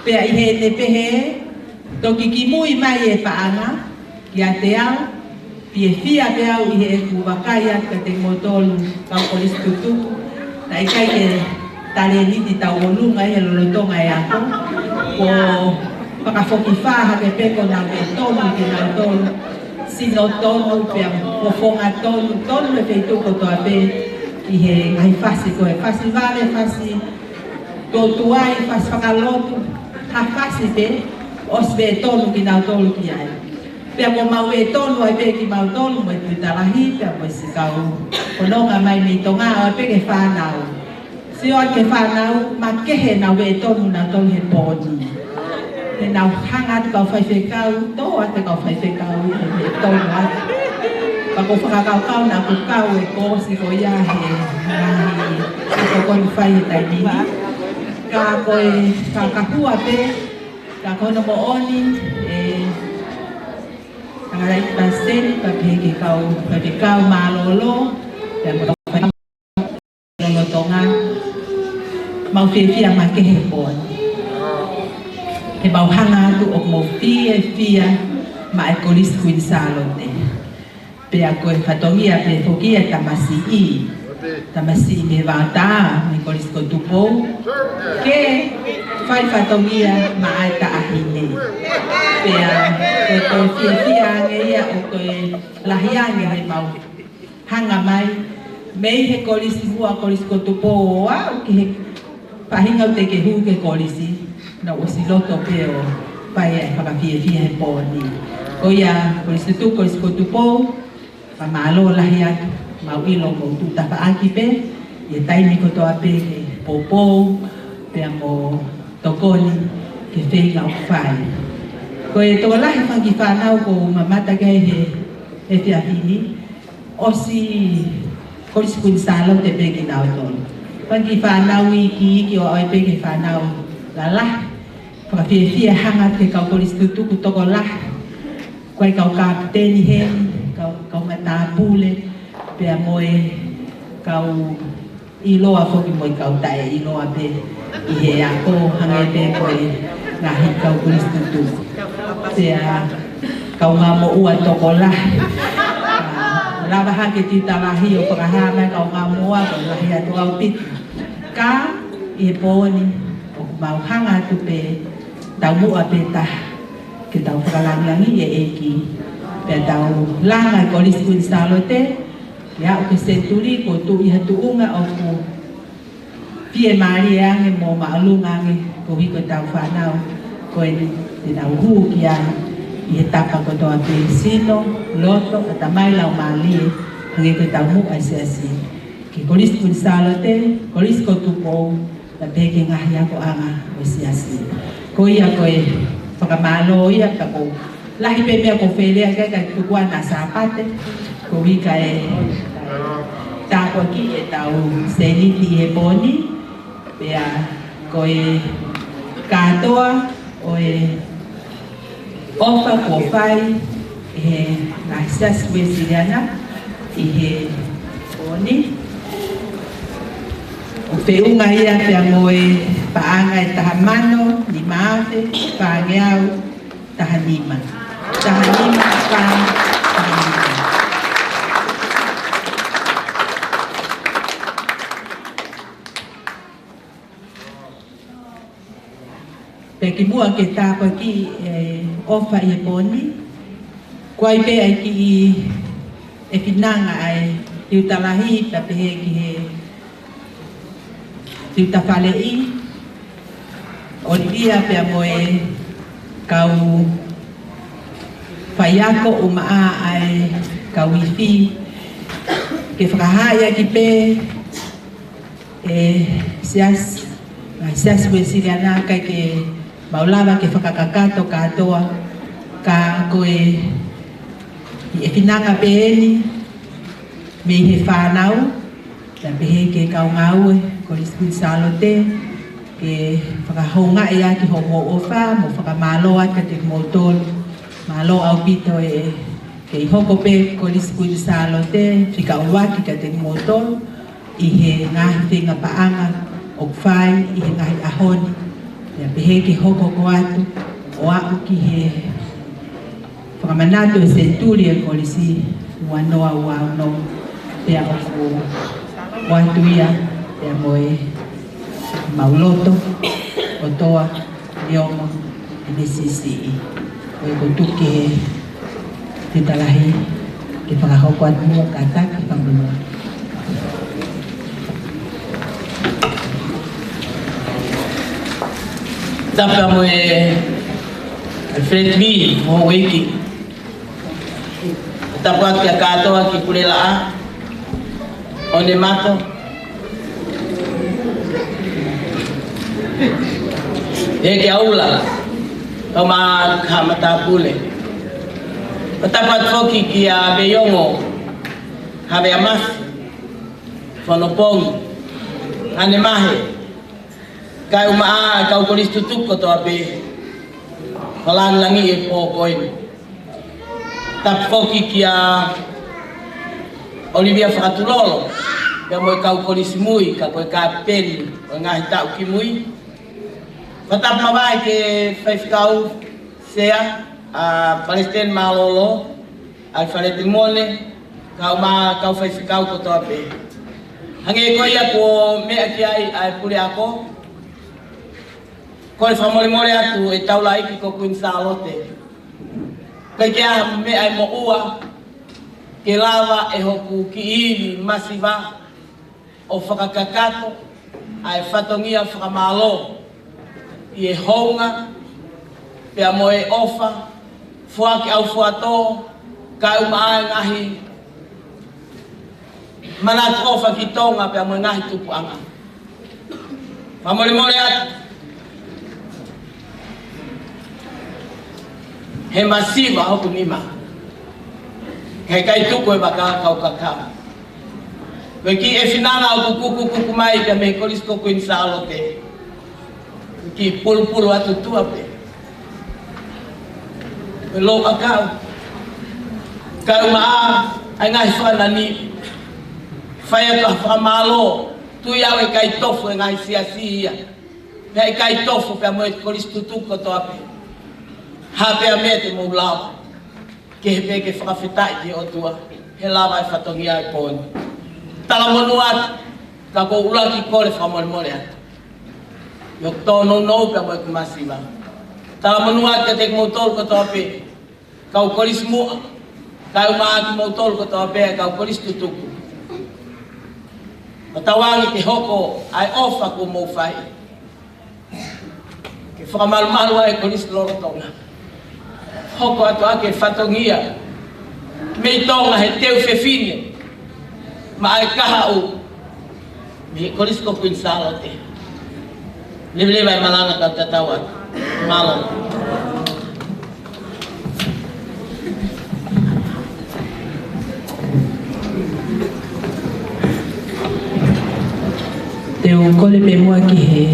Pea ʻi heʻene pehē, toki kimui mai e paʻanga kiate au, fiefia pē au ʻi heʻeku vakai atu kiate kimoutolu kau kolisi tutuku, naʻe ʻikai ke talēniti tauʻolunga ʻi he lolotonga e ako, ko e fakafokifā hake pē ko e nau ʻi he tonu kinautolu, sino tonu, pea fofonga tonu, tonu e feituʻu kotoa pē ʻi he ngaahi fasi ko e fasi vave, fasi tuai, fasi fakalotu, ha fasi pē, ʻosi pē tonu kinautolu ki ai. Pea kuo mau ʻi he tonu ai pē kimautolu, mo e tuʻi talahi, pea mo e siʻi kau fononga mai mei Tonga, ʻo pehē ki he fānau. Sio atu ki he fānau, makehe ʻenau ʻi he tonu nautolu he pō ni. He nau hanga atu kau faifekau, tō atu kau faifekau ʻi he tonu atu. Pea ʻoku ou fakakaukau naʻa ku kau e kōsi ko ia he ngaahi tokoni fai he taimi ni. Ka ko e fakahua pē, ka ko hono moʻoni, ʻe Tangataʻeiki Palesiteni, pea pehē ki he kau faifekau mālōlō, pea mo e kau faifekau lolotonga, mau fiefia makehe he pō ni. He mau hanga atu ʻoku mau fiefia maʻa e Kolisi Kuini Sālote. Pea ko e fatongia pē foki e tamasiʻi, tamasiʻi mei Vaotā, mei Kolisi ko Tupou, ke fai fatongia maʻa e taʻahine. Pea ko e, ko e fiefia ange ia ʻoku lahi ange he mau hanga mai mei he kolisi muʻa, Kolisi ko Tupou, ʻo aʻu ki he faʻahinga ʻoku teʻeki ke hū ki he kolisi, naʻa ku ʻosi loto pē ʻo fai e fakafiefia he pō ni. Ko ia, Kolisi Tutuku, Kolisi ko Tupou, fakamālō lahi atu, mau ʻilo ʻoku mou tuʻu tafaʻaki pē ʻi he taimi kotoa pē ke poupou pea mo tokoni ki he feinga ʻoku fai. Ko e tokolahi fanga kiʻi fānau ʻoku ou mamata ki ai he, he efiafi ni, ʻosi Kolisi Kuini Sālote pē kinautolu. Fanga kiʻi fānau iiki, iiki ʻo aʻu pē ki he fānau lalahi. Fakafiefia hanga ki he kau kolisi tutuku tokolahi. Ko e kau kapiteni heni, kau, kau matāpule, pea mo e kau ʻiloa foki mo e kau taʻeʻiloa pē ʻi he ako, hangē pē ko e ngaahi kau kolisi tutuku. Pea kaungā moʻua tokolahi. ʻA, lava hake tiuta lahi ʻo fakahā mai kaungā moʻua, ko e lahi atu ʻaupito. Ka ʻi he pō ni, ʻoku mau hanga atu pē, taumuʻa pē taha, ke tau fakalangilangiʻi e ʻEiki. Pea tau langa e Kolisi Kuini Sālote, ke aʻu ki he senituli, kuo tuʻu ʻi ha tuʻunga ʻoku fiemālie ange mo māʻolunga ange, koeʻuhi ko ʻetau fānau ko eni te nau hū ki ai ʻi he tapa kotoa pē, sino, loto, ʻatamai, laumālie, hangē ko e taumuʻa ʻa e siasi. Ki he Kolisi Kuini Sālote, Kolisi ko Tupou, pea pehē ki he ngaahi akoʻanga ʻo e siasi. Ko ia ko e fakamālō ia, ka ʻoku lahi pē meʻa ʻoku ou fie lea ki ai, ka tuku ʻa e Sāpate, koeʻuhi kae tāpuakiʻi ʻetau sēniti ʻi he pō ni, pea ko e kātoa ʻo e ʻofa kuo fai ʻe he ngaahi Siasi Uēsiliana ʻi he pō ni, ʻoku feʻunga ia pea mo e paʻanga ʻe taha mano nima afe fāngeau taha nima. Taha nima fā, taha nima. Pea kimuʻa ke tāpuakiʻi e ʻofa ʻi he pō ni, ʻoku ʻi ai pē ʻa e kiʻi finanga ʻa e tiuta lahi, pea pehē ki he tiuta faleʻi, ʻo Livia pea mo e kau faiako, ʻumaʻā ʻa e kau ifi, ke fakahaaʻi ʻaki pē e siasi, ngaahi Siasi Uēsiliana, ʻikai ke mau lava ke fakakakato kātoa, ka ko e, e finanga pē eni mei he fānau, pea pehē ki he kau ngāue Kolisi Kuini Sālote, ke fakahoungaʻi ʻaki hoʻomou ʻofa mo fakamālō atu kiate kimoutolu. Mālō ʻaupito e kei hoko pē Kolisi Kuini Sālote fika ʻuluaki kiate kimoutolu ʻi he ngaahi feinga paʻanga ʻoku fai ʻi he ngaahi ʻaho ni. Pea pehē ke hoko ko atu ʻo aʻu ki he fakamanatu e senituli e Kolisi ua noa ua ono, pea ʻoku ʻoatu ia pea mo e mau loto kotoa, neongo ʻene siʻisiʻi. Ko ia ʻoku tuku ki he tiuta lahi ke fakahoko atu mo kātaki, fakamolemole. Tapu mo e, e fleet mi, mo e ʻEiki. Tapu atu kia kātoa, ki Pulelaʻa, ʻOnemato, ʻEiki ʻAula, kae ʻumaʻā e kau matāpule. Tapu atu foki kia Veiongo Havea Masi, Fonopongi, Anemahe, kae ʻumaʻā e kau kolisi tutuku kotoa pē, fakalangilangiʻi e pō ko eni. Tapu foki kia ʻOlivia Fakatulolo, pea mo e kau kolisi mui, ka ko e kapiteni ʻo e ngaahi taʻu kimui. Fakatapu mavahe ki he faifekau, Sea, ʻa Palesiteni Mālōlō, ʻa e Fale Temone, kae ʻumaʻā e kau faifekau kotoa pē. Hangē ko ia kuo meʻa ki ai ʻa e puleako, ko e fakamolemole atu e taulaʻeiki ko Kuini Sālote. ʻIkai ke ʻi ai ha meʻa ʻe moʻua ke lava ʻe hoku kiʻi ivi masiva ʻo fakakakato ʻa e fatongia fakamālō ʻi he hounga pea mo e ʻofa, foaki ʻaufuatō, kae ʻumaʻā e ngaahi manatu ʻofa ki Tonga pea mo e ngaahi tupuʻanga. Fakamolemole atu. He masiva hoku nima, he ʻikai tuku e vaka kau kakau. Ko e kiʻi ʻefinanga ʻoku kukukuku mai pea mei he Kolisi ko Kuini Sālote, kiʻi pulupulu atu tuʻa pē. Ko e louʻakau, kau maʻa ʻa e ngaahi fānani, fai atu ha fakamālō. Tui au ʻe ʻikai tofu e ngaahi siasi ia, pea ʻikai tofu pea mo e kolisi tutuku kotoa pē ha pē meʻa te mou lava, kehe pē ke fakafetaʻi ki he ʻOtua he lava e fatongia ʻi he pō ni. Talamonū atu, ka ʻoku ou ʻuluaki kole fakamolemole atu ʻi hoku tōnounou pea mo ʻeku masiva. Talamonū atu kiate kimoutolu kotoa pē, kau kolisi muʻa, kau maʻa kimoutolu kotoa pē, kau kolisi tutuku. Pea tauange ke hoko ʻa e ʻofa kuo mou fai ke fakamalumalu ʻa e kolisi lolotonga. Hoko atu ʻaki e fatongia mei Tonga he teu fefine maʻa e kahaʻu mei he Kolisi ko Kuini Sālote. Leveleva e malanga kau tatau atu. Mālō. Te u kole pē muʻa ki he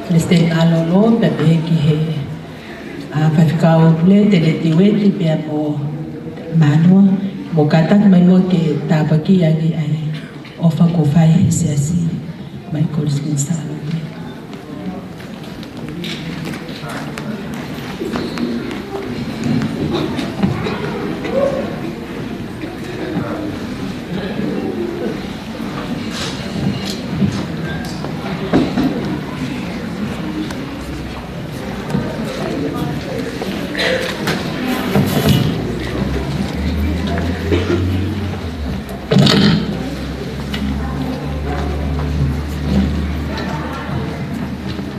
Palesiteni Mālōlō, pea pehē ki he, ʻa, Faifekau Pule, Teneti Ueti, pea mo Mānua, mou kātaki mai muʻa ke tāpuakiʻi ange ʻa e ʻofa kuo fai ʻe he siasi maʻa e Kolisi Kuini Sālote.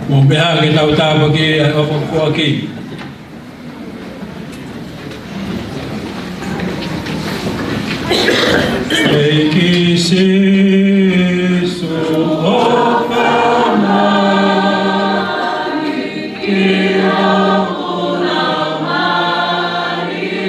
Mou meʻa ke tau tāpuakiʻi ʻa e ʻofa kuo foaki. ʻEiki Sīsū ʻofa mai ki hoku laumālie.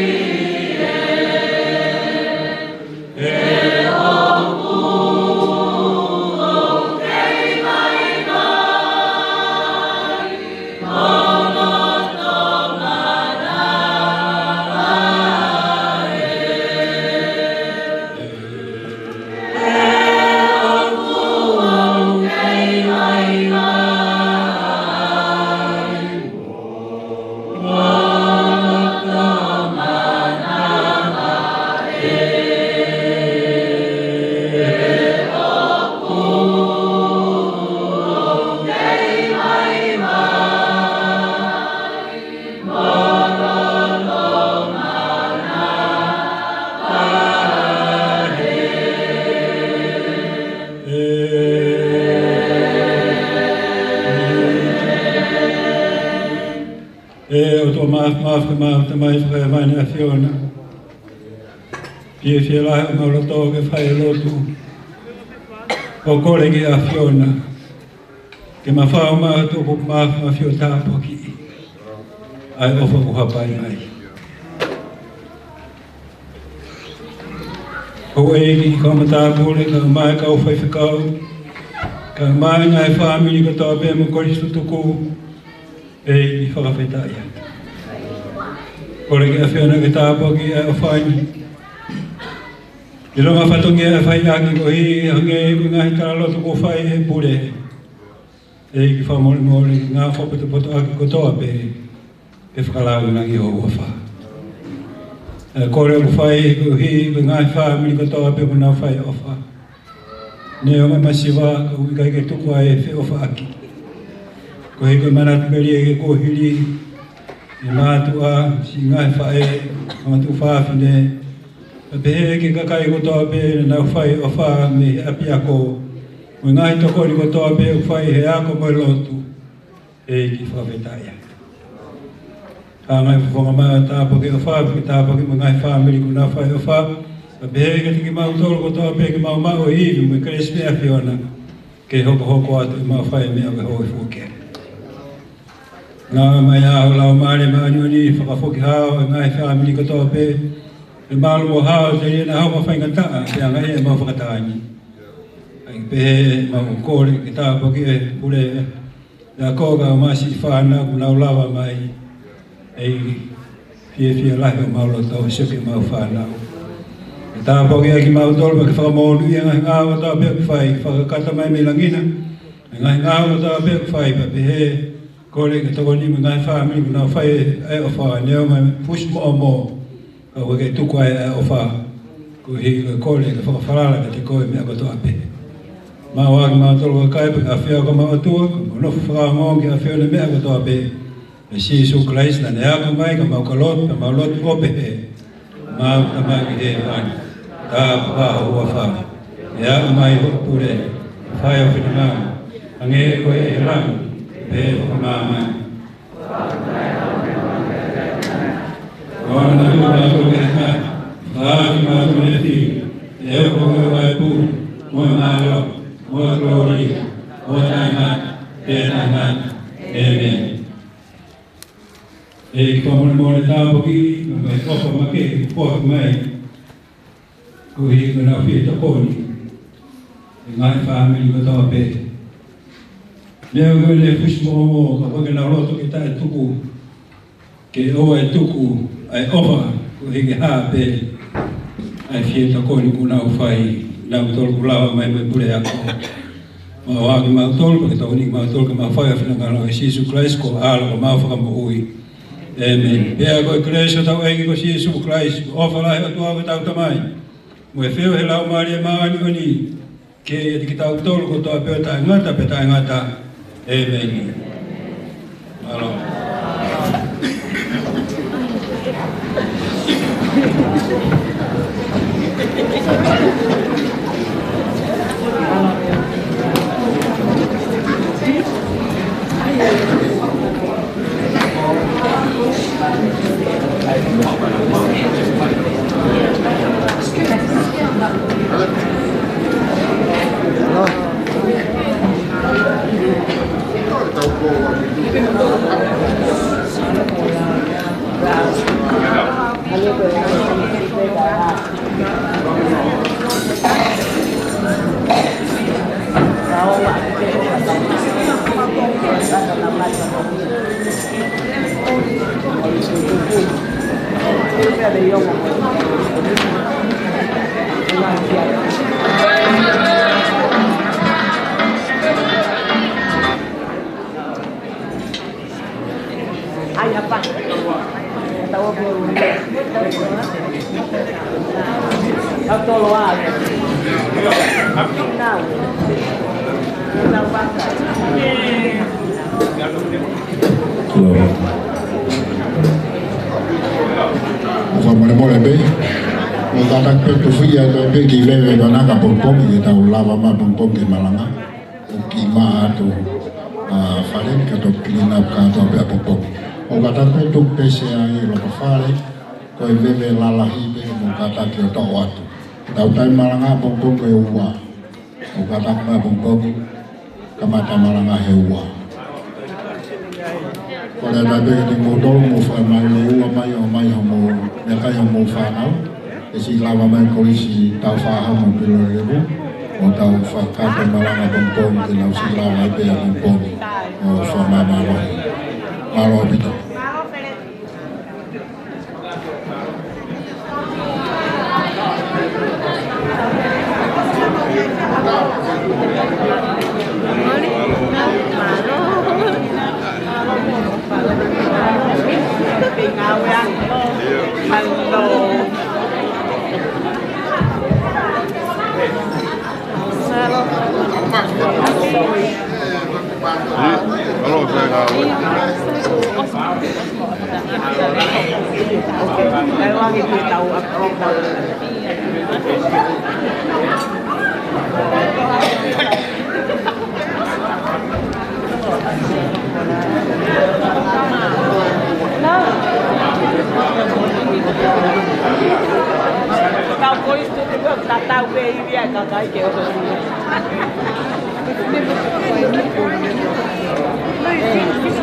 ʻE ʻOtua Māfimafi, ko ʻemau Tamai Fakahēvani ʻAfiona, fiefia lahi ʻemau loto ke fai e lotu ʻo kole ki he ʻAfiona ke mafao mai ʻa e ʻOtua Māfimafi ʻo tāpuakiʻi ʻa e ʻofa kuo hapai mai. ʻOua ʻe kiʻi kau matāpule, kau mai kau faifekau, kau mai ngaahi fāmili kotoa pē mo e kolisi tutuku, ʻEiki fakafetaʻi atu. Kole ki he ʻAfiona ke tāpuakiʻi ʻa e ʻofa ni. ʻIlonga fatongia e fai ʻaki koeʻuhi, hangē ko e ngaahi talaloto kuo fai ʻe he pule. ʻEiki fakamolemole, ngaahi fakapotopoto ʻaki kotoa pē, ke fakalāngilangiʻi ho huafa. ʻE kole ʻoku fai koeʻuhi ko e ngaahi fāmili kotoa pē kuo nau fai ʻofa. Neongo e masiva, ka ʻoku ʻikai ke tuku ai e feʻofaʻaki. Koeʻuhi ko e manatu melie ke kuo hili e mātuʻa, siʻi ngaahi faʻē, ngaahi tuofāfine, pea pehē ki he kakai kotoa pē naʻa nau fai ʻofa mei he ʻapiako, mo e ngaahi tokoni kotoa pē ʻoku fai he ako mo e lotu. ʻEiki fakafetaʻi atu. Hanga ʻe he fofonga mai ʻo tāpuakiʻi e ʻofa, ke tāpuakiʻi mo e ngaahi fāmili kuo nau fai ʻofa, pea pehē kiate kimautolu kotoa pē ke mau maʻu e ivi mo e kelesi mei he ʻAfiona, ke hokohoko atu ʻemau fai e meʻa ʻo e houʻeiki. Ngāue mai ʻa ho Laumālie Māʻoniʻoni, fakafoki hao e ngaahi fāmili kotoa pē, ke malu mo hao telia ʻa e hao faingataʻa, pea ngaahi ʻemau fakataha ni. ʻAi pē ʻemau kole ke tāpuakiʻi e pule, ʻa ia ko ka masi fānau kuo nau lava mai, ʻEiki, fiefia lahi homau loto ʻo sio ki heʻemau fānau. Ke tāpuakiʻi kimautolu pea ke fakamonūʻia e ngaahi ngāue kotoa pē ʻoku fai, fakakakato mai mei langi na, e ngaahi ngāue kotoa pē ʻoku fai, pea pehē, kole ke tokoni mo e ngaahi fāmili kuo nau fai e ʻofa, neongo e fusi moʻomoʻo, ka ʻoku ʻikai ke tuku ai e ʻofa, koeʻuhi ko e kole ke fakafalala kiate koe e meʻa kotoa pē. Mau ʻoange kimautolu ki he kakai pea ke ʻafio ʻa homau ʻOtua, ke mau nofo fakaongoongo ki he ʻafio ʻo e meʻa kotoa pē, ʻia Sīsū Kalaisi naʻa ne ako mai, ka mau ka lotu, ka mau lotu ʻo pehē, Mau Tamai ʻoku ʻi hēvani, tāpuhā ho huafa, ke aʻu mai hoʻo pule, fai ho finangalo, hangē ko ia ʻi langi, pehē foki ʻi māmani. Ko ʻemau meʻakai ʻo e ʻaho ni, fai kimautolu e fili, ʻi he ʻofa ko e vaipuni, mo e mālohi, mo e kolōlia, ʻo taʻengata, pea taʻengata. ʻĒmeni. ʻEiki fakamolemole, tāpuakiʻi, mo e ʻofa makehe kuo foaki mai, koeʻuhi ko ʻenau fie tokoni e ngaahi fāmili kotoa pē. Neongo ʻene fusi moʻomoʻo, ka ʻoku ʻikai ke nau loto ke taʻetuku, ke ʻoua ʻe tuku ʻa e ʻofa, koeʻuhi ke hā pē ʻa e fie tokoni kuo nau fai, nautolu kuo lava mai mo e puleako. Mau ʻoange kimautolu, pea ke tokoniʻi kimautolu ke mau fai ʻa e finangalo ʻo Sīsū Kalaisi ko e ʻAlo ko homau Fakamoʻui. ʻĒmeni. Pea ko e kelesi ʻa hotau ʻEiki ko Sīsū Kalaisi, ʻofa lahi ʻa e ʻOtua ko hotau Tamai, mo e feohi ʻa e Laumālie Māʻoniʻoni, ke ʻiate kitautolu kotoa pē ʻo taʻengata pea taʻengata. ʻĒmeni. Mālō. Ai, apa? Tahu apa? Tahu tolo apa? Nau. Nau apa? Hello. Fakamolemole pē. ʻOku kātaki pē tuku ia atu pē ki he veve ʻa e pongipongi, ke tau lava mai pongipongi ke malanga. ʻOku kiʻi maʻa atu ʻa e fale ni kae toki clean up kātoa pē ʻapongipongi. ʻOku kātaki pē tuku pē ʻa e lotofale, ko e veve lalahi pē ʻoku mou kātaki ʻo toʻo atu. Tau taimi malanga ʻapongipongi ko e ua. ʻOku kātaki mai ʻapongipongi, kamata malanga he ua. Kole atu pē kiate kimoutolu, mou fai mai he ua mai, ʻomai hoʻomou meʻakai, hoʻomou fānau. Ke siʻi lava mai e kolisi Tāufaʻāhau mo Pilolevu, ʻo tau fakakakato e malanga pongipongi ke nau siʻi lava ai pē ʻapongipongi ʻo fakamāmālohi. Mālō ʻaupito. Tau kolisi tuku pē, tatau pē ivi ʻa e kakai ke oso.